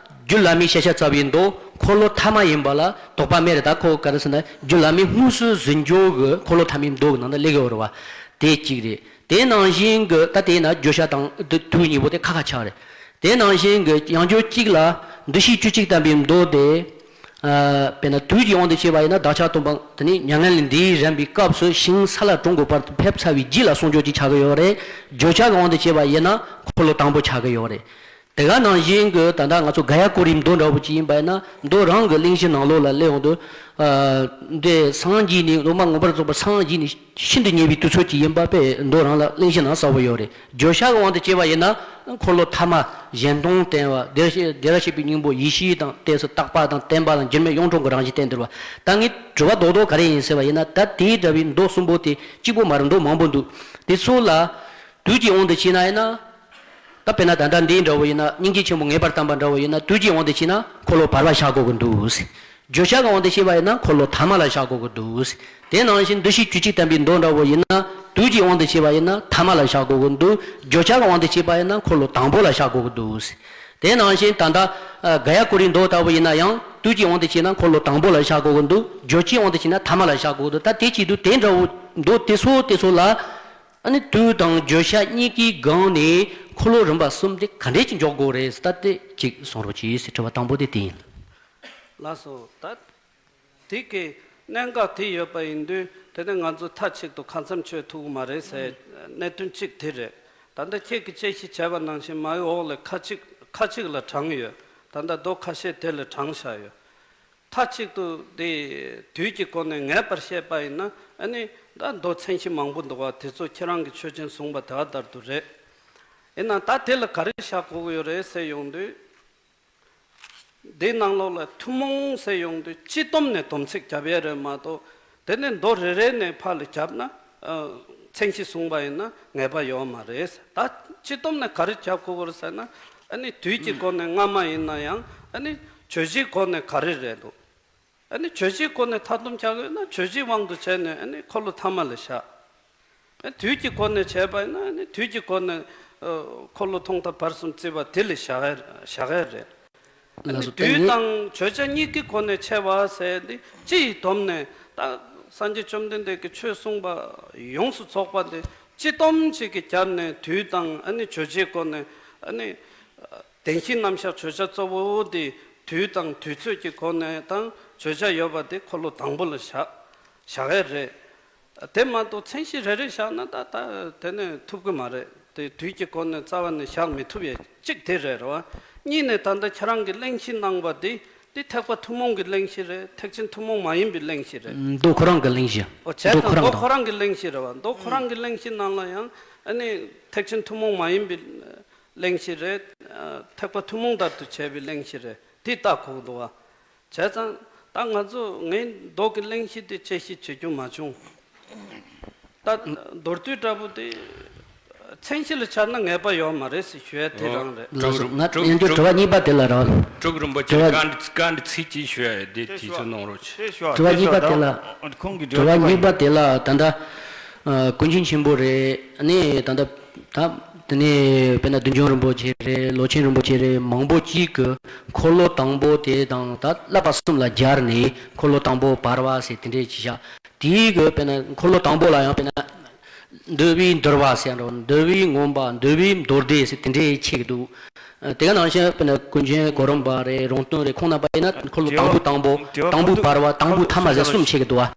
རྒྱུད་བླ་མའི་ཤེས་བྱ་རྩ་བའི་མདོ་འཁོར་ལོ་ཐ་མ་ཡིན་པ་ལ་དོགས་པ་མེད་རེད། ད་ཁོ་ག་རེ་ཟེར་ན་རྒྱུད་བླ་མའི་དངོས་སུ་ཟིན་སྦྱོར་གྱི་འཁོར་ལོ་ཐ་མའི་མདོ་གི་ནང་དུ་སླེབས་ཀྱི་ཡོད་རེད་བ། དེ་གཅིག་རེད། དེ་ནང་བཞིན་གྱི་ད་དེ་ན་བརྗོད་བྱ་དང་དུས་གཉིས་པོ་དེ་ཁ་ཁ་ཆགས་རེད། དེ་ནང་བཞིན་གྱི་ཡང་བསྐྱར་གཅིག་ལ་ འདུ་ཤེས་བཅུ་གཅིག་བསྟན་པའི་མདོ་དེ། ཨ། དཔེར་ན་དུས་ཀྱི་དབང་དུ་བྱས་པ་ཡིན་ན་བདག་ཅག་སྟོང་པ་དེ་ནི་མྱ་ངན་ལས་འདས་རན་པའི་སྐབས་སུ་ཞིང་ས་ལ་གྲོང་གི་བར་དུ་ཕེབས་ཚར་བའི་རྗེས་ལ་གསུང་སྦྱོར་གྱི་ཆགས་ཀྱི་ཡོད་རེད། བརྗོད་བྱ་གི་དབང་དུ་བྱས་པ་ཡིན་ན་འཁོར་ལོ་དང་པོ་ཆགས་ཀྱི་ཡོད་རེད། དེ་ག་ནང་བཞིན་གྱི་ད་ལྟ་ང་ཚོ་ག་ཡ་ཀོ་རིའི་མདོ་འདྲ་བོ་ཅིག་ཡིན་པ་ཡིན་ན། མདོ་རང་གི་གླེང་གཞི་ནང་ལོགས་ལ་སླེབས་ཡོང་དུས། ཨ། འདི་སངས་རྒྱས་ནས་སློབ་མ་མངོན་པར་རྫོགས་པར་སངས་རྒྱས་ནས་ཤིན་ཏུ་ཉེ་བའི་དུས་ཚོད་ཅིག་ཡིན་པ་དཔེ་མདོ་རང་ལ་གླེང་གཞི་ནང་གསལ་པོ་ཡོད་རེད། བརྗོད་བྱ་གི་དབང་དུ་བྱས་པ་ཡིན་ན་འཁོར་ལོ་ཐ་མ་གཞན་སྟོང་བསྟན་པ། བདེར་གཤེགས་བདེ་བར་གཤེགས་པའི་སྙིང་པོ་ཡེ་ཤེས་དང་ལྟས་སུ་བརྟག་པ་དང་བརྟན་པ་དང་འགྱུར་མེད་གཡུང་དྲུང་གི་རང་བཞིན་བསྟན་འདུག་པ། ད་ངས་དྲི་བ་རྡོག་རྡོག་ག་རེ་ཡིན་ཟེར་བ་ཡིན་ན། ད་དེའི་འདྲ་བའི་མདོ་གསུམ་པོ་དེ་གཅིག་པོ་མ་རེད། མདོ་མང་པོ་འདུག་དེ་ཚོ་ལ་དུས་ཀྱི་དབང་དུ་བྱས་ན་ཡིན་ན། ད་དཔེར་ན་ད་ལྟ་འདི་འདྲ་བོ་ཡིན་ན། སྙིང་རྗེ་ཆེན་པོ་ངེས་པར་བསྟན་པ་འདྲ་བོ་ཡིན་ན། དུས་ཀྱི་དབང་དུ་བྱས་ན་འཁོར་ལོ་བར་པ་བཞག་དགོས་ཀྱི་འདུག་བརྗོད་བྱ་གི་དབང་དུ་བྱས་པ་ཡིན་ན་འཁོར་ལོ་ཐ་མ་ལ་བཞག་དགོས་ཀྱི་འདུག་དེ་ནང་བཞིན་འདུ་ཤེས་བཅུ་གཅིག་བསྟན་པའི་མདོ་འདྲ་བོ་ཡིན་ན། དུས་ཀྱི་དབང་དུ་བྱས་པ་ཡིན་ན་ཐ་མ་ལ་བཞག་དགོས་ཀྱི་འདུག་བརྗོད་བྱ་གི་དབང་དུ་བྱས་པ་ཡིན་ན་འཁོར་ལོ་དང་པོ་ལ་བཞག་དགོས་ཀྱི་འདུག་དེ་ནང་བཞིན་ད་ལྟ་ཨ་ག་ཡ་ཀོ་རིའི་མདོ་ལྟ་བུ་ཡིན་ན་ཡང་། དུས་ཀྱི་དབང་དུ་བྱས་ན་འཁོར་ལོ་དང་པོ་ལ་བཞག་དགོས་ཀྱི་འདུག་བརྗོད་བྱའི་དབང་དུ་བྱས་ན་ཐ་མ་ལ་བཞག་དགོས་ཀྱི་འདུག་ད་དེ་བྱེད་དུས་དེ་འདྲ་བོ་མདོ་དེ་ཚོ་དེ་ཚོ་ལ། ཨ་ནི་དུས་དང་བརྗོད་བྱ་གཉིས་ཀའི་སྒང་ནས་འཁོར་ལོ་རིམ་པ་གསུམ་དེ་ག་འདྲས་ཀྱིས་འཇོག་དགོས་རེད། ད་དེ་གཅིག་གསུང་རོགས་གྱིས་ཟེར། དྲི་བ་དང་པོ་དེ་དེ་ཡིན། ལགས་སོ། ད་དེ་གི་གནད་འགག་དེ་ཡོད་པ་ཡིན་དུས། དེ་ནི་ང་ཚོ་མཐའ་གཅིག་ཏུ་ཁ་མཚམས་ཆོད་ཐུབ་ཀྱི་མ་རེད་ཟེར། གནད་དོན་གཅིག་དེ་རེད། ད་ལྟ་ཁྱེད་ཀྱིས་དཔྱད་ཞིབ་བྱས་པ་ནང་བཞིན་མའི་འོག་ལ་ཁ་ཅིག་ཁ་ཅིག་ལ་དྲངས་ཡོད། ད་ལྟ་མདོ་ཁ་ཤས་དེ་ལ་དྲངས་བཞག་ཡོད། མཐའ་གཅིག་ཏུ་དེ་དུས་ཀྱི་སྒོ་ནས་ངེས་པར་བཤད་པ་ཡིན་ན། ཨ་ནི་ད་མདོ་མཚན་གཞི་མང་པོ་འདུག་པ། དེ་ཚོ་ཁྱེད་རང་གི་ཆོས་ཅན་གསུངས་པ་དེ་ག་ལྟར་དུ་རེད། ཡིན་ནའང་ད་དེ་ལ་ག་རེ་བཞག་དགོས་ཀྱི་ཡོད་རེད་ཟེར་ཡོང་དུས། དེའི་ནང་ལོགས་ལ་ཐུན་མོང་ཟེར་ཡོང་དུས་སྤྱི་བསྡོམས་ནས་སྡོམ་ཚིག་རྒྱབ་ཡས་རེད་མ་གཏོགས། དེ་ནས་མདོ་རེ་རེ་ནས་ཕར་ལ་བརྒྱབ་ན། ཨ། མཚན་གཞི་གསུངས་པ་ཡིན་ན་ངེས་པ་ཡོད་མ་རེད། ད་སྤྱི་བསྡོམས་ནས་ག་རེ་བརྒྱབ་དགོས་པ་རེད་ཟེར་ན། ཨ་ནི་དུས་ཀྱི་སྒོ་ནས་སྔ་མ་ཡིན་ན་ཡང་། ཨ་ནི་རྗོད་བྱེད་སྒོ་ནས་ག་རེ་རེད་འདུག་ཨ་ནི་རྗོད་བྱེད་སྒོ་ནས་མཐའ་བསྡོམས་རྒྱག་དགོས་ན་རྗོད་བྱེད་དབང་དུ་བྱས་ནས། ཨ་ནི་འཁོར་ལོ་ཐ་མ་ལ་བཞག་ཨ། དུས་ཀྱི་སྒོ་ནས་བྱས་པ་ཡིན་ན། ཨ་ནི་དུས་ཀྱི་སྒོ་ནས། ཨ། འཁོར་ལོ་ཐོག་མཐའ་བར་གསུམ་བརྩིས་པ་དེ་ལ་བཞག་ཡ་བཞག་ཡ་རེད། ཨ་ནི་ལགས་སོ། དུས་དང་བརྗོད་བྱ་གཉིས་ཀྱི་སྒོ་ནས་ཕྱེ་བ་ཟེར་འདི་སྤྱི་ཡི་སྡོམ་ནས། ད་སངས་རྒྱས་བཅོམ་ལྡན་འདས་ཀྱིས་ཆོས་གསུངས་པ་ཡོངས་སུ་རྫོགས་པ་འདི་སྤྱི་སྡོམ་ཅིག་གི་རྒྱབ་ནས། དུས་དང་ཨ་ནི་རྗོད་བྱེད་སྒོ་ནས། ཨ་ནི་བདེན་བཞིའི་རྣམ་གཞག་བརྗོད་བྱ་གཙོ་བོ་འདི་དུས་དང་དུས་ཚོད་ཀྱི་སྒོ་ནས་དང་བརྗོད་བྱ་ཡོད་པ་འདི་འཁོར་ལོ་དང་པོ་ལ་བཞག་བཞག་ཡ་རེད། དེ་མ་གཏོགས་མཚན་གཞི་རེ་རེ་བཞག་ན་ད་ད་དེ་ནས་ཐུབ་ཀྱི་མ་རེད། དེ་དུས་ཀྱི་སྒོ་ནས་རྩ་བ་ནས་བཞག་མི་ཐུབ་ཡ་གཅིག་དེ་རེད། རེད་བ། གཉིས་ནས་ད་ལྟ་ཁྱེད་རང་གིས་གླེང་གཞི་གནང་བ་འདི། འདི་ཐེག་པ་ཐུན་མོང་གི་གླེང་གཞི་རེད། ཐེག་ཆེན་ཐུན་མོང་མ་ཡིན་པའི་གླེང་གཞི་རེད། མདོ་ཁོ་རང་གི་གླེང་གཞི། ཨོ། བྱས་མདོ་ཙང་ཁོ་རང་མདོ་དང་། ཁོ་རང་གི་གླེང་གཞི་རེད་བ། མདོ་ཁོ་རང་གི་གླེང་གཞི་ནང་ལ་ཡང་། ཨ་ནི་ཐེག་ཆེན་ཐུན་མོང་མ་ཡིན་པའི་གླེང་གཞི་རེད། ཨ། ཐེག་པ་ཐུན་མོང་ལྟར་དུ་བྱས་པའི་གླེང་གཞི་རེད། དེ་ལྟ་དགོས་འདུག་བ། བྱས་ཙང་ད་ང་ཚོ་ངའི་མདོ་གི་གླེང་གཞི་དེ་དཔྱད་ཞིབ་བྱེད་རྒྱུ་མ་བྱུང་། ད་མདོར་བསྡུས་འདྲ་པོ་དེ་མཚན་གཞི་ལ་ཆགས་ན་ངེས་པ་ཡོད་མ་རེད་ཟེར་ཞུ་ཡ་དེ་རང་རེད། ལགས་སོ། ང་ཡང་བསྐྱར་དྲི་བ་གཉིས་པ་དེ་ལ་རང་། དྲུག་རིན་པོ་ཆེ། དྲི་བ་བཀའ་འདྲི་བཀའ་འདྲི་ཚིག་གཅིག་ཞུ་ཡ་དེ་དུས་ཚོད་གནང་རོགས་གྱིས། དྲི་བ་གཉིས་པ་དེ་ལ། ཁོང་གི་དྲི་བ་གཉིས་པ་དེ་ལ་ད་ལྟ། ཨ། ཀུན་མཁྱེན་ཆེན་པོ་རེད། ཨ་ནི་ད་ལྟ། ད་དེ་ནས་དཔེར་ན་བདུད་འཇོམས་རིན་པོ་ཆེ་རེད། ལོ་ཆེན་རིན་པོ་ཆེ་རེད། མང་པོ་ཅིག་གིས་འཁོར་ལོ་དང་པོ་དེ་དང་ད་བསླབ་པ་གསུམ་ལ་སྦྱར་ནས། འཁོར་ལོ་དང་པོ་བར་པ་ཟེར་དེ་འདྲས་ཅིག་བཞག་དེའི་གི་དཔེར་ན་འཁོར་ལོ་དང་པོ་ལ་ཡང་དཔེར་ན་འདུལ་བའི་འདུལ་བ་ཟེར་འགྲོ། འདུལ་བའི་མངོན་པ། འདུལ་བའི་མདོ་སྡེ་ཟེར་དེ་འདྲས་ཕྱེ་གི་འདུག་དེ་ག་ནང་བཞིན་དཔེར་ན་ཀུན་མཁྱེན་གོ་རམས་པ་རེད། རོང་སྟོན་རེད། ཁོང་རྣམ་པ་ཡིན་ན་འཁོར་ལོ་དང་པོ་དང་པོ། དང་པོ་བར་པ། དང་པོ་ཐ་མ་ཟེར་གསུམ་ཕྱེ་གི་འདུག་བ།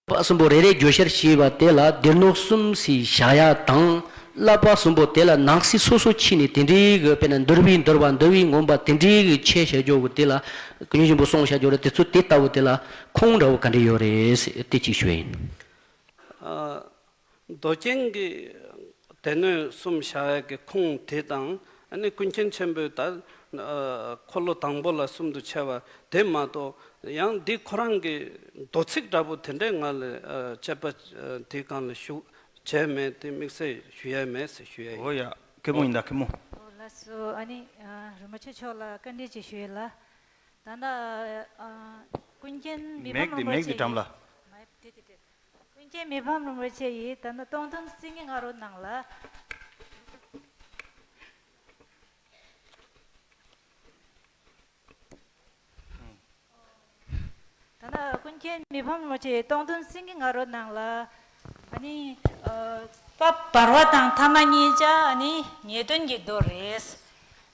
བསླབ་པ་གསུམ་པོ་རེ་རེ་བརྗོད་བྱར་བྱས་པ་དེ་ལ་སྡེ་སྣོད་གསུམ་ཞེས་བཞག་ཡ་དང་། བསླབ་པ་གསུམ་པོ་དེ་ལ་ནང་གསེས་སོ་སོ་ཕྱེ་ནས་དེ་འདྲའི་གི་དཔེར་ན་འདུལ་བའི་འདུལ་བ། འདུལ་བའི་མངོན་པ། དེ་འདྲའི་གི་ཕྱེ་བྱ་རྒྱུ་གི་དེ་ལ་ཀུན་མཁྱེན་ཆེན་པོ་གསུངས་བྱ་རྒྱུ་རེད། དེ་ཚོ་དེ་ལྟ་བུ་དེ་ལ་ཁུངས་འདྲ་བོ་ག་འདྲ་ཡོད་རེད་ཟེར་དེ་གཅིག་ཞུ་ཡ་ཡིན། ཨ། མདོ་རྒྱན་གྱི་སྡེ་སྣོད་གསུམ་བཞག་ཡག་གི་ཁུངས་དེ་དང་། ཨ་ནི་ཀུན་མཁྱེན་ཆེན་པོས་ད་འཁོར་ལོ་དང་པོ་ལ་གསུམ་དུ་ཕྱེ་བ་དེ་མ་གཏོགས། ཡང་འདི་ཁོ་རང་གི་མདོ་ཚིག་འདྲ་པོ་དེ་འདྲས་ང་ལ་དཔྱད་པ་དེའི་སྒང་ལ་ཞུགས་བྱས་མེད། དེ་དམིགས་བསལ་ཞུ་ཡས་མེད་ཟེར་ཞུ་ཡས་ཡིན། འོ་ཡ། སྐུ་ངོ་ཡིན་ད་སྐུ་ངོ། ཨོ་ལགས་སོ། ཨ་ནི་རིན་པོ་ཆེ་མཆོག་ལ་བཀའ་འདྲི་ཅིག་ཞུ་ཡས་ལ། ད་ལྟ་ཀུན་མཁྱེན་མི་ཕམ་རིན་པོ་ཆེ་ཡིས། མེག་དེ་མེག་དེ་འགྲམ་ལ། མ་དེ་དེ་དེ། ཀུན་མཁྱེན་མི་ཕམ་རིན་པོ་ཆེ་ཡིས་ད་ལྟ་སྟོང་ཐུན་སེང་གེ་ང་རོ་ནང་ལ། ད་ལྟ་ཀུན་མཁྱེན་མི་ཕམ་རིན་པོ་ཆེ་ཡིས་སྟོང་ཐུན་སེང་གེ་ང་རོ་ནང་ལ། ཨ་ནི་ཨ། ཀ་བར་བ་དང་ཐ་མ་གཉིས་ཆ་ཨ་ནི་ངེས་དོན་གྱི་མདོ་རེད།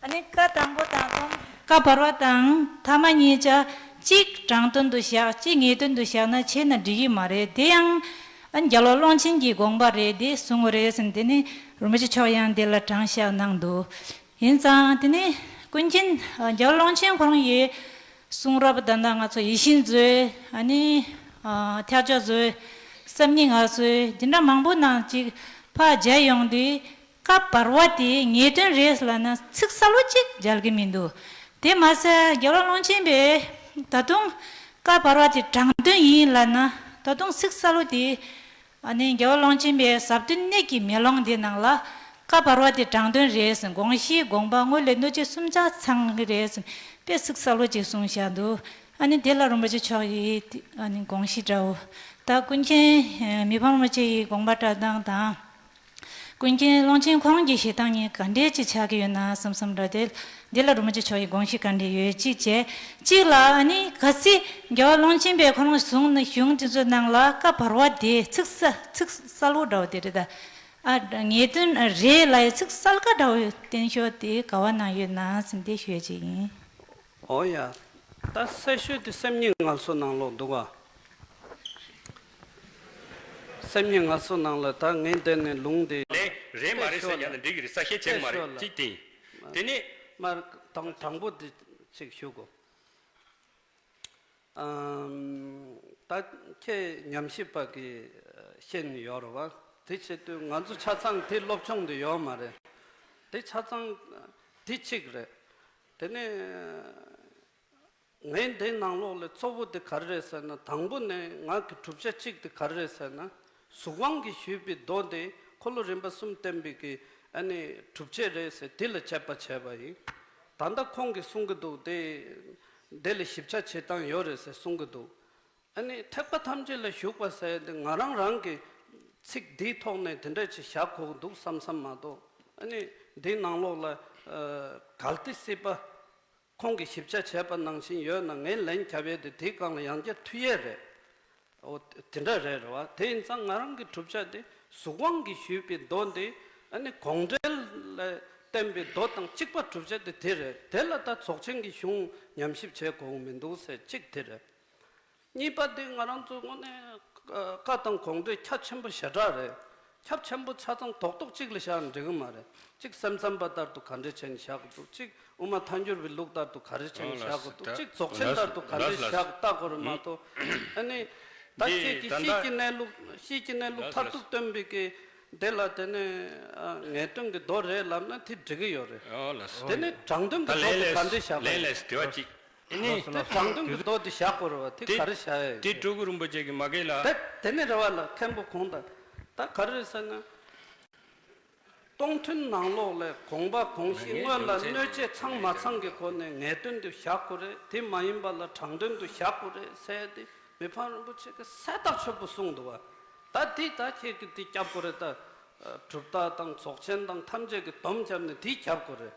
ཨ་ནི་ཀ་དང་པོ་དང་གསུམ། ཀ་བར་བ་དང་ཐ་མ་གཉིས་ཆ་གཅིག་དྲང་དོན་དུ་བཞག་གཅིག་ངེས་དོན་དུ་བཞག་ན་བྱས་ན་འགྲིག་གི་མ་རེད། དེ་ཡང་ཨ་ནི་རྒྱལ་བ་ཀློང་ཆེན་གྱི་དགོངས་པ་རེད། དེ་གསུང་གི་རེད་ཟེར་ནས་དེ་ནི་རིན་པོ་ཆེ་མཆོག་ཡང་དེ་ལ་དྲང་བཞག་གནང་འདུག་ཡིན་ཙང་དེ་ནི་ཀུན་མཁྱེན་རྒྱལ་བ་ཀློང་ཆེན་ཁོ་རང་ཡི་གསུང་རབ་ད་ལྟ་ང་ཚོ་ཡིད་བཞིན་མཛོད། ཨ་ནི་ཨ་ཐེག་མཆོག་མཛོད། སེམས་ཉིད་ངལ་གསོ། འདི་འདྲ་མང་པོ་ནང་ཅིག་ཕར་མཇལ་ཡོང་དུས་ཀ་བར་བ་དེ་ངེས་དོན་རེད་ལབ་ན་ཚིག་གསལ་བོ་ཅིག་མཇལ་གི་མི་འདུག་དེ་མ་ཟད་རྒྱལ་བ་ཀློང་ཆེན་པས་ད་དུང་ཀ་བར་བ་དེ་དྲང་དོན་ཡིན་ལབ་ན་ད་དུང་ཚིག་གསལ་བོ་དེ། ཨ་ནི་རྒྱལ་བ་ཀློང་ཆེན་པའི་ཟབ་དོན་གནད་ཀྱི་མེ་ལོང་འདི་ནང་ལ་ཀ་བར་བ་དེ་དྲང་དོན་རེད་ཟེར། དགོངས་གཞི་དགོངས་པ་དངོས་ལས་གནོད་བྱེད་གསུམ་ཆ་ཚང་གི་རེད་ཟེར། དཔེ་ཚིག་གསལ་བོ་ཅིག་གསུངས་བཞག་འདུག་ཨ་ནི་དེ་ལ་རིན་པོ་ཆེ་མཆོག་གིས་ཨ་ནི་དགོངས་གཞི་འདྲ་བོ། ད་ཀུན་མཁྱེན་མི་ཕམ་རིན་པོ་ཆེ་ཡི་དགོངས་པ་འགྲེལ་སྟངས་དང་། ཀུན་མཁྱེན་ཀློང་ཆེན་ཁོང་གི་བཞེད་སྟངས་གཉིས་ག་འདྲས་ཅིག་ཆགས་ཀྱི་ཡོད་ན་བསམ་བསམ་འདྲ་དེ། འདི་ལ་རིན་པོ་ཆེ་མཆོག་གི་དགོངས་གཞི་ག་འདྲས་ཡོད་གཅིག་བྱས། གཅིག་ལ་ཨ་ནི་གལ་སྲིད་རྒྱལ་བ་ཀློང་ཆེན་པས་ཁོ་རང་གསུང་ན་གཞུང་དེ་ཚོའི་ནང་ལ་ཀ་བར་བ་དེ་ཚིག་གསལ་ཚིག་གསལ་བོ་འདྲ་བོ་དེ་རེད་ད། ཨ་ངེས་དོན་རེད་ལབ་ཡའི་ཚིག་གསལ་ཁ་འདྲ་བོ་བསྟན་ཤོག་དེ་ག་བ་ན་ཡོད་ན་ཟེར་འདི་ཞུ་ཡ་ཅིག་ཡིན། ཨོ་ཡ། ད་གསལ་ཤོས་དེ་སེམས་ཉིད་ངལ་གསོ་ནང་ལོགས་འདུག་ག་སེམས་ཉིད་ངལ་གསོ་ནང་ལ་ད་ངས་འདི་ནས་ལུང་དེ། ལན་རེད་མ་རེད་ཟེར་ཡང་ན་འགྲིག་གི་རེད། གསལ་བཤད་བྱེད་ཀྱི་མ་རེད། གཅིག་དེ་ཡིན། དེ་ནས། མར་དང་དང་པོ་དེ་ཅིག་ཞུ་གོ། ཨམ། ད་ཁྱེད་ཉམས་ཞིབ་པ་གི་ཤེས་ནི་ཡོད་རེད་བ། དེ་བྱེད་དུས་ང་ཚོ་ཆ་ཚང་དེ་སློབ་སྦྱོང་དེ་ཡོད་མ་རེད། དེ་ཆ་ཚང་དེ་གཅིག་རེད། དེ་ནས། ངས་འདི་ནང་ལོགས་ལས་གཙོ་བོ་དེ་ག་རེ་རེད་ཟེར་ན། དང་པོ་ནས་ང་གི་གྲུབ་ཆ་གཅིག་དེ་ག་རེ་རེད་ཟེར་ན། གཟུགས་དབང་གིས་ཞུས་པའི་མདོ་དེ་འཁོར་ལོ་རིམ་པ་གསུམ་བསྟན་པའི་གི་ཨ་ནི་གྲུབ་ཆ་རེད་ཟེར་དེ་ལ་དཔྱད་པ་བྱས་པ་ཡིན། ད་ལྟ་ཁོང་གིས་གསུང་གི་འདུག་དེ་དེ་ལ་ཞིབ་ཆ་བྱེད་སྟངས་ཡོད་རེད་ཟེར་གསུང་གི་འདུག་ཨ་ནི་ཐེག་པ་ཐམས་ཅད་ལ་ཞུགས་པ་ཟེར་དེ་ང་རང་རང་གི་ཚིག་འདིའི་ཐོག་ནས་དེ་འདྲ་ཅིག་བཞག་དགོས་འདུག་བསམ་བསམ་མ་གཏོགས། ཨ་ནི་འདིའི་ནང་ལོགས་ལ་ཨ་གལ་ཏེ་སྲིད་པ། ཁོང་གིས་ཞིབ་ཆ་བྱས་པ་ནང་བཞིན་ཡོད་ན་ངས་ལན་བརྒྱབ་ཡས་དེ་དེའི་སྒང་ལ་ཡང་བསྐྱར་མཐུད་ཡས་རེད། འོ་དེ་འདྲ་རེད་རེད་བ། དེ་ཡིན་ཙང་ང་རང་གི་གྲུབ་ཆ་དེ་གཟུགས་དབང་གིས་ཞུས་པའི་མདོ་འདི་ཨ་ནི་དགོངས་འགྲེལ་ལ་བསྟན་པའི་མདོ་དང་གཅིག་པ་གྲུབ་ཆ་དེ་དེ་རེད། དེ་ལ་ད་རྫོགས་ཆེན་གྱི་གཞུང་ཉམས་ཞིབ་བྱེད་དགོས་མི་འདུག་ཟེར་གཅིག་དེ་རེད། གཉིས་པ་དེ་ང་རང་ཚོ་དངོས་གནས་བཀའ་དང་དགོངས་འགྲེལ་ཁྱབ་ཆེན་པོ་ཞེ་དྲག་རེད། ཁྱབ་ཆེན་པོ་ཆ་ཚང་རྡོག་རྡོག་གཅིག་ལ་བཞག་ན་འགྲིག་གི་མ་རེད། གཅིག་སེམས་ཙམ་པ་ལྟར་དུ་ག་འདྲས་བྱས་ནས་བཞག་གི་འདུག་གཅིག་དབུ་མ་ཐལ་འགྱུར་བའི་ལུགས་ལྟར་དུ་ག་རེ་བྱས་ནས་བཞག་གི་འདུག་གཅིག་རྫོགས་ཆེན་ལྟར་དུ་ག་འདྲས་བཞག་ལྟ་དགོས་རེད་མ་གཏོགས། ཨ་ནི་ད་ཁྱེད་ཀྱིས་གཤིས་ཀྱི་གནས་ལུགས་གཤིས་ཀྱི་གནས་ལུགས་མཐར་ཐུག་སྟོན་པའི་གི་དེ་ལ་དེ་ནས་ངེས་དོན་གྱི་མདོ་རེད་ལབ་ན་དེ་འགྲིག་གི་ཡོད་རེད། དེ་ནས་དྲང་དོན་གྱི་མདོ་དེ་ག་འདྲས་བཞག་པ་རེད། དེ་དྲང་དོན་གྱི་མདོ་དེ་བཞག་དགོས་རེད་བ། དེ་ག་རེ་བཞག་ཡ་ཡོད། དེ་སྤྲུལ་སྐུ་རིན་པོ་ཆེ་གི་མ་གི་ལ། དེ་དེ་ནས་རེད་བ་ལ་མཁན་པོ་ཁོང་དང་། ད་ག་རེ་ཟེར་ན། སྟོང་ཐུན་ནང་ལོགས་ལས་དགོངས་པ་དགོངས་གཞི་སྔོན་ལ་གནོད་བྱེད་ཚང་མ་ཚང་གི་སྒོ་ནས་ངེས་དོན་དུ་བཞག་དགོས་རེད། དེ་མ་ཡིན་པ་ལ་དྲང་དོན་དུ་བཞག་དགོས་རེད་ཟེར་ཏེ་མི་ཕམ་རིན་པོ་ཆེ་གིས་གསལ་ཐག་ཆོད་པོ་གསུངས་འདུག་བ། ད་དེ་ད་ཁྱེད་ཀྱིས་དེ་བསྐྱབ་དགོས་རེད་ད། གྲུབ་རྟགས་དང་རྫོགས་ཆེན་དང་ཐམས་ཅད་ཀྱི་སྡོམ་བརྒྱབ་ནས་དེ་བརྒྱབ་དགོས་རེད།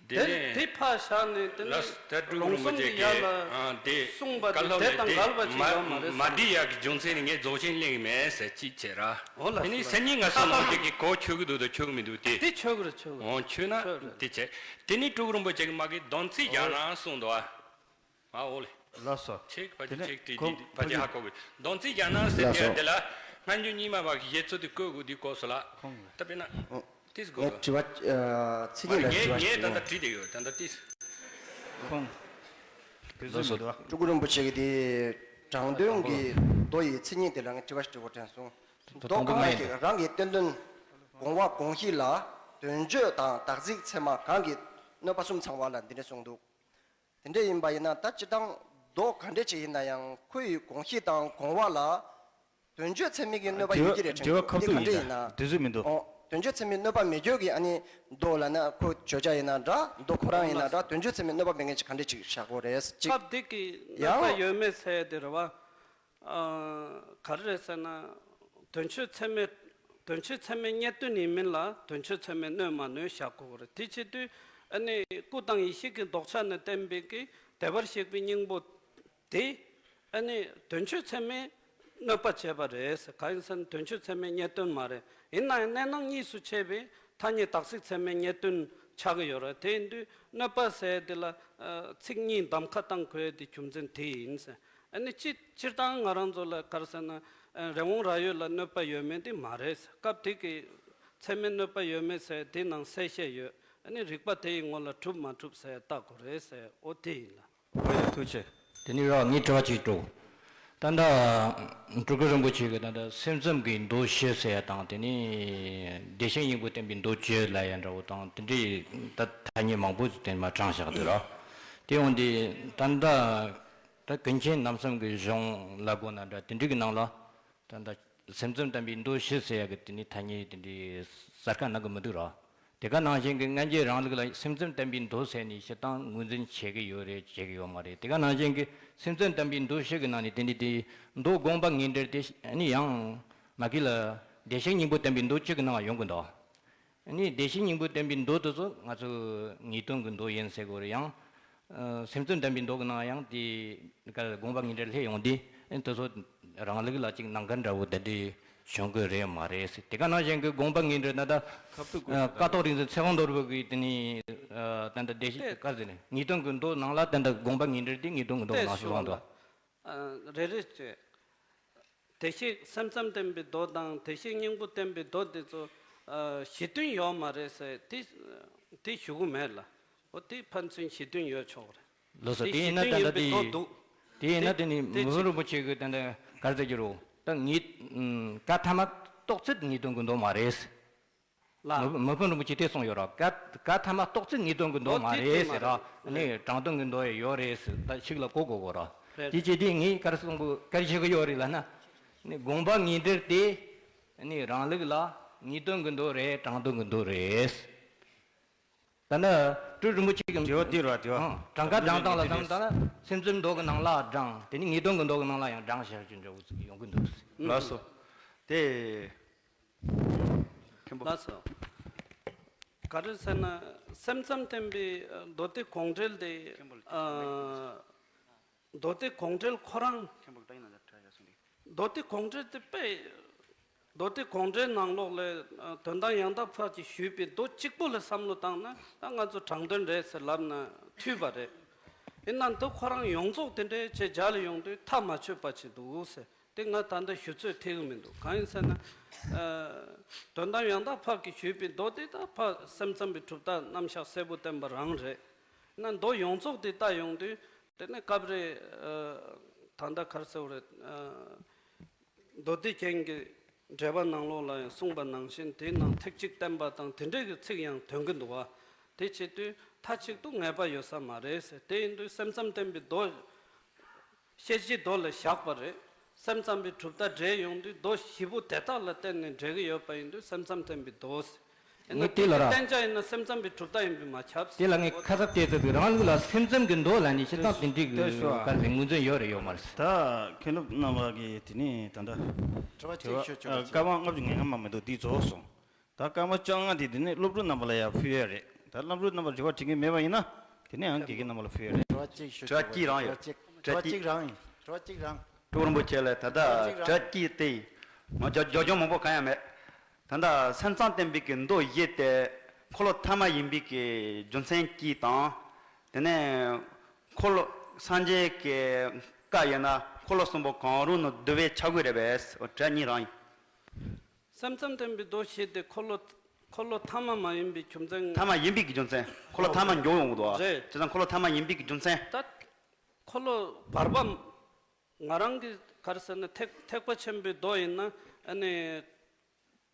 དེ་དེ་ནས་དེ་ཕར་བཞག་ནས་དེ་ལགས་ནས་ད་སྤྲུལ་སྐུ་རིན་པོ་ཆེ་གིས་ཨ་དེ་གསུངས་པ་བཀའ་སློབ་དེ་ལས་དང་འགལ་བ་ཅིག་ཡོད་མ་རེད། མ་འགྲིག་ཡག་གི་རྒྱུ་མཚན་ནི་ངས་རྫོགས་ཆེན་གླེང་གི་མེད་ཟེར་གཅིག་བྱས་ར། འོ་ལགས་དེ་ནས་སོ། སེམས་ཉིད་ངལ་གསོ་ནང་དེ་གི་གོ་ཆོད་གི་འདུག་དང་ཆོད་གི་མི་འདུག་དེ། དེ་ཆོད་གི་རེད་ཆོད་གི་འོ་ཆོད་ན་ཆོད་རེད། དེ་བྱས། དེ་ནས་སྤྲུལ་སྐུ་རིན་པོ་ཆེ་གིས་མ་གི་སྡོམ་ཚིག་རྒྱག་ན་གསུངས་འདུག་ཨ། ཨ་འོ་ལེ། ལགས་སོ། ཆེ་ཕ་དེ་ཅིག་ནས་ཅིག་ཁོང་དྲིས་ཕ་ཅིག་ཧ་གོ་གི། སྡོམ་ཚིག་རྒྱག་ན་ཟེར་ལགས་དེ་སོ། དེ་ལ་སྔ་འགྱུར་རྙིང་མ་བ་གི་བཞེད་ཚུལ་དེ་བཀོད་དགོས་དེ་བཀོད་སོང་ལ། ཁོང་ད་དཔེར་ན། ཨོ། ཏིས་གོ། ངས་དྲི་བ་ཨ་ཚིག་ངས་ངས་ད་ལྟ་དྲིས་བསྡད་ཡོད་ད་ལྟ་ཏིས། ཁོང་། དུས་ཚོད་མི་འདུག་ཨ། སྤྲུལ་སྐུ་རིན་པོ་ཆེ་གིས་དེ་དྲང་དོན་གྱི་མདོ་ཡི་མཚན་ཉིད་དེ་ལ་ངས་དྲི་བ་ཞིག་དྲི་དགོས་དྲན་སོང་། མདོ་གང་ཞིག་རང་གི་བསྟན་དོན་དགོངས་པ་དགོངས་གཞི་ལ་དོན་བརྗོད་དང་དག་ཚིག་ཚད་མ་གང་གིས་གནོད་པ་གསུམ་ཚང་བ་ལ་འདི་འདྲ་གསུངས་འདུག་དེ་འདྲ་ཡིན་པ་ཡིན་ན་ད་སྤྱིར་བཏང་མདོ་ག་འདྲ་ཅིག་ཡིན་ན་ཡང་ཁོ་ཡི་དགོངས་གཞི་དང་དགོངས་པ་ལ་དོན་བརྗོད་ཚད་མའི་གི་གནོད་པ་ཡོད་ཀྱི་རེད་དྲན་འདུག་དེ་ག་འདྲ་ཡིན་ན། དུས་ཚོད་མི་འདུག་ཨོ། དོན་བརྗོད་ཚད་མའི་གནོད་པ་མེད་རྒྱུ་གི་ཨ་ནི་མདོ་ལབ་ན་ཁོ་བརྗོད་བྱ་ཡིན་ན་འདྲ་མདོ་ཁོ་རང་ཡིན་ན་འདྲ་དོན་བརྗོད་ཚད་མའི་གནོད་པ་མེད་མཁན་ཅིག་ག་འདྲ་ཅིག་བཞག་དགོས་རེད་ཅིག་སྐབས་འདི་གི་གནོད་པ་ཡང་ཡོད་མེད་ཟེར་དེ་རེད་བ། ཨ། ག་རེ་རེད་ཟེར་ན། དོན་བརྗོད་ཚད་མའི། དོན་བརྗོད་ཚད་མའི་རྙེད་དོན་ཡིན་མིན་ལ་དོན་བརྗོད་ཚད་མའི་གནོད་མ་གནོད་བཞག་དགོས་ཀྱི་རེད། དེ་བྱེད་དུས་ཨ་ནི་སྐུ་དང་ཡེ་ཤེས་ཀྱི་ལྡོག་ཆ་ནས་བསྟན་པའི་གི་བདེ་བར་གཤེགས་པའི་སྙིང་པོ་དེ་ཨ་ནི་དོན་བརྗོད་ཚད་མའི་ གནོད་པ་བྱས་པ་རེད་ཟེར། གང་ཡིན་ཟེར་ན་དོན་བྱེད་ཚད་མའི་རྙེད་དོན་མ་རེད། ཡིན་ན་ཡང་གནས་སྣང་གཉིས་སུ་ཕྱེ་བའི་ཐ་སྙད་དག་ཚིག་ཚད་མའི་རྙེད་དོན་ཆགས་ཀྱི་ཡོད་རེད། དེ་ཡིན་དུས་གནོད་པ་ཟེར་དེ་ལ་ཚིག་གཉིས་གདམ་ཁ་བཏང་དགོས་དེ་རྒྱུ་མཚན་དེ་ཡིན་ཟེར། ཨ་ནི་སྤྱི་སྤྱིར་བཏང་ང་རང་ཚོ་ལ་ག་རེ་ཟེར་ན། རི་བོང་རྭ་ཡོད་ལ་གནོད་པ་ཡོད་མེད་དེ་མ་རེད་ཟེར། སྐབས་དེ་གི་ཚད་མའི་གནོད་པ་ཡོད་མེད་ཟེར་དེ་ནང་གསལ་བཤད་ཡོད། ཨ་ནི་རིགས་པ་དེ་ཡི་ངོ་ལ་གྲུབ་མ་གྲུབ་ཟེར་བལྟ་དགོས་རེད་ཟེར། འོ་དེ་ཡིན་ལ། ཨོ་ཡ། ཐུགས་རྗེ་ཆེ། དེ་ནས་ར་ངས་དྲི་བ་གཅིག་འགྲོ། ད་ལྟ་སྤྲུལ་སྐུ་རིན་པོ་ཆེ་གིས་ད་ལྟ་སེམས་ཙམ་གྱི་མདོ་བཞི་ཟེར་ཡ་དང་། དེ་ནས་བདེ་གཤེགས་སྙིང་པོས་བསྟན་པའི་མདོ་བཅུ་ལབ་ཡ་འདྲ་བོ་དང་། དེ་འདྲའི་ད་ཐ་སྙད་མང་པོ་ཞིག་དེ་མར་དྲངས་བཞག་འདུག་ར། དེ་འོན་ཏེ་ད་ལྟ་ད་ཀུན་མཁྱེན་རྣམ་གསུམ་གྱི་གཞུང་ལ་གོ་ན་འདྲ། དེ་འདྲའི་གི་ནང་ལ་ད་ལྟ་སེམས་ཙམ་བསྟན་པའི་མདོ་བཞི་ཟེར་ཡ་གི་དེ་ནི་ཐ་སྙད་དེ་འདྲའི་གསལ་ཁ་གནང་གི་མི་འདུག་ར། དེ་ག་ནང་བཞིན་གྱི་སྔ་རྗེས་རང་ལུགས་ལ་སེམས་ཙམ་བསྟན་པའི་མདོ་ཟེར་ནས་སྤྱིར་བཏང་ངོས་འཛིན་བྱེད་ཀྱི་ཡོད་རེད། བྱེད་ཀྱི་ཡོད་མ་རེད། དེ་ག་ནང་བཞིན་གྱི་སེམས་ཙམ་བསྟན་པའི་མདོ་བཞི་གི་ནང་ནས་དེ་འདྲའི་དེ་མདོ་དགོངས་པ་ངེས་འགྲེལ་དེ་ནི་ཡང་མ་གི་ལ་བདེ་གཤེགས་སྙིང་པོས་བསྟན་པའི་མདོ་བཅུ་གི་ནང་ཡོང་གི་འདུག་ཨ་ནི་བདེ་གཤེགས་སྙིང་པོས་བསྟན་པའི་མདོ་དེ་ཚོ་ང་ཚོ་ངེས་དོན་གྱི་མདོ་ཡིན་ཟེར་དགོས་རེད། ཡང་ཨ་སེམས་ཙམ་བསྟན་པའི་མདོ་གི་ནང་ཡང་དེ་ག་དགོངས་པ་ངེས་འགྲེལ་སླེབས་ཡོང་དུས། ཨ་ནི་དེ་ཚོ་རང་ལུགས་ལ་ཅིག་ནང་འགལ་འདྲ་བོ་དེ་འདྲའི་བྱུང་གི་རེད་མ་རེད་ཟེར། དེ་ག་ནང་བཞིན་གྱི་དགོངས་པ་ངེས་འགྲེལ་ན་ད་ཁ་བསྡུར་དགོས་ཨ་ཟེར། ཀཿཐོག་རིག་འཛིན་ཚེ་དབང་རྡོར་པོ་གིས་དེ་ནི་ཨ་ད་ལྟ་བདེ་གཤེགས་དེ་ག་ཟེར་ནས་ངེས་དོན་གྱི་མདོ་ནང་ལ་ད་ལྟ་དགོངས་པ་ངེས་འགྲེལ་དེ་ངེས་དོན་གྱི་མདོ་དེ་ནང་ཞུ་ཞུ་བ་ལ་སོང་འདུག་ཨ་རེ་རེ་བྱས། བདེ་གཤེགས་སེམས་ཙམ་བསྟན་པའི་མདོ་དང་བདེ་གཤེགས་སྙིང་པོ་བསྟན་པའི་མདོ་དེ་ཚོ་ཨ་གཞི་མཐུན་ཡོད་མ་རེད་ཟེར། དེ་དེ་ཞུ་གི་མེད་ལ། འོ་དེ་ཕན་ཚུན་གཞི་མཐུན་ཡོད་ཆོག་རེད། ལགས་སོ། དེ་དེ་ཡིན་ན་ད་ལྟ་གཞི་མཐུན་ཡིན་པའི་མདོ་འདུག་དེ་ཡིན་ན་དེ་དེ་ནི་དེ་མི་ཕམ་རིན་པོ་ཆེ་གིས་ད་ལྟ་ག་རེ་ཟེར་གྱི་རེད། ད་ངེས་ཨམ་བཀའ་ཐ་མ་རྟོགས་ཚད་ངེས་དོན་གྱི་མདོ་མ་རེད། ལ། མི་མི་ཕམ་རིན་པོ་ཆེས་དེ་གསུངས་ཡོད་ར། བཀའ་བཀའ་ཐ་མ་རྟོགས་ཚད་ངེས་དོན་གྱི་མདོ་མ་རེད་ཟེར་ར། ཨ་ནི་དྲང་དོན་གྱི་མདོ་ཡང་ཡོད་རེད་ཟེར། ད་ཞིག་ལ་གོ་དགོས་གོ་ར། རེད། དེ་བྱས་དུས་ངས་ག་རེ་གསུང་གི་ག་རེ་བཤད་གི་ཡོད་རེད་ལབ་ན། ཨ་ནི་དགོངས་པ་ངེས་འགྲེལ་དེ་ཨ་ནི་རང་ལུགས་ལ་ངེས་དོན་གྱི་མདོ་རེད། དྲང་དོན་གྱི་མདོ་རེད། ད་ནི་སྤྲུལ་རིན་པོ་ཆེ་གི་དྲི་བ་འདི་ར། དྲི་བ་ཨང་གྲངས་ཀ་དྲངས་སྟངས་ལ་བསམ་བློ་བཏང་ན་སེམས་ཙམ་མདོ་གི་ནང་ལ་དྲངས། དེ་ནི་ངེས་དོན་གྱི་མདོ་གི་ནང་ལ་ཡང་དྲངས་བཞག་རྒྱུ་འདྲ་བོ་ཟིག་ཡོང་གི་འདུག་ལགས་སོ། དེ་མཁན་པོ། ལགས་སོ། ག་རེ་ཟེར་ན་སེམས་ཙམ་བསྟན་པའི་མདོ་སྡེ་དགོངས་འགྲེལ་དེ། མཁན་པོ་ལ། ཨ། མདོ་སྡེ་དགོངས་འགྲེལ་ཁོ་རང་། མཁན་པོ་ལ་ད་ཡིན་ན་ད་ཡ་སོང་དེ། མདོ་སྡེ་དགོངས་འགྲེལ་དེ་དཔེ། མདོ་སྡེ་དགོངས་འགྲེལ་ནང་ལོགས་ལ་ཨ་དོན་དམ་ཡང་དག་ཕར་གྱིས་ཞུས་པའི་མདོ་གཅིག་པོ་ལ་བསམ་བློ་བཏང་ན་ད་ང་ཚོ་དྲང་དོན་རེད་ཟེར་ལབ་ན་འཐུས་པ་རེད། ཡིན་ན་མདོ་ཁོ་རང་ཡོངས་རྫོགས་དེ་འདྲའི་ཆེད་རྒྱ་ལ་ཡོང་དུས་མཐའ་མ་ཆོད་པ་ཅིག་འདུག་ཟེར། དེ་ང་ད་ལྟ་ཞུ་ཚོད་ཐིག་གི་མི་འདུག་གང་ཡིན་ཟེར་ན། ཨ་དོན་དམ་ཡང་དག་ཕར་གྱིས་ཞུས་པའི་མདོ་དེ་ད་ཕར་སེམས་ཙམ་པའི་གྲུབ་རྟགས་རྣམ་གཞག་གསལ་པོ་བསྟན་པ་རང་རེད། ཡིན་ན་མདོ་ཡོངས་རྫོགས་དེ་ལྟ་ཡོང་དུས། དེ་ནས་སྐབས་རེ་ཨ་ད་ལྟ་ག་རེ་ཟེར་དགོས་རེད། ཨ་མདོ་སྡེ་རྒྱན་གྱི་འགྲེལ་པ་ནང་ལོགས་ལ་ཡང་གསུངས་པ་ནང་བཞིན་དེའི་ནང་ཐེག་གཅིག་བསྟན་པ་དང་དེ་འདྲའི་གི་ཚིག་ཡང་འདོན་གྱི་འདུག་བ། དེ་བྱེད་དུས་མཐའ་གཅིག་ཏུ་ངེས་པ་ཡོད་ས་མ་རེད་ཟེར། དེ་ཡིན་དུས་སེམས་ཙམ་བསྟན་པའི་མདོ། ཤེར་ཕྱིན་མདོ་ལ་བཞག་པ་རེད། སེམས་ཙམ་པའི་གྲུབ་མཐའ་འགྲེལ་ཡོང་དུས་མདོ་བཞི་པོ་དེ་དག་ལ་བརྟེན་ནས་འགྲེལ་གྱི་ཡོད་པ་ཡིན་དུས་སེམས་ཙམ་བསྟན་པའི་མདོ་ཟེར། ཡིན་ན་ངས་དེ་ལ་ར། བསྟན་བྱ་ཡིན་ན་སེམས་ཙམ་པའི་གྲུབ་མཐའ་ཡིན་པས་མ་ཁྱབ་ཟེར། དེ་ལ་ངས་ཁ་གསབ་བྱེད་ཐུབ་པའི་རང་ལུགས་ལ་སེམས་ཙམ་གྱི་མདོ་ལ་ནི་སྤྱིར་བཏང་དེ་འགྲིག་གི་དེ་ཞུ་བ། ག་རེ་ཟེར་ངོས་འཛིན་ཡོད་རེད་ཡོད་མ་རེད། ད་མཁན་སློབ་རྣམ་པ་གིས་དེ་ནས་ད་ལྟ་དྲི་བ་གཅིག་ཞུ་ཆོག་པ་བྱེད། སྐར་མ་ལྔ་བཅུ་ང་ལྔ་མ་མི་འདུག་འདི་རྫོགས་སོང་། ད་སྐར་མ་བཅོ་ལྔ་དེ་དེ་ནས་སློབ་ཕྲུག་རྣམ་པ་ལ་ཡར་ཕུལ་ཡས་རེད། ད་སློབ་ཕྲུག་རྣམ་པ་དྲི་བ་དྲི་མཁན་མེད་པ་ཡིན་ན་དེ་ནས་ཡང་དགེ་རྒན་རྣམ་པ་ལ་ཕུལ་ཡས་རེད། དྲི་བ་གཅིག་ཞུ་དྲི་བ་ཆོག་པ་གཅིག་རང་ཡོད། དྲི་བ་གཅིག་དྲི་བ་གཅིག་རང་ཡིན། དྲི་བ་གཅིག་རང་། སྤྲུལ་སྐུ་རིན་པོ་ཆེ་ལ་ད་ལྟ་དྲི་བ་གཅིག་རང་། དྲི་བ་གཅིག་དེ་ཡིན། མ་ཇོ་ཇོ་ཇོ་མང་པོ་གང་ཡང་མེད། ད་ལྟ་སེམས་ཙམ་བསྟན་པའི་གི་མདོ་བཞི་དེ་འཁོར་ལོ་ཐ་མ་ཡིན་པའི་གི་རྒྱུ་མཚན་གཅིག་དང་། དེ་ནས་འཁོར་ལོ་སངས་རྒྱས་ཀྱི་བཀའ་ཡིན་ན་འཁོར་ལོ་གསུམ་པོ་གང་རུང་ནི་བསྡུ་བའི་ཆ་བགོས་རེད་པས། འོ་དྲི་བ་གཉིས་རང་ཡིན། སེམས་ཙམ་བསྟན་པའི་མདོ་བཞི་དེ་འཁོར་ལོ་འཁོར་ལོ་ཐ་མ་མ་ཡིན་པའི་རྒྱུ་མཚན། ཐ་མ་ཡིན་པའི་གི་རྒྱུ་མཚན། འཁོར་ལོ་ཐ་མ་འཇོག་ཡོང་གི་འདུག་བ། རེད། བྱས་ཙང་འཁོར་ལོ་ཐ་མ་ཡིན་པའི་གི་རྒྱུ་མཚན། ད་འཁོར་ལོ་བར་པ། ང་རང་གི་ག་རེ་ཟེར་ན་ཐེག་ཐེག་པ་ཆེན་པོའི་མདོ་ཡིན་ན་ཨ་ནི།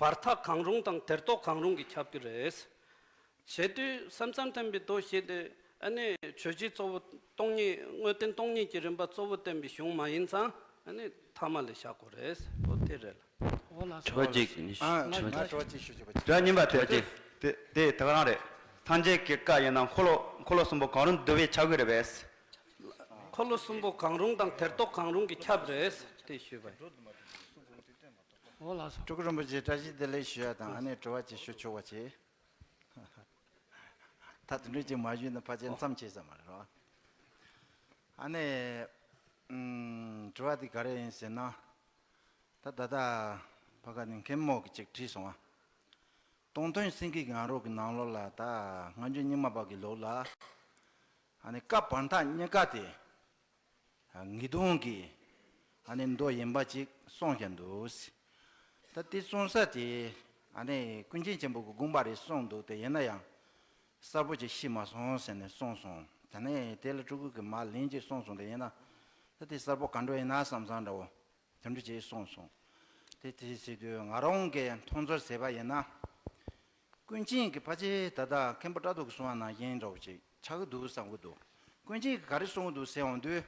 བར་ཐག་གང་རུང་དང་དེར་ཐོག་གང་རུང་གིས་ཁྱབ་ཀྱི་རེད། བྱེད་དུས་སེམས་ཙམ་བསྟན་པའི་མདོ་ཞེས་ཏེ་ཨ་ནི་ཆོས་བརྒྱད་གཙོ་བོ་སྟོང་ཉིད་དངོས་བསྟན་སྟོང་ཉིད་ཀྱི་རིམ་པ་གཙོ་བོ་བསྟན་པའི་གཞུང་མ་ཡིན་ཙང་ཨ་ནི་ཐ་མ་ལ་བཞག་དགོས་རེད། འོ་དེ་རེད་ལ། འོ་ལགས་སོ། དྲི་བ་གཅིག་ཨ་ང་དྲི་བ་གཅིག་ཞུ་ཆོག་པ་བྱེད། དྲི་བ་གཉིས་པ་དེ་དྲི་བ་གཅིག་དེ་དེ་ད་ག་རང་རེད། སངས་རྒྱས་ཀྱི་བཀའ་ཡིན་ན་འཁོར་ལོ་འཁོར་ལོ་གསུམ་པོ་གང་རུང་བསྡུ་བའི་ཆ་བགོས་རེད་པས། འཁོར་ལོ་གསུམ་པོ་གང་རུང་དང་དེར་ཐོག་གང་རུང་གིས་ཁྱབ་རེད་དེ་ཞུས་པ་ཡིན། འོ་ལགས་སོ། སྤྲུལ་སྐུ་རིན་པོ་ཆེ་བཀྲ་ཤིས་བདེ་ལེགས་ཞུ་ཡ་དང་ཨ་ནེ་དྲི་བ་ཅིག་ཞུ་ཆོག་པ་བྱེད། ད་དེ་འདྲ་ཅིག་མ་ཞུས་ན་ཕལ་ཆེར་མཚམས་ཆད་ས་མ་རེད་རོ། ཨ་ནེ། ཨུམ། དྲི་བ་དེ་ག་རེ་ཡིན་ཟེར་ན། ད་ད་ལྟ་ཕ་ག་ནས་མཁན་མོ་གི་ཅིག་བྲིས་སོང་ཨ། སྟོང་དོན་སེང་གེའི་ངང་རོལ་གྱི་ནང་ལོགས་ལ་ད་སྔ་འགྱུར་རྙིང་མ་པ་གི་ལུགས་ལ། ཨ་ནི་བཀའ་བར་མཐའ་རྙེད་དཀའ་སྟེ། ངེས་དོན་གྱི་ཨ་ནི་མདོ་ཡིན་པ་ཅིག་གསུངས་ཀྱང་འདུག། ད་དེ་གསུངས་ས་དེ་ཨ་ནི་ཀུན་མཁྱེན་ཆེན་པོ་གི་དགོངས་པ་རེད་གསུངས་འདུག། དེ་ཡིན་ན་ཡང་གསལ་པོ་ཅིག་ཤེས་མ་སོང་ཟེར་ནས་གསུངས་སོང་། དེ་ནས་དེ་ལ་སྤྲུལ་སྐུ་གིས་མར་ལན་ཅིག་གསུངས་སོང་། དེ་ཡིན་ན་ད་དེ་གསལ་པོ་ག་འདྲ་ཡིན་ན་བསམ་བསམ་འདྲ་བོ། དོན་འགྲུབ་ཅེས་གསུངས་སོང་། དེ་དེ་ཟེར་དུས་ང་རང་གི་མཐོང་ཚོར་ཟེར་བ་ཡིན་ན། ཀུན་མཁྱེན་གྱི་ཕལ་ཆེར་ད་ལྟ་མཁན་པོ་བཀྲ་ཐོག་གིས་གསུངས་པ་ནང་བཞིན་འདྲ་བོ་ཅིག་ཆགས་ཀྱི་འདུག་བསམ་གྱི་འདུག། ཀུན་མཁྱེན་གྱིས་ག་རེ་གསུང་གི་འདུག་ཟེར་འོང་དུས།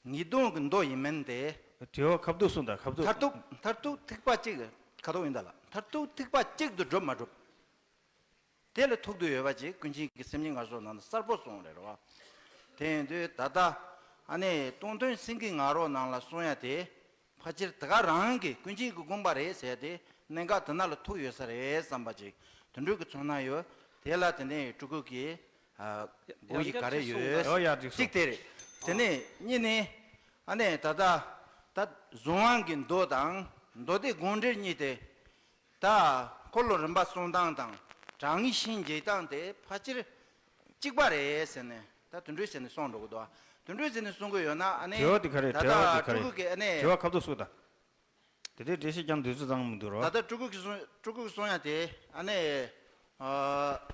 ངེས་དོན་གྱི་མདོ་ཡིན་མིན་དེ། དྲི་བ་ཁ་བསྡུ་གསུངས་དང་ཁ་བསྡུ། མཐར་ཐུག་མཐར་ཐུག་ཐིགས་པ་གཅིག་ཁ་དོག་ཡིན་ད་ལ་མཐར་ཐུག་ཐིགས་པ་གཅིག་ཏུ་གྲུབ་མ་གྲུབ། དེ་ལ་ཐུག་འདོད་ཡོད་པ་ཅིག་ཀུན་མཁྱེན་གྱི་སེམས་ཉིད་ངལ་གསོ་ནང་ལ་གསལ་པོ་གསུངས་རེད་རོ། དེ་ཡིན་དུས་ད་ལྟ་ཨ་ནི་སྟོང་དོན་སེང་གེའི་ངང་རོལ་ནང་ལ་གསུང་ཡ་དེ་ཕལ་ཆེར་དེ་ག་རང་གི་ཀུན་མཁྱེན་གྱི་དགོངས་པ་རེད་ཟེར་ཏེ་གནད་འགག་དེ་ན་ལ་ཐུག་ཡོད་ས་རེད་བསམ་པ་ཅིག་དོན་འགྲུབ་ཀྱི་ཚོར་སྣང་ཡོད། དེ་ལ་དེ་ནས་སྤྲུལ་སྐུ་གིས་ཨ་དགོངས་ཡིག་ག་རེ་ཡོད། ཡོ་ཡ་འགྲིག་སོང་། གཅིག་དེ་རེད། དེ་ནས་གཉིས་ནས་ཨ་ནི་ད་ལྟ་ད་གཟུངས་དབང་གི་མདོ་དང་མདོ་སྡེ་དགོངས་འགྲེལ་གཉིས་དེ། ད་འཁོར་ལོ་རིམ་པ་གསུང་སྟངས་དང་དྲང་ངེས་ཤན་འབྱེད་སྟངས་དེ་ཕལ་ཆེར་གཅིག་པ་རེད་ཟེར་ནས་ད་དོན་འགྲུབ་ཟེར་ནས་གསུངས་འགྲོ་གི་འདུག། དོན་འགྲུབ་ཟེར་ནས་གསུང་གི་ཡོད་ན་ཨ་ནི་དྲི་བ་དེ་ག་རེད། ད་དྲི་བ་དེ་ལྟ་ག་སྤྲུལ་རེད། སྐུ་གི་ཨ་ནི་དྲི་བ་ཁ་ཐུག་གསུངས་དང་། དེ་འདྲའི་འགྲེལ་བཤད་ཀྱང་འདོད་ཚུལ་ཙང་མི་འདུག་རོ། ད་ལྟ་སྤྲུལ་སྐུ་གི་གསུང་སྤྲུལ་སྐུ་གི་གསུང་ཡ་དེ་ཨ་ནི་ཨ་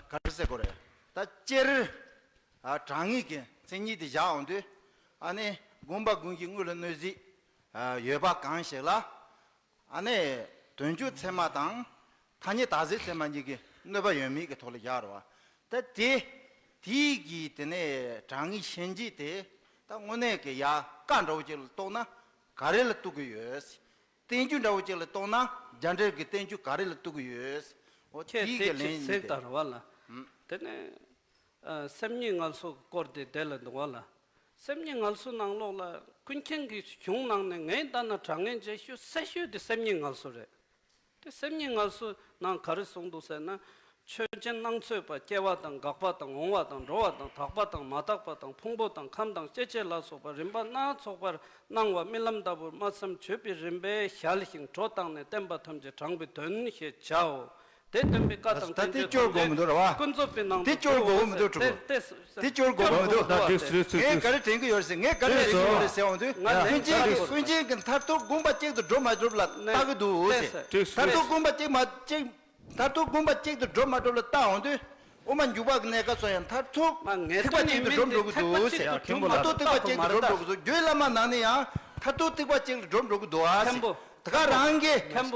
ག་རེ་ཟེར་དགོས་རེད། ད་སྤྱིར་ཨ་དྲང་ངེས་ཀྱི་མཚན་ཉིད་དེ་བཞག་འོང་དུས་ཨ་ནི་དགོངས་པ་དགོངས་ཀྱི་དངོས་ལ་གནོད་གཞི་ཡོད་པ་གང་ཞིག་ལ། ཨ་ནི་དོན་བཅུ་ཚད་མ་དང་ཐ་སྙད་བདག་གཞན་ཚད་མ་གཉིས་ཀྱི་གནོད་པ་ཡོད་མེད་ཀྱི་ཐོག་ལ་བཞག་རོགས། ད་དེ་དེའི་གི་དེ་ནས་དྲང་ངེས་ཤན་འབྱེད་དེ་ད་དངོས་གནས་ཀྱི་ཡ་བཀའ་འདྲ་བོ་ཅིག་ལ་གཏོགས་ན་ག་རེ་ལ་གཏུག་གི་ཡོད། བསྟན་བཅོས་འདྲ་བོ་ཅིག་ལ་གཏོགས་ན་རྒྱ་འགྲེལ་གྱི་བསྟན་བཅོས་ག་རེ་ལ་གཏུག་གི་ཡོད། འོ་ཁྱེད་དེའི་དེ་གི་ཅིག་ལན་ཡིན་གཟིགས་ཏེ། དང་རེད་བ་ལ། ཨུམ། དེ་ནས་ཨ་སེམས་ཉིད་ངལ་གསོ་སྐོར་དེ་དེ་ལ་འདུག་བ་ལ། སེམས་ཉིད་ངལ་གསོའི་ནང་ལོགས་ལ་ཀུན་མཁྱེན་གྱི་གཞུང་ནང་ནས་ངས་ལྟ་ན་དྲང་ངེས་འབྱེད་ཤོས་གསལ་ཤོས་དེ་སེམས་ཉིད་ངལ་གསོ་རེད། དེ་སེམས་ཉིད་ངལ་གསོའི་ནང་ག་རེ་གསུངས་འདུག་ཟེར་ན། ཆོས་ཅན་སྣང་ཚོད་པ་སྐྱེ་བ་དང་འགག་པ་དང་འོང་བ་དང་འགྲོ་བ་དང་དག་པ་དང་མ་དག་པ་དང་ཕུང་པོ་དང་ཁམས་དང་སྐྱེ་མཆེད་ལ་སོགས་པ་རིམ་པ་སྣ་ཚོགས་པར་སྣང་བ་རྨི་ལམ་ལྟ་བུར་སྨྲ་བསམ་བརྗོད་པའི་རིམ་པས་གཞལ་ཞིང་བྲོ་བཏང་ནས་བསྟན་པ་ཐམས་ཅད་དྲངས་པའི་དོན་ཞེས་བྱའོ། དེ་སྟོན་པའི་བཀའ་དང་ད་དེ་བསྟན་བཅོས་དགོས་མི་འདུག་རེད་བ། ཀུན་རྫོབ་པའི་ནང་དེ་དུ་བཅོས་དགོས་མི་འདུག་དེ་སྤྲུལ་སྐུ། དེ་དེ་དེ་བཅོས་དགོས་མི་འདུག་ད་འགྲིག་སོང་འགྲིག་སོང་། ངས་ག་རེ་དྲན་གྱི་ཡོད་རེད་ཟེར། ངས་ག་རེ་ལས་ཀྱི་ཡོད་རེད་ཟེར་འོང་དུས། ང་ལན་ཀུན་མཁྱེན་གྱིས་ཀུན་མཁྱེན་གྱིས་མཐར་ཐུག་དགོངས་པ་གཅིག་ཏུ་འགྲོ་མ་གྲུབ་ལ་ལྟ་གི་འདུག་ཟེར། འགྲིག་སོང་མཐར་ཐུག་དགོངས་པ་གཅིག་མ་གཅིག་མཐར་ཐུག་དགོངས་པ་གཅིག་ཏུ་འགྲོ་མ་གྲུབ་ལ་ལྟ་འོང་དུས། དབུ་མ་འཇུག་པ་གི་གནས་སྐབས་སུ་ཡང་མཐར་ཐུག་ཐིགས་པ་གཅིག་ཏུ་འགྲོ་འགྲོ་གི་འདུག་ཟེར། མཐར་ཐུག་ཐིགས་པ་གཅིག་ཏུ་འགྲོ་འགྲོ་གི་འདུག། རྒྱུད་བླ་མ་ནང་ནས་ཡང་མཐར་ཐུག་ཐིགས་པ་གཅིག་ཏུ་འགྲོ་འགྲོ་གི་འདུག་ཨ་ཟེར། ད་ག་རང་གི་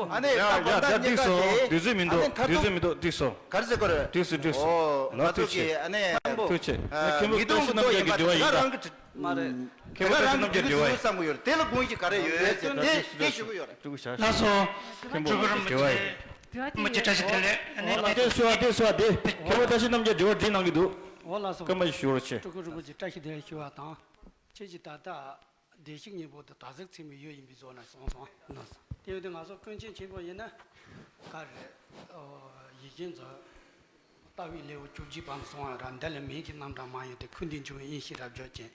ཨ་ནི་ཡ་ཡ་ཡ་འགྲིག་སོང་། དུས་ཚོད་མི་འདུག། དུས་ཚོད་མི་འདུག། འགྲིག་སོང་། ག་རེ་ཟེར་དགོས་རེད། འོ་ང་ཚོ་གི་ཨ་ནི་ཐུགས་རྗེ་ཆེ། ངས་མཁན་པོ་བཀྲ་ཤིས་རྣམ་རྒྱལ་གྱི་དྲི་བ་ཡིན་ད། མཁན་པོ་བཀྲ་ཤིས་རྣམ་རྒྱལ་དྲི་བ་ཡིན། བསམ་གྱི་ཡོད་རེད། དེ་ལ་དགོངས་གཞི་ག་རེ་ཡོད་ཟེར་དེ་དེ་ཞུ་གི་ཡོད་རེད། ལགས་སོ། མཁན་པོ་བཀྲ་ཤིས་རྣམ་རྒྱལ་དྲི་བ་ཡིན། རིན་པོ་ཆེ་བཀྲ་ཤིས་བདེ་ལེགས། ཨ་ནི་ཨ་དེ་སུ་བ་དེ་སུ་བ་དེ་མཁན་པོ་བཀྲ་ཤིས་རྣམ་རྒྱལ་དྲི་བ་འདྲི་གནང་གི་འདུག། འོ་ལགས་སོ། སྐར་མ་ཞིག་ཞུ་རོགས་བྱེད། སྤྲུལ་སྐུ་རིན་པོ་ཆེ་བཀྲ་ཤིས་བདེ་ལེགས་ཞུ་བ་དང་། ཁྱེད་ཀྱིས་ད་ལྟ་བདེ་གཤེགས་སྙིང་པོ་དེ་དག་ཟིག་ཚད་མའི་ཡུལ་ཡིན་པའི་བཟོ་ནས་གསུངས་སོང་། ལགས་སོ། དེ་ཡོད་དུས་ང་ཚོ་ཀུན་མཁྱེན་ཆེན་པོ་ཡིན་ན་ག་རེ། ཡིད་བཞིན་དུ་ལྟ་བའི་ལེའུ་བཅུ་གཅིག་པའམ་གསུང་བ་ར་འདི་ལ་མིང་གི་རྣམ་གྲངས་མ་ཡིན་ཏེ། ཁུ་འདི་འབྱུང་བའི་དབྱིངས་ཤེས་རབ་བརྗོད་ཅན།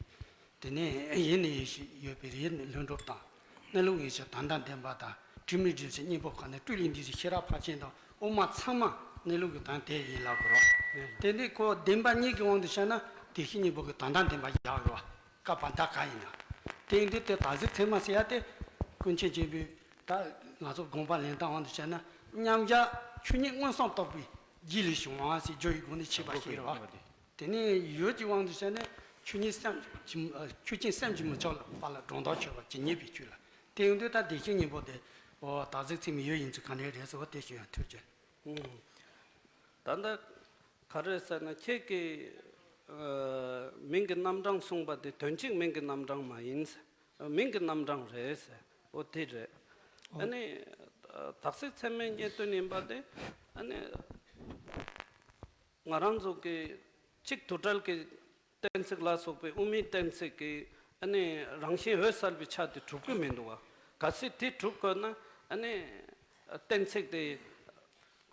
དེ་ནས་ཡེ་ནས་ཡེ་ཤེས་ཡོད་པའི་ཡེ་ནས་ལྷུན་གྲུབ་དང་། གནས་ལུགས་ངེས་ཤེས་དོན་དམ་བདེན་པ་དང་། དྲི་མེད་སྒྲིབ་བྱེད་སྙིང་པོ་ཁོ་ནས་སྤྲོས་ལས་འདས་ཀྱི་ཤེས་རབ་ཕར་ཕྱིན་དང་། དབུ་མ་ཚང་མ་གནས་ལུགས་ཀྱི་དོན་དེ་ཡིན་ལབ་དགོས་རོགས། དེ་འདི་ཁོ་བདེན་པ་གཉིས་ཀྱི་དབང་དུ་བྱས་ན་བདེ་གཤེགས་སྙིང་པོ་གི་དོན་དམ་བདེན་པ་ཡག་རེད་བ། བཀའ་བར་མཐའ་ག་ཡིན་ན། དེ་ཡིན་དུས་དེ་དག་ཟིག་ཚད་མ་ཟེར་ཡ་དེ། ཀུན་མཁྱེན་ཆེན་པོས་ད་ང་ཚོ་དགོངས་པ་ལེན་སྟངས་དབང་དུ་བྱས་ན། མཉམ་གཞག་ཆོས་ཉིད་མངོན་སུམ་རྟོགས་པའི་རྒྱུད་ལས་བྱུང་བ་ཟེར་བརྗོད་ཡིག་སྒོ་ནས་ཕྱེ་བ་ཞིག་རེད་བ། དེ་ནས་ཡུལ་གྱི་དབང་དུ་བྱས་ན་ཆོས་ཉིད་སེམས་ཀྱི་ཆོས་ཅན། སེམས་ཀྱི་མི་ཆགས་པ་ལ་སྒྲོ་འདོགས་ཆོད་པ་ཇི་སྙེད་པའི་ཆོས་ལ། དེ་ཡིན་དུས་ད་བདེ་གཤེགས་སྙིང་པོ་དེ། འོ་དག་ཟིག་ཚད་མའི་ཡུལ་ཡིན་ཚུལ་ག་འདྲ་རེད་ཟེར་བ་དེ་ཞུ་ཡང་ཐུགས་རྗེ། ཨུམ། ད་ལྟ་ག་རེ་ཟེར་ན་ཁྱེད་ཀྱིས་ཨ་མིང་གི་རྣམ་གྲངས་གསུངས་པ་དེ་དོན་གཅིག་མིང་གི་རྣམ་གྲངས་མ་ཡིན། མིང་གི་རྣམ་གྲངས་རེད་ཟེར། འོ་དེ་རེད། ཨ་ནི་དག་ཟིག་ཚད་མའི་རྙེད་དོན་ཡིན་པ་དེ། ཨ་ནི་ང་རང་ཚོ་གི་གཅིག་དུ་བྲལ་གྱི་གཏན་ཚིགས་ལ་སོགས་པའི་དབུ་མའི་གཏན་ཚིགས་ཀྱི་ཨ་ནི་རང་བཞིན་འོད་གསལ་བའི་ཆ་དེ་གྲུབ་ཀྱི་མི་འདུག་བ། གལ་སྲིད་དེ་གྲུབ་དགོས་ན་ཨ་ནི་གཏན་ཚིགས་དེ་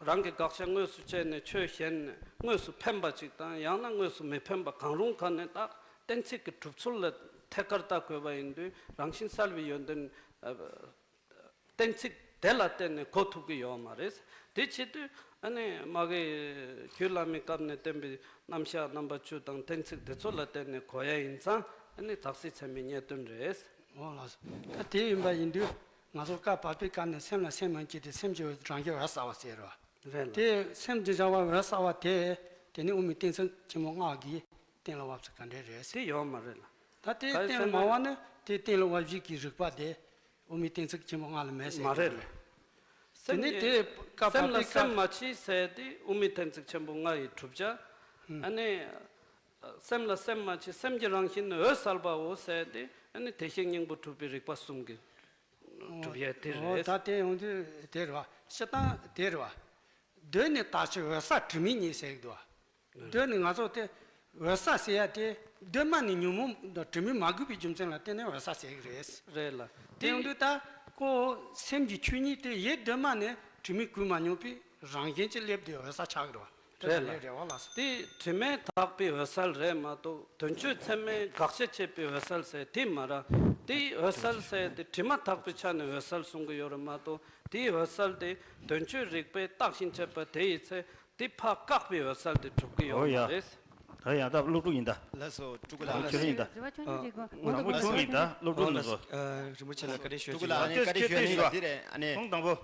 རང་གི་དགག་བྱ་དངོས་སུ་བྱས་ནས་ཆོས་གཞན་དངོས་སུ་འཕེན་པ་ཅིག་དང་། ཡང་ན་དངོས་སུ་མི་འཕེན་པ་གང་རུང་ག་ནས་བཏགས་གཏན་ཚིགས་ཀྱི་གྲུབ་ཚུལ་ལ་ཐད་ཀར་བལྟ་དགོས་པ་ཡིན་དུས། རང་བཞིན་གསལ་བའི་ཡོན་ཏན་ཨ། གཏན་ཚིགས་དེ་ལ་བརྟེན་ནས་གོ་ཐུབ་ཀྱི་ཡོད་མ་རེད། དེ་བྱེད་དུས་ཨ་ནི་མ་གི་རྒྱུད་བླ་མའི་སྐབས་ནས་བསྟན་པའི་རྣམ་གཞག་རྣམ་པ་བཅུ་དང་གཏན་ཚིགས་དེ་ཚོ་ལ་བརྟེན་ནས་གོ་ཡ་ཡིན་ཙང་ཨ་ནི་དག་སེལ་ཚད་མའི་རྙེད་དོན་རེད། འོ་ལགས་སོ། ད་དེ་ཡིན་པ་ཡིན་དུས་ང་ཚོ་བཀའ་བར་པའི་བཀའ་ནས་སེམས་ལ་སེམས་མ་སྐྱེས་ཏེ་སེམས་ཀྱི་རང་རྒྱལ་འོད་གསལ་བ་ཟེར་རོ། རེད་ལ། དེ་སེམས་ཀྱི་རང་རྒྱལ་འོད་གསལ་བ་དེ་དེ་ནི་དབུ་མའི་གཏན་ཚིགས་ཆེན་པོ་ལྔ་གི་གཏན་ལ་དབབ་ཚུལ་ག་འདྲས་རེད། དེ་ཡོད་མ་རེད་ལ། ད་དེ་གལ་གཏན་ལ་སྲིད་མ་ན། དབབ་ན་དེ་གཏན་ལ་དབབ་བྱེད་ཀྱི་རིགས་པ་དེ་དབུ་མའི་གཏན་ཚིགས་ཆེན་པོ་ལྔ་ལ་མེད་ཟེར་མ་རེད་གི་ལ། རེད། དེ་ནི་དེ་བཀའ་སེམས་བར་ལ་པའི་སེམས་བཀའ། མ་མཆིས་ཟེར་དེ་དབུ་མའི་གཏན་ཚིགས་ཆེན་པོ་ལྔ་ཡི་བསྒྲུབ་བྱ། ཨ་ནི། སེམས་ལ་སེམས་མ་མཆིས་སེམས་ཀྱི་རང་བཞིན་ནི་འོད་གསལ་བའོ་ཟེར་དེ་ཨ་ནི་བདེ་གཤེགས་སྙིང་པོ་གྲུབ་པའི་རིགས་པ་གསུམ་གྱི་སྒྲུབ་ཡས་དེ་རེད། ད་དེ་ཡོང་དུས་དེ་རེད་བ། སྤྱིར་བཏང་དེ་རེད་བ། གདོད་ནས་དག་ཆོས་འོད་གསལ་དྲི་མེད་ཉིད་ཟེར་གི་འདུག་བ། གདོད་ནས་ང་ཚོ་དེ་འོད་གསལ་ཟེར་ཡ་དེ་གདོད་མ་ནས་ཉོན་མོངས་དང་དྲི་མས་མ་གོས་པའི་རྒྱུ་མཚན་ལ་བརྟེན་ནས་འོད་གསལ་ཟེར་གི་རེད། རེད་ལ། དེ་ཡོང་དུས་ད་ཁོ་སེམས་ཀྱི་ཆོས་ཉིད་དེ་ཡེ་གདོད་མ་ནས་དྲི་མས་གོས་མ་མྱོང་པའི་རང་བཞིན་གྱིས་སླེབས་དུས་འོད་གསལ་ཆགས་གི་རེད་བ། དེ་རེད་ལ། རེད་བ་ལགས་སོ། དེ་དྲི་མས་དག་པའི་འོད་གསལ་རེད་མ་གཏོགས་དོན་སྤྱོད་ཚད་མས་དགག་བྱ་བྱེད་པའི་འོད་གསལ་ཟེར་དེ་མ་རེད། དེའི་འོད་གསལ་ཟེར་དེ་དྲི་མ་དག་པའི་ཆ་ནས་འོད་གསལ་གསུང་གི་ཡོད་རེད་མ་གཏོགས་དེའི་འོད་གསལ་དེ་དོན་སྤྱོད་རིགས་པས་བརྟགས་ཤིང་དཔྱད་པ་དེ་ཡི་ཚེ་དེ་ཕར་བཀག་པའི་འོད་གསལ་དེ་གྲུབ་ཀྱི་ཡོད་མ་རེད། ད་ཡང་ད་སློབ་ཕྲུག་ཡིན་ད། ལགས་སོ་སྤྲུལ་སྐུ་ལགས། ཁྱེད་རང་ཡིན་ད། རེ་བ་ཆུང་ཆུང་ཅིག་གོ། ང་ཚོ་ཆུང་ཡིན་ད་སློབ་ཕྲུག་ནང་ཚོ། རིན་པོ་ཆེ་ལ་བཀའ་དྲིན་ཞུ་ཞུ་ལ་ཨ་ནི་བཀའ་དྲིན་ཞུ་ནི་ཡིན་ལ་འདི་རེད་ཨ་ནི། ཐོང་དང་པོ།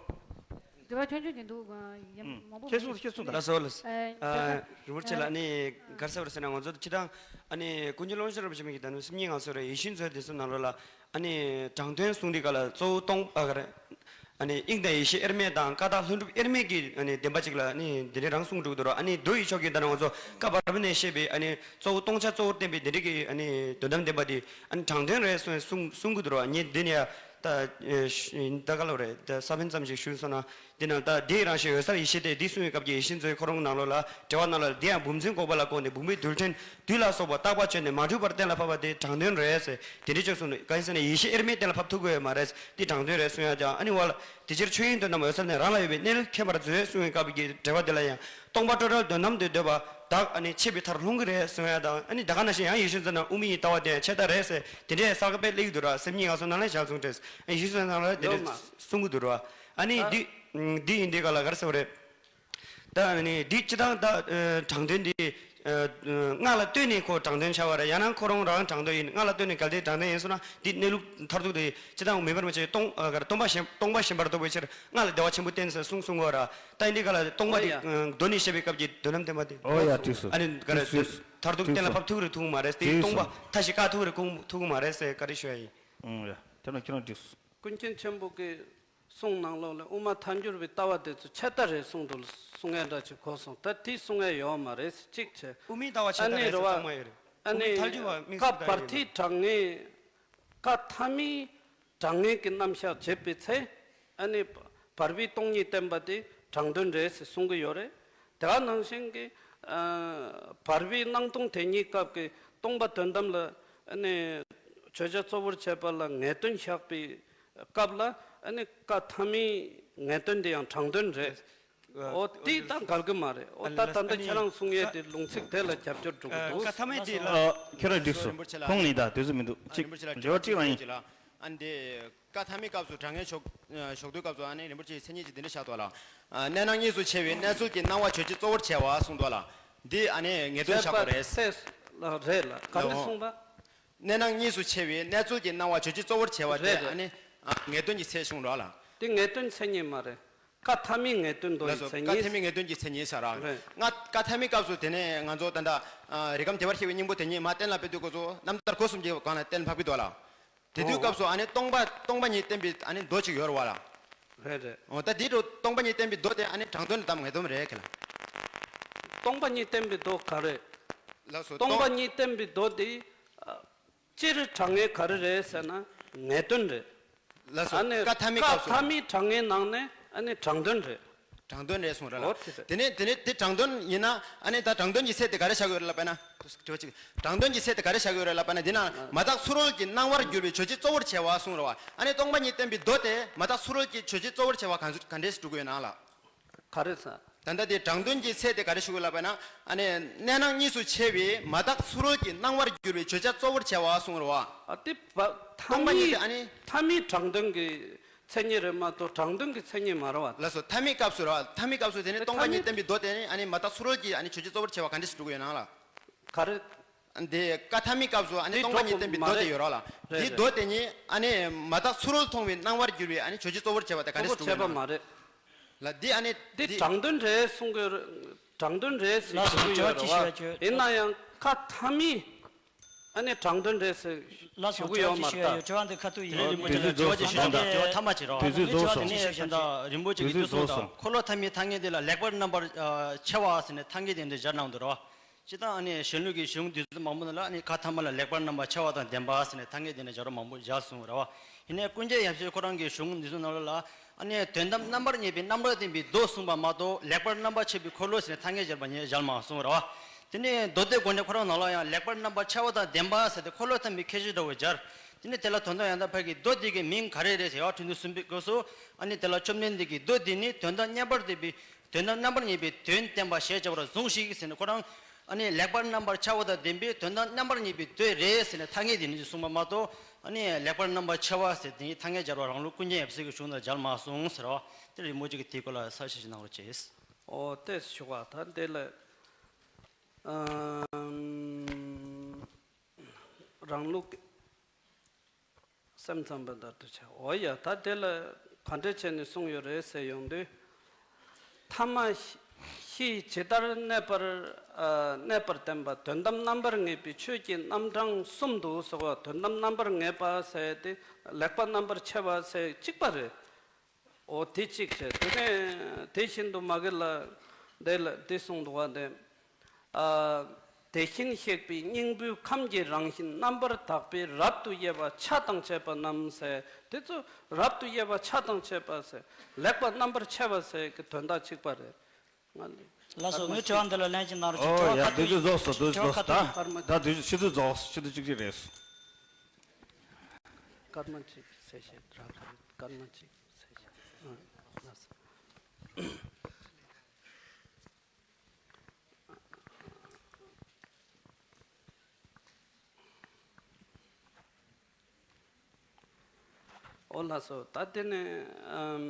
རེ་བ་ཆུང་ཆུང་ཅིག་འདུག་ཡ་མང་པོ་ཁྱེད་གསུང་ཁྱེད་གསུང་ད། ལགས་སོ་ལགས་སོ། ཨ་རིན་པོ་ཆེ་ལ་ཨ་ནི་ག་རེ་ཟེར་བ་རེད་ཟེར་ན་ང་ཚོ་སྤྱིར་བཏང་ཨ་ནི་ཀུན་མཁྱེན་ཀློང་ཆེན་རིན་པོ་ཆེ་མིག་གི་ད་ནི་སེམས་ཉིད་ངང་ཚོ་རེད་ཡིད་བཞིན་མཛོད་དེ་ཚོ་ནང་ལོགས་ལ། ཨ་ནི་དྲང་དོན་གསུང་དུས་ག་ལ་གཙོ་བོ་སྟོང་ཨ་ག་རེ། ཨ་ནི་དབྱིངས་དང་ཡེ་ཤེས་དབྱེར་མེད་དང་ཀ་དག་ལྷུན་གྲུབ་དབྱེར་མེད་ཀྱི་ཨ་ནི་བདེན་པ་གཅིག་ལ་ཨ་ནི་འདི་འདྲའི་རང་གསུང་འགྲོ་གི་འདུག་རོ། ཨ་ནི་མདོ་ཡི་ཕྱོགས་ཀྱི་ད་ནང་ང་ཚོ་བཀའ་བར་པ་ནས་བཤད་པའི་ཨ་ནི་གཙོ་བོ་སྟོང་ཆ་གཙོ་བོར་བསྟན་པའི་འདི་འདྲའི་གི་ཨ་ནི་དོན་དམ་བདེན་པ་དེ་ཨ་ནི་དྲང་དོན་རེད་གསུང་གསུང་གི་འདུག་རོ། ངས་འདི་ནས་ཡ་ད་ད་ག་ལ་རེད་ད་ས་བོན་ཙམ་ཞིག་ཞུས་སོང་ན། འདི་ནང་ད་དེའི་རང་བཞིན་འོད་གསལ་ཡེ་ཤེས་ཏེ་འདི་གསུང་བའི་སྐབས་ཀྱི་ཡིད་བཞིན་མཛོད་ཁོ་རང་ནང་ལོགས་ལ་འགྲེལ་བ་ནང་ལ་འདི་ཡང་བུམ་འཛིན་འགོག་པ་ལ་བཀོད་ནས་བུམ་པའི་རྡུལ་ཕྲན་བདུད་ལ་སོགས་པ་རྟག་པ་བཅད་ནས་མ་འཁྲུལ་པར་གཏན་ལ་ཕབ་པ་དེ་དྲང་དོན་རེད་ཟེར་དེ་འདྲའི་ཅོག་གསུངས་འདུག་གང་ཡིན་ཟེར་ན་ཡེ་ཤེས་དབྱེར་མེད་གཏན་ལ་ཕབ་ཐུབ་ཀྱི་ཡོད་མ་རེད་འདི་དྲང་དོན་རེད་གསུང་ཡ་ཀྱང་ཨ་ནི་བ་ལ་དེ་ཕྱིར་ཆོས་དབྱིངས་དོན་དམ་འོད་གསལ་ནས་རང་ལ་ཡོད་པའི་གནས་ལུགས་མཁྱེན་པར་མཛོད་གསུང་བའི་སྐབས་ཀྱི་འགྲེལ་པ་འདི་ལ་ཡང་སྟོང་པ་སྤྲོས་བྲལ་དོན་དམ་དུ་འདོད་པ་དག་ཨ་ནི་ཆད་པའི་མཐར་ལྷུང་གི་རེད་གསུང་ཡ་དང་ཨ་ནི་ད་ག་ནང་བཞིན་ཡང་ཡེ་ཤེས་མཛོད་ནང་དབུ་མའི་ལྟ་བ་དེ་ཡང་ཆད་ལྟ་རེད་ཟེར་དེ་འདྲའི་གསལ་ཁ་དཔེ་སླེབས་ཀྱི་འདུག་ར་སེམས་ཉིད་ངང་ཚོ་ནང་ལ་ཞལ་གསུངས་བྲིས་ཡེ་ཤེས་མཛོད་ནང་ལ་དེ་འདྲའི་གསུང་གི་འདུག་ར། ཨ་ནི་འདི་འདི་ཡིན་དུས་ག་ལ་ག་རེ་ཟེར་བ་རེད། ད་ཨ་ནི་འདི་སྤྱི་བཏང་ད་དྲང་དོན་འདི་སྔགས་ལ་ལྟོས་ནས་ཁོ་དྲང་དོན་ཆགས་པ་རེད་ཡང་ན་ཁོ་རང་རང་དྲང་དོན་ཡིན་སྔགས་ལ་ལྟོས་ནས་གལ་ཏེ་དྲང་དོན་ཡིན་སོང་ན་འདི་གནས་ལུགས་མཐར་ཐུག་དེ་སྤྱི་བཏང་མེད་པར་མ་བྱས་སྟོང་ག་རེ་སྟོང་པ་ཞེན་སྟོང་པ་ཞེན་པར་རྟོགས་པའི་ཕྱིར་སྔགས་ལ་བདེ་བ་ཆེན་པོ་བསྟན་ཟེར་གསུངས་གསུང་གི་ཡོད་ར། ད་འདི་ག་ལ་སྟོང་པ་འདི་མདོ་ནས་བཤད་པའི་སྐབས་ཀྱི་དོན་དམ་བདེན་པ་དེ། ཨོ་ཡ་འགྲིགས་སོ། ཨ་ནི་ག་རེ་འགྲིགས་སོ། མཐར་ཐུག་གཏན་ལ་ཕབ་ཐུབ་རེ་ཐུབ་མ་རེད་དེ་འགྲིགས་སོ། སྟོང་པ་མཐའ་ཞིག་བཀག་ཐུབ་རེ་ཁུངས་ཐུབ་མ་རེད་ཟེར་བཀའ་འདྲི་ཞུ་ཡ་ཡིན། ཨང་ཡ་དེ་ན་ཁྱེད་རང་འགྲིགས་སོ། ཀུན་མཁྱེན་ཆེན་པོ་གིས་གསུང་ནང་ལོགས་ལ་དབུ་མ་ཐལ་འགྱུར་བའི་ལྟ་བ་དེ་ཚོ་ཆད་ལྟ་རེད་གསུང་འདུག་གསུང་ཡ་འདྲ་ཅིག་གོ་སོང་ད་དེ་གསུང་ཡ་ཡོད་མ་རེད་གཅིག་བྱས། དབུ་མའི་ལྟ་བ་ཆད་ལྟ་རེད་ཟེར་གསུང་མ་ཡོད་རེད། དབུ་མའི་ཐལ་འགྱུར་བ་དམིགས་སུ་བཀར་ཡོད་རེད། བཀའ་བར་མཐའི་དྲང་ངེས་བཀའ་མཐའ་མའི་དྲང་ངེས་ཀྱི་རྣམ་གཞག་བྱེད་པའི་ཚེ། ཨ་ནི། བར་པའི་སྟོང་ཉིད་བསྟན་པ་དེ་དྲང་དོན་རེད་ཟེར་གསུང་གི་ཡོད་རེད། དེ་ག་ནང་བཞིན་གྱི། ཨ། བར་པའི་སྣང་སྟོང་དེ་ཉིད་སྐབས་ཀྱི་སྟོང་པ་དོན་དམ་ལ། ཨ་ནི། བརྗོད་བྱ་གཙོ་བོར་བྱས་པ་ལ་ངེས་དོན་བཞག་པའི་སྐབས་ལ། ཨ་ནི། བཀའ་མཐའ་མའི་ངེས་དོན་དེ་ཡང་དྲང་དོན་རེད། ཨོ་དེ་ད་འགལ་གི་མ་རེད། ཨོ་ད་ད་ལྟ་ཁྱེད་རང་གསུང་ཡས་དེ་ལུང་ཚིག་དེ་ལ་རྒྱབ་སྐྱོར་འགྲོ་གི་འདུག་ཁ་ཐ་མའི་དེ་ལ་ཁྱེད་རང་འགྲིགས་སོ། ཁོང་ནི་ད་དུས་ཚོད་མི་འདུག་གཅིག་འབྲེལ་བ་གཅིག་རང་ཡིན། ཨ་འདི་བཀའ་ཐ་མའི་སྐབས་སུ་དྲང་ངེས་ཕྱོགས་ཕྱོགས་དུས་སྐབས་སུ་ཨ་ནི་རིན་པོ་ཆེའི་མཚན་ཉིད་ཀྱི་འདི་འདྲ་བཞག་འདུག་ལ། གནས་སྣང་གཉིས་སུ་ཕྱེ་བའི་གནས་ཚུལ་གྱི་སྣང་བ་བརྗོད་བྱའི་གཙོ་བོར་བྱས་པ་གསུངས་འདུག་ལ། འདི་ཨ་ནི་ངེས་དོན་བཞག་པ་རེད། རེད་ལ་ག་རེ་གསུངས་པ། གནས་སྣང་གཉིས་སུ་ཕྱེ་བའི་གནས་ཚུལ་གྱི་སྣང་བ་བརྗོད་བྱའི་གཙོ་བོར་བྱས་པ་དེ་རེད་རེད། ཨ་ནི་ངེས་དོན་གྱི་ཚད་གསུངས་འདུག་ལ། དེ་ངེས་དོན་མཚན་ཉིད་མ་རེད། བཀའ་ཐ་མའི་ངེས་དོན་མདོ་ཡི་ལགས་སོ། མཚན་བཀའ་ཉིད། ཐ་མའི་ངེས་དོན་གྱི་མཚན་ཉིད་ཟེར་ར། རེད། ང་བཀའ་ཐ་མའི་སྐབས་སུ་དེ་ནས་ང་ཚོ་ད་ལྟ་རིགས་ཁམས་བདེ་བར་གཤེགས་པའི་སྙིང་པོ་དེ་ཉིད་མ་གཏན་ལ་ཕབ་དུས་ཁོ་ཚོ་རྣམ་ཐར་སྒོ་གསུམ་གྱི་སྒང་ལ་གཏན་ལ་ཕབ་ཀྱི་འདུག་ལ། དེ་དུས་ཨོ། སྐབས་སུ་ཨ་ནི་སྟོང་པ་སྟོང་པ་ཉིད་བསྟན་པའི་ཨ་ནི་མདོ་ཅིག་ཡོད་རེད་བ་ལ། རེད་རེད། འོ་ད་དེ་འདྲ་སྟོང་པ་ཉིད་བསྟན་པའི་མདོ་དེ་ཨ་ནི་དྲང་དོན་དམ་ངེས་དོན་རེད་ཁེ་ལ། སྟོང་པ་ཉིད་བསྟན་པའི་མདོ་ག་རེད། ལགས་སོ། སྟོང་པ་སྟོང་ཉིད་བསྟན་པའི་མདོ་དེ། སྤྱིར་དྲང་ངེས་ག་རེ་རེད་ཟེར་ན་ངེས་དོན་རེད། ལགས་སོ། ཨ་ནི་བཀའ་ཐ་མའི་བཀའ་སྐབས་སུ། ཐ་མའི་དྲང་ངེས་ནང་ནས་ཨ་ནི་དྲང་དོན་རེད། དྲང་དོན་རེད་གསུངས་རེད་ལ། འོ་དེ་རེད། དེ་ནས་དེ་ནས་དེ་དྲང་དོན་ཡིན་ན་ཨ་ནི་ད་དྲང་དོན་གྱི་ཚད་དེ་ག་རེ་བཞག་ཡོད་རེད་ལབ་པ་ན། དྲི་བ་གཅིག་དྲང་དོན་གྱི་ཚད་དེ་ག་རེ་བཞག་ཡོད་རེད་ལབ་པ་ན་འདི་ན་མ་དག་ཚུ་རོལ་གྱི་སྣང་བར་གྱུར་པའི་བརྗོད་བྱའི་གཙོ་བོར་བྱས་པ་གསུངས་རེད་བ། ཨ་ནི་སྟོང་པ་ཉིད་བསྟན་པའི་མདོ་དེ་མ་དག་ཚུ་རོལ་གྱི་བརྗོད་བྱའི་གཙོ་བོར་བྱས་པ་གང་ག་འདྲས་སུ་འགྲོ་གི་ཡོད་ན་ལ། ག་རེ་ཟེར། ད་ལྟ་དེ་དྲང་དོན་གྱི་ཚད་དེ་ག་རེ་ཞུ་དགོས་ལབ་པ་ན། ཨ་ནི་གནས་སྣང་གཉིས་སུ་ཕྱེ་བའི་མ་དག་ཚུ་རོལ་གྱི་སྣང་བར་གྱུར་པའི་བརྗོད་བྱ་གཙོ་བོར་བྱས་པ་གསུངས་རེད་བ། ཨ་དེ་བ་ཐ་སྟོང་པ་ཉིད་མའི་དེ་ཨ་ནི། ཐ་མའི་དྲང་དོན་གྱི་ མཚན་ཉིད་རེད་མ་གཏོགས་དྲང་དོན་གྱི་མཚན་ཉིད་མ་རེད་བ། ལགས་སོ། མཐའ་མའི་སྐབས་སུ་རེད་བ། མཐའ་མའི་སྐབས་སུ་དེ་ནི་སྟོང་པ་ཉིད་བསྟན་པའི་མདོ་དེ་ནི་ཨ་ནི་མ་དག་ཚུ་རོལ་གྱི་ཨ་ནི་ཆོས་ཅན་གཙོ་བོར་བྱས་པ་ག་འདྲ་ཞིག་འགྲོ་གི་ཡོད་ན་ལ། ག་རེ། འདི་བཀའ་མཐའ་མའི་སྐབས་སུ་ཨ་ནི་སྟོང་པ་ཉིད་བསྟན་པའི་མདོ་དེ་ཡོད་རོགས་ལ། འདི་མདོ་དེ་ཉིད་ཨ་ནི་མ་དག་ཚུ་རོལ་མཐོང་བའི་སྣང་བར་གྱུར་པའི་ཨ་ནི་ཆོས་ཅན་གཙོ་བོར་བྱས་པ་དེ་ག་འདྲ་ཞིག་འགྲོ་གི་ཡོད་ན་ལ། འདི་ཨ་ནི་འདི་འདི་དྲང་དོན་རེད་གསུང་གི་རེད། དྲང་དོན་རེད་ཟེར་ཞུ་གི་ཡོད་རེད་བ། ཡིན་ན་ཡང་བཀའ་མཐའ་མའི་ཨ་ནི་དྲང་དོན་རེད་ཟེར་ཞུ་གི་ཡོད་མ་རེད་ད། དྲི་བ་འདི་ཁ་ཐུག་ཡིན། རིན་པོ་ཆེ་ལ་དྲི་བ་ཅིག་ཞུ་ན་ད། དྲི་བ་ཐ་མ་ཅིག་རོགས། དུས་ཚོད་རྫོགས་སོང་། དུས་ཚོད་རྫོགས་སོང་། རིན་པོ་ཆེ་གིས་འདི་གསུངས་དང་། འཁོར་ལོ་མཐའ་མའི་ཐ་སྙད་དེ་ལ་ལེགས་པར་རྣམ་པར་ཕྱེ་བ་ཟེར་ནས་ཐ་སྙད་དེ་འདི་སྦྱར་གནང་འདུག་རོགས། སྤྱིར་བཏང་ཨ་ནི་གཞོན་ལུགས་ཀྱི་གཞུང་འདི་ཚོ་མང་པོ་ནང་ལ་ཨ་ནི་བཀའ་ཐ་མ་ལ་ལེགས་པར་རྣམ་པར་ཕྱེ་བ་དང་ལྡན་པ་ཟེར་ནས་ཐ་སྙད་དེ་ནས་སྦྱར་བ་མང་པོ་སྦྱར་སོང་ར་བ། ཡིན་ནའི་ཀུན་མཁྱེན་ཡབ་སྲས་ཁོ་རང་གི་གཞུང་འདི་ཚོ་ནང་ལ་ཨ་ནི་དོན་དམ་རྣམ་པར་ངེས་པའི་རྣམ་རོལ་བསྟན་པའི་མདོ་གསུངས་པ་མ་གཏོགས་ལེགས་པར་རྣམ་པར་ཕྱེ་བའི་འཁོར་ལོ་ཟེར་ནས་ཐ་སྙད་སྦྱར་བ་ངས་སྦྱར་མ་སོང་ར་བ། དེ་ནས་མདོ་སྡེ་དགོན་སྡེ་ཁོ་རང་ནང་ལ་ཡང་ལེགས་པར་རྣམ་པར་ཕྱེ་བ་དང་ལྡན་པ་ཟེར་ཏེ་འཁོར་ལོ་ཐ་མའི་ཁྱད་ཆོས་འདྲ་བོ་སྦྱར། དེ་ནས་དེ་ལ་དོན་དམ་ཡང་དག་ཕ་གི་མདོ་འདི་གི་མིང་ག་རེ་རེད་ཟེར་བ་དྲི་འདུག་གསུངས་པའི་སྐབས་སུ་ཨ་ནི་དེ་ལ་བཅོམ་ལྡན་འདས་ཀྱིས་མདོ་འདི་ནི་དོན་དམ་མཉམ་པར་ལྡན་པའི་དོན་དམ་རྣམ་པར་ངེས་པའི་དོན་བསྟན་པ་ཞེས་བྱ་བར་ཟུངས་ཤིག་ཟེར་ནས་ཁོ་རང་ཨ་ནི་ལེགས་པར་རྣམ་པར་ཕྱེ་བ་དང་ལྡན་པའི་དོན་དམ་རྣམ་པར་ངེས་པའི་མདོ་རེད་ཟེར་ནས་ཐ་སྙད་འདི་ནི་གསུངས་པ་མ་གཏོགས་ཨ་ནི་ལེགས་པར་རྣམ་པར་ཕྱེ་བ་ཟེར་དེ་ཐ་སྙད་སྦྱར་བ་རང་ལུགས་ཀུན་མཁྱེན་ཡབ་སྲས་ཀྱི་གཞུང་དུ་སྦྱར་མ་སོང་ཟེར་བ་དེ་རིན་པོ་ཆེ་གིས་དེའི་སྐོར་ལ་གསལ་བཤད་ཅིག་གནང་རོགས་བྱས། ཨོ་ཏེ་ཞུ་བ་ད་འདི་ལ་ཨམ་རང་ལུགས་སེམས་ཙམ་པ་ལྟར་དུ་བྱ། འོ་ཡ། ད་དེ་ལ་ག་འདྲ་བྱས་ནས་གསུངས་ཡོད་རེད་ཟེར་ཡོང་དུས། ཐ་མ་ཤེས་ཇི་ལྟར་གནས་པར་ཨ་གནས་པར་བསྟན་པ། དོན་དམ་རྣམ་པར་ངེས་པའི་ཆོས་ཀྱི་རྣམ་གྲངས་གསུམ་དུ་ཟེར་བ། དོན་དམ་རྣམ་པར་ངེས་པ་ཟེར་ཏེ་ལེགས་པ་རྣམ་པར་ཕྱེ་བ་ཟེར་གཅིག་པ་རེད། འོ་དེ་གཅིག་བྱས། དེ་ནས་དེ་བཞིན་དུ་མ་གི་ལ་འདི་ལ་འདི་གསུངས་འདུག་བ་འདི། ཨ་དེ་བཞིན་གཤེགས་པའི་སྙིང་པོའི་ཁམས་ཀྱི་རང་བཞིན་རྣམ་པར་དག་པའི་རབ་ཏུ་དབྱེ་བ་ཆ་དང་བཅས་པ་རྣམས་ཟེར། དེ་ཚོ་རབ་ཏུ་དབྱེ་བ་ཆ་དང་བཅས་པ་ཟེར། ལེགས་པ་རྣམ་པར་ཕྱེ་བ་ཟེར་གྱི་དོན་དག་གཅིག་པ་རེད། ང་ལ། ལགས་སོ། ངའི་དྲི་བ་འདི་ལ་ལན་ཅིག་གནང་རོགས་གྱིས། ཨོ་ཡ། དུས་ཚོད་རྫོགས་སོང་། དུས་ཚོད་རྫོགས་སོང་། ད་ད་དུས་ཚོད་ཆུ་ཚོད་རྫོགས་སོང་། ཆུ་ཚོད་གཅིག་གཅིག་རེད། སྐར་མ་གཅིག་གསལ་བཤད་རག་རེད། སྐར་མ་གཅིག་གསལ་བཤད། ཨ་ལགས་སོ། ཨོ་ལགས་སོ། ད་དེ་ནས་ཨམ་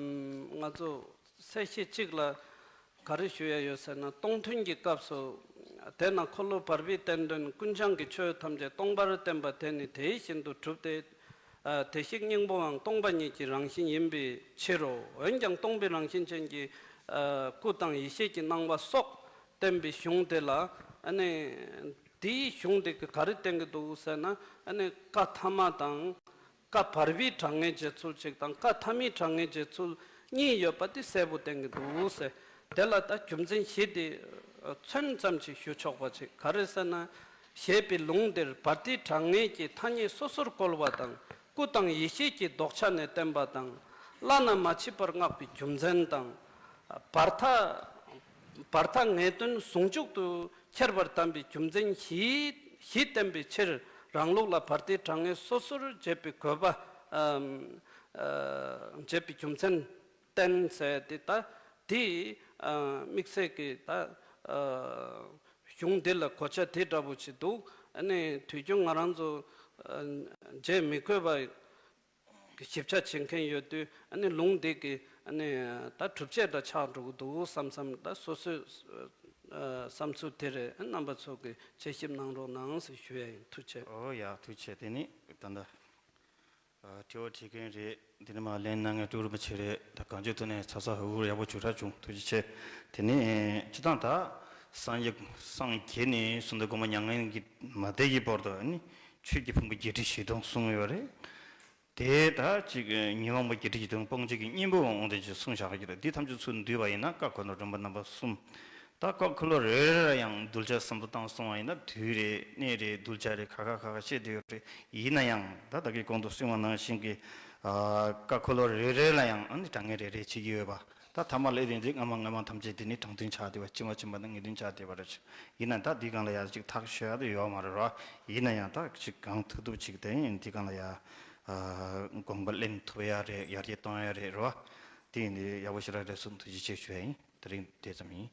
ང་ཚོ་གསལ་བཤད་གཅིག་ལ་ག་རེ་ཞུ་ཡ་ཡོད་ཟེར་ན། སྟོང་ཐུན་གྱི་སྐབས་སུ་དེས་ན་འཁོར་ལོ་བར་པའི་བསྟན་དོན་ཀུན་བྱང་གི་ཆོས་ཐམས་ཅད་སྟོང་པར་བསྟན་པ་དེ་ནི་དེ་བཞིན་དུ་གྲུབ་སྟེ། ཨ་བདེ་གཤེགས་སྙིང་པོའང་སྟོང་པ་ཉིད་ཀྱི་རང་བཞིན་ཡིན་པའི་ཕྱིར་རོ། འོན་ཀྱང་སྟོང་པའི་རང་བཞིན་ཅན་གྱི་ཨ་སྐུ་དང་ཡེ་ཤེས་ཀྱི་སྣང་བ་སོགས་བསྟན་པའི་གཞུང་དེ་ལ་ཨ་ནི་དེའི་གཞུང་དེ་གི་ག་རེ་བསྟན་གྱི་འདུག་ཟེར་ན། ཨ་ནི་བཀའ་ཐ་མ་དང་། བཀའ་བར་པའི་དྲང་ངེས་བྱེད་ཚུལ་གཅིག་དང་། བཀའ་ཐ་མའི་དྲང་ངེས་བྱེད་ཚུལ་གཉིས་ཡོད་པ་དེ་གསལ་པོ་བསྟན་གྱི་འདུག་ཟེར། དེ་ལ་ད་རྒྱུ་མཚན་བཞི་དེ་མཚོན་ཙམ་ཞིག་ཞུ་ཆོག་པ་ཅིག་ག་རེ་ཟེར་ན། ཞེས་པའི་ལུང་འདིར་བར་ཏི་དྲང་ངེས་ཀྱི་ཐ་སྙད་སོ་སོར་བཀོལ་བ་དང་། སྐུ་དང་ཡེ་ཤེས་ཀྱི་ལྡོག་ཆ་ནས་བསྟན་པ་དང་། བླ་ན་མ་མཆིས་པར་བསྔགས་པའི་རྒྱུ་མཚན་དང་། བར་ཐ་བར་ཐ་ངེས་དོན་ཟུང་འཇུག་ཏུ་འཁྱེར་བར་གདམས་པའི་རྒྱུ་མཚན་བཞི་བཞི་བསྟན་པའི་ཕྱིར། རང་ལུགས་ལ་བར་ཏི་དྲང་ངེས་སོ་སོར་འབྱེད་པའི་དགོས་པ་ཨམ་ཨ་འབྱེད་པའི་རྒྱུ་མཚན་བསྟན་ཟེར་ཏེ། ད་དེ་ཨ་དམིགས་བསལ་གྱི་ད་ཨ་གཞུང་འདི་ལ་གོ་ཆ་དེ་འདྲ་པོ་ཞིག་འདུག་ཨ་ནི་དུས་རྒྱུན་ང་རང་ཚོ་ཨ་འབྱེད་མི་དགོས་པ། གི་ཞིབ་ཆ་བྱེད་མཁན་ཡོད་དུས། ཨ་ནི་ལུང་འདི་གི་ཨ་ནི་ད་གྲུབ་ཆ་འདྲ་ཆགས་འགྲོ་གི་འདུག་བསམ་བསམ། ད་སོ་སོའི་ཨ་བསམ་ཚུལ་དེ་རེད། རྣམ་པ་ཚོ་གི་དཔྱད་ཞིབ་གནང་རོགས་གནང་ཟེར་ཞུ་ཡ་ཡིན། ཐུགས་རྗེ་ཆེ། ཨོ་ཡ། ཐུགས་རྗེ་ཆེ། དེ་ནི་ད་ལྟ་ཨ་དྲི་བ་དྲི་མཁན་རེད། འདི་ནི་མ་ལན་གནང་མཁན་སྤྲུལ་སྐུ་རིན་པོ་ཆེ་རེད། ད་གང་བྱུང་ཐུག་ནས་ཚ་ཚ་ཧུར་ཧུར་ཡག་པོ་བྱུང་ར་བྱུང་། ཐུགས་རྗེ་ཆེ། དེ་ནི་སྤྱིར་བཏང་ད་སངས་རྒྱས་སངས་རྒྱས་ནས་གསུང་དང་སྒོམ་པ་མྱ་ངན་གྱི་མ་དེ་གི་བར་དུ་ཨ་ནི་ཆོས་ཀྱི་ཕུང་པོ་བརྒྱད་ཁྲི་བཞི་སྟོང་གསུངས་ཡོད་རེད། དེ་ད་ཅིག་ཉོན་མོངས་པ་བརྒྱད་ཁྲི་བཞི་སྟོང་སྤོང་བྱེད་ཀྱི་གཉེན་པོ་དབང་དུ་བྱས་གསུངས་བཞག་གི་རེད། འདི་ཐམས་ཅད་ཚུར་འདུས་པ་ཡིན་ན་བཀའ་འཁོར་ལོ་རིམ་པ་རྣམ་པ་གསུམ། ད་བཀའ་འཁོར་ལོ་རེ་རེ་ལ་ཡང་གདུལ་བྱ་བསམ་བློ་བཏང་སོང་བ་ཡིན་ན། དུས་རེ་གནས་རེ་གདུལ་བྱ་རེ་ཁ་ཁ་ཁ་ཁ་བཤད་བསྡད་ཡོད་རེད། ཡིན་ན་ཡང་ད་ད་གིན་གོང་དུ་གསུངས་པ་ནང་བཞིན་གྱི་ཨ་བཀའ་འཁོར་ལོ་རེ་རེ་ལ་ཡང་ཨ་ནི་དྲང་ངེས་རེ་རེ་བྱེད་ཀྱི་ཡོད་པ། ད་ཐ་མ་ལ་དེ་འདི་སྔ་མ་སྔ་མ་ཐམས་ཅད་དེ་ནི་དྲང་དོན་ཆགས་བསྡད་པ། ཕྱི་མ་ཕྱི་མ་ནི་ངེས་དོན་ཆགས་བསྡད་པ་རེད། ཡིན་ན་ད་འདི་སྒང་ལ་ཡ་ཅིག་ཐག་ཆོད་ཡ་དེ་ཡོད་མ་རེད་རོ། ཡིན་ན་ཡང་ད་ཅིག་གང་ཐུབ་ཐུབ་ཅིག་དེ་འདི་སྒང་ལ་ཡ་ཨ་དགོངས་པ་ལེན་ཐུབ་ཡ་རེད། ཡར་རྒྱས་གཏོང་ཡ་རེད་རོ། དེ་ཡིན་དུས་ཡག་པོ་ཞེ་དྲག་རེད་གསུངས། ཐུགས་རྗེ་ཆེ་ཞུ་ཡ་ཡིན། དེ་རིང་དེ་ཙམ་ཡིན།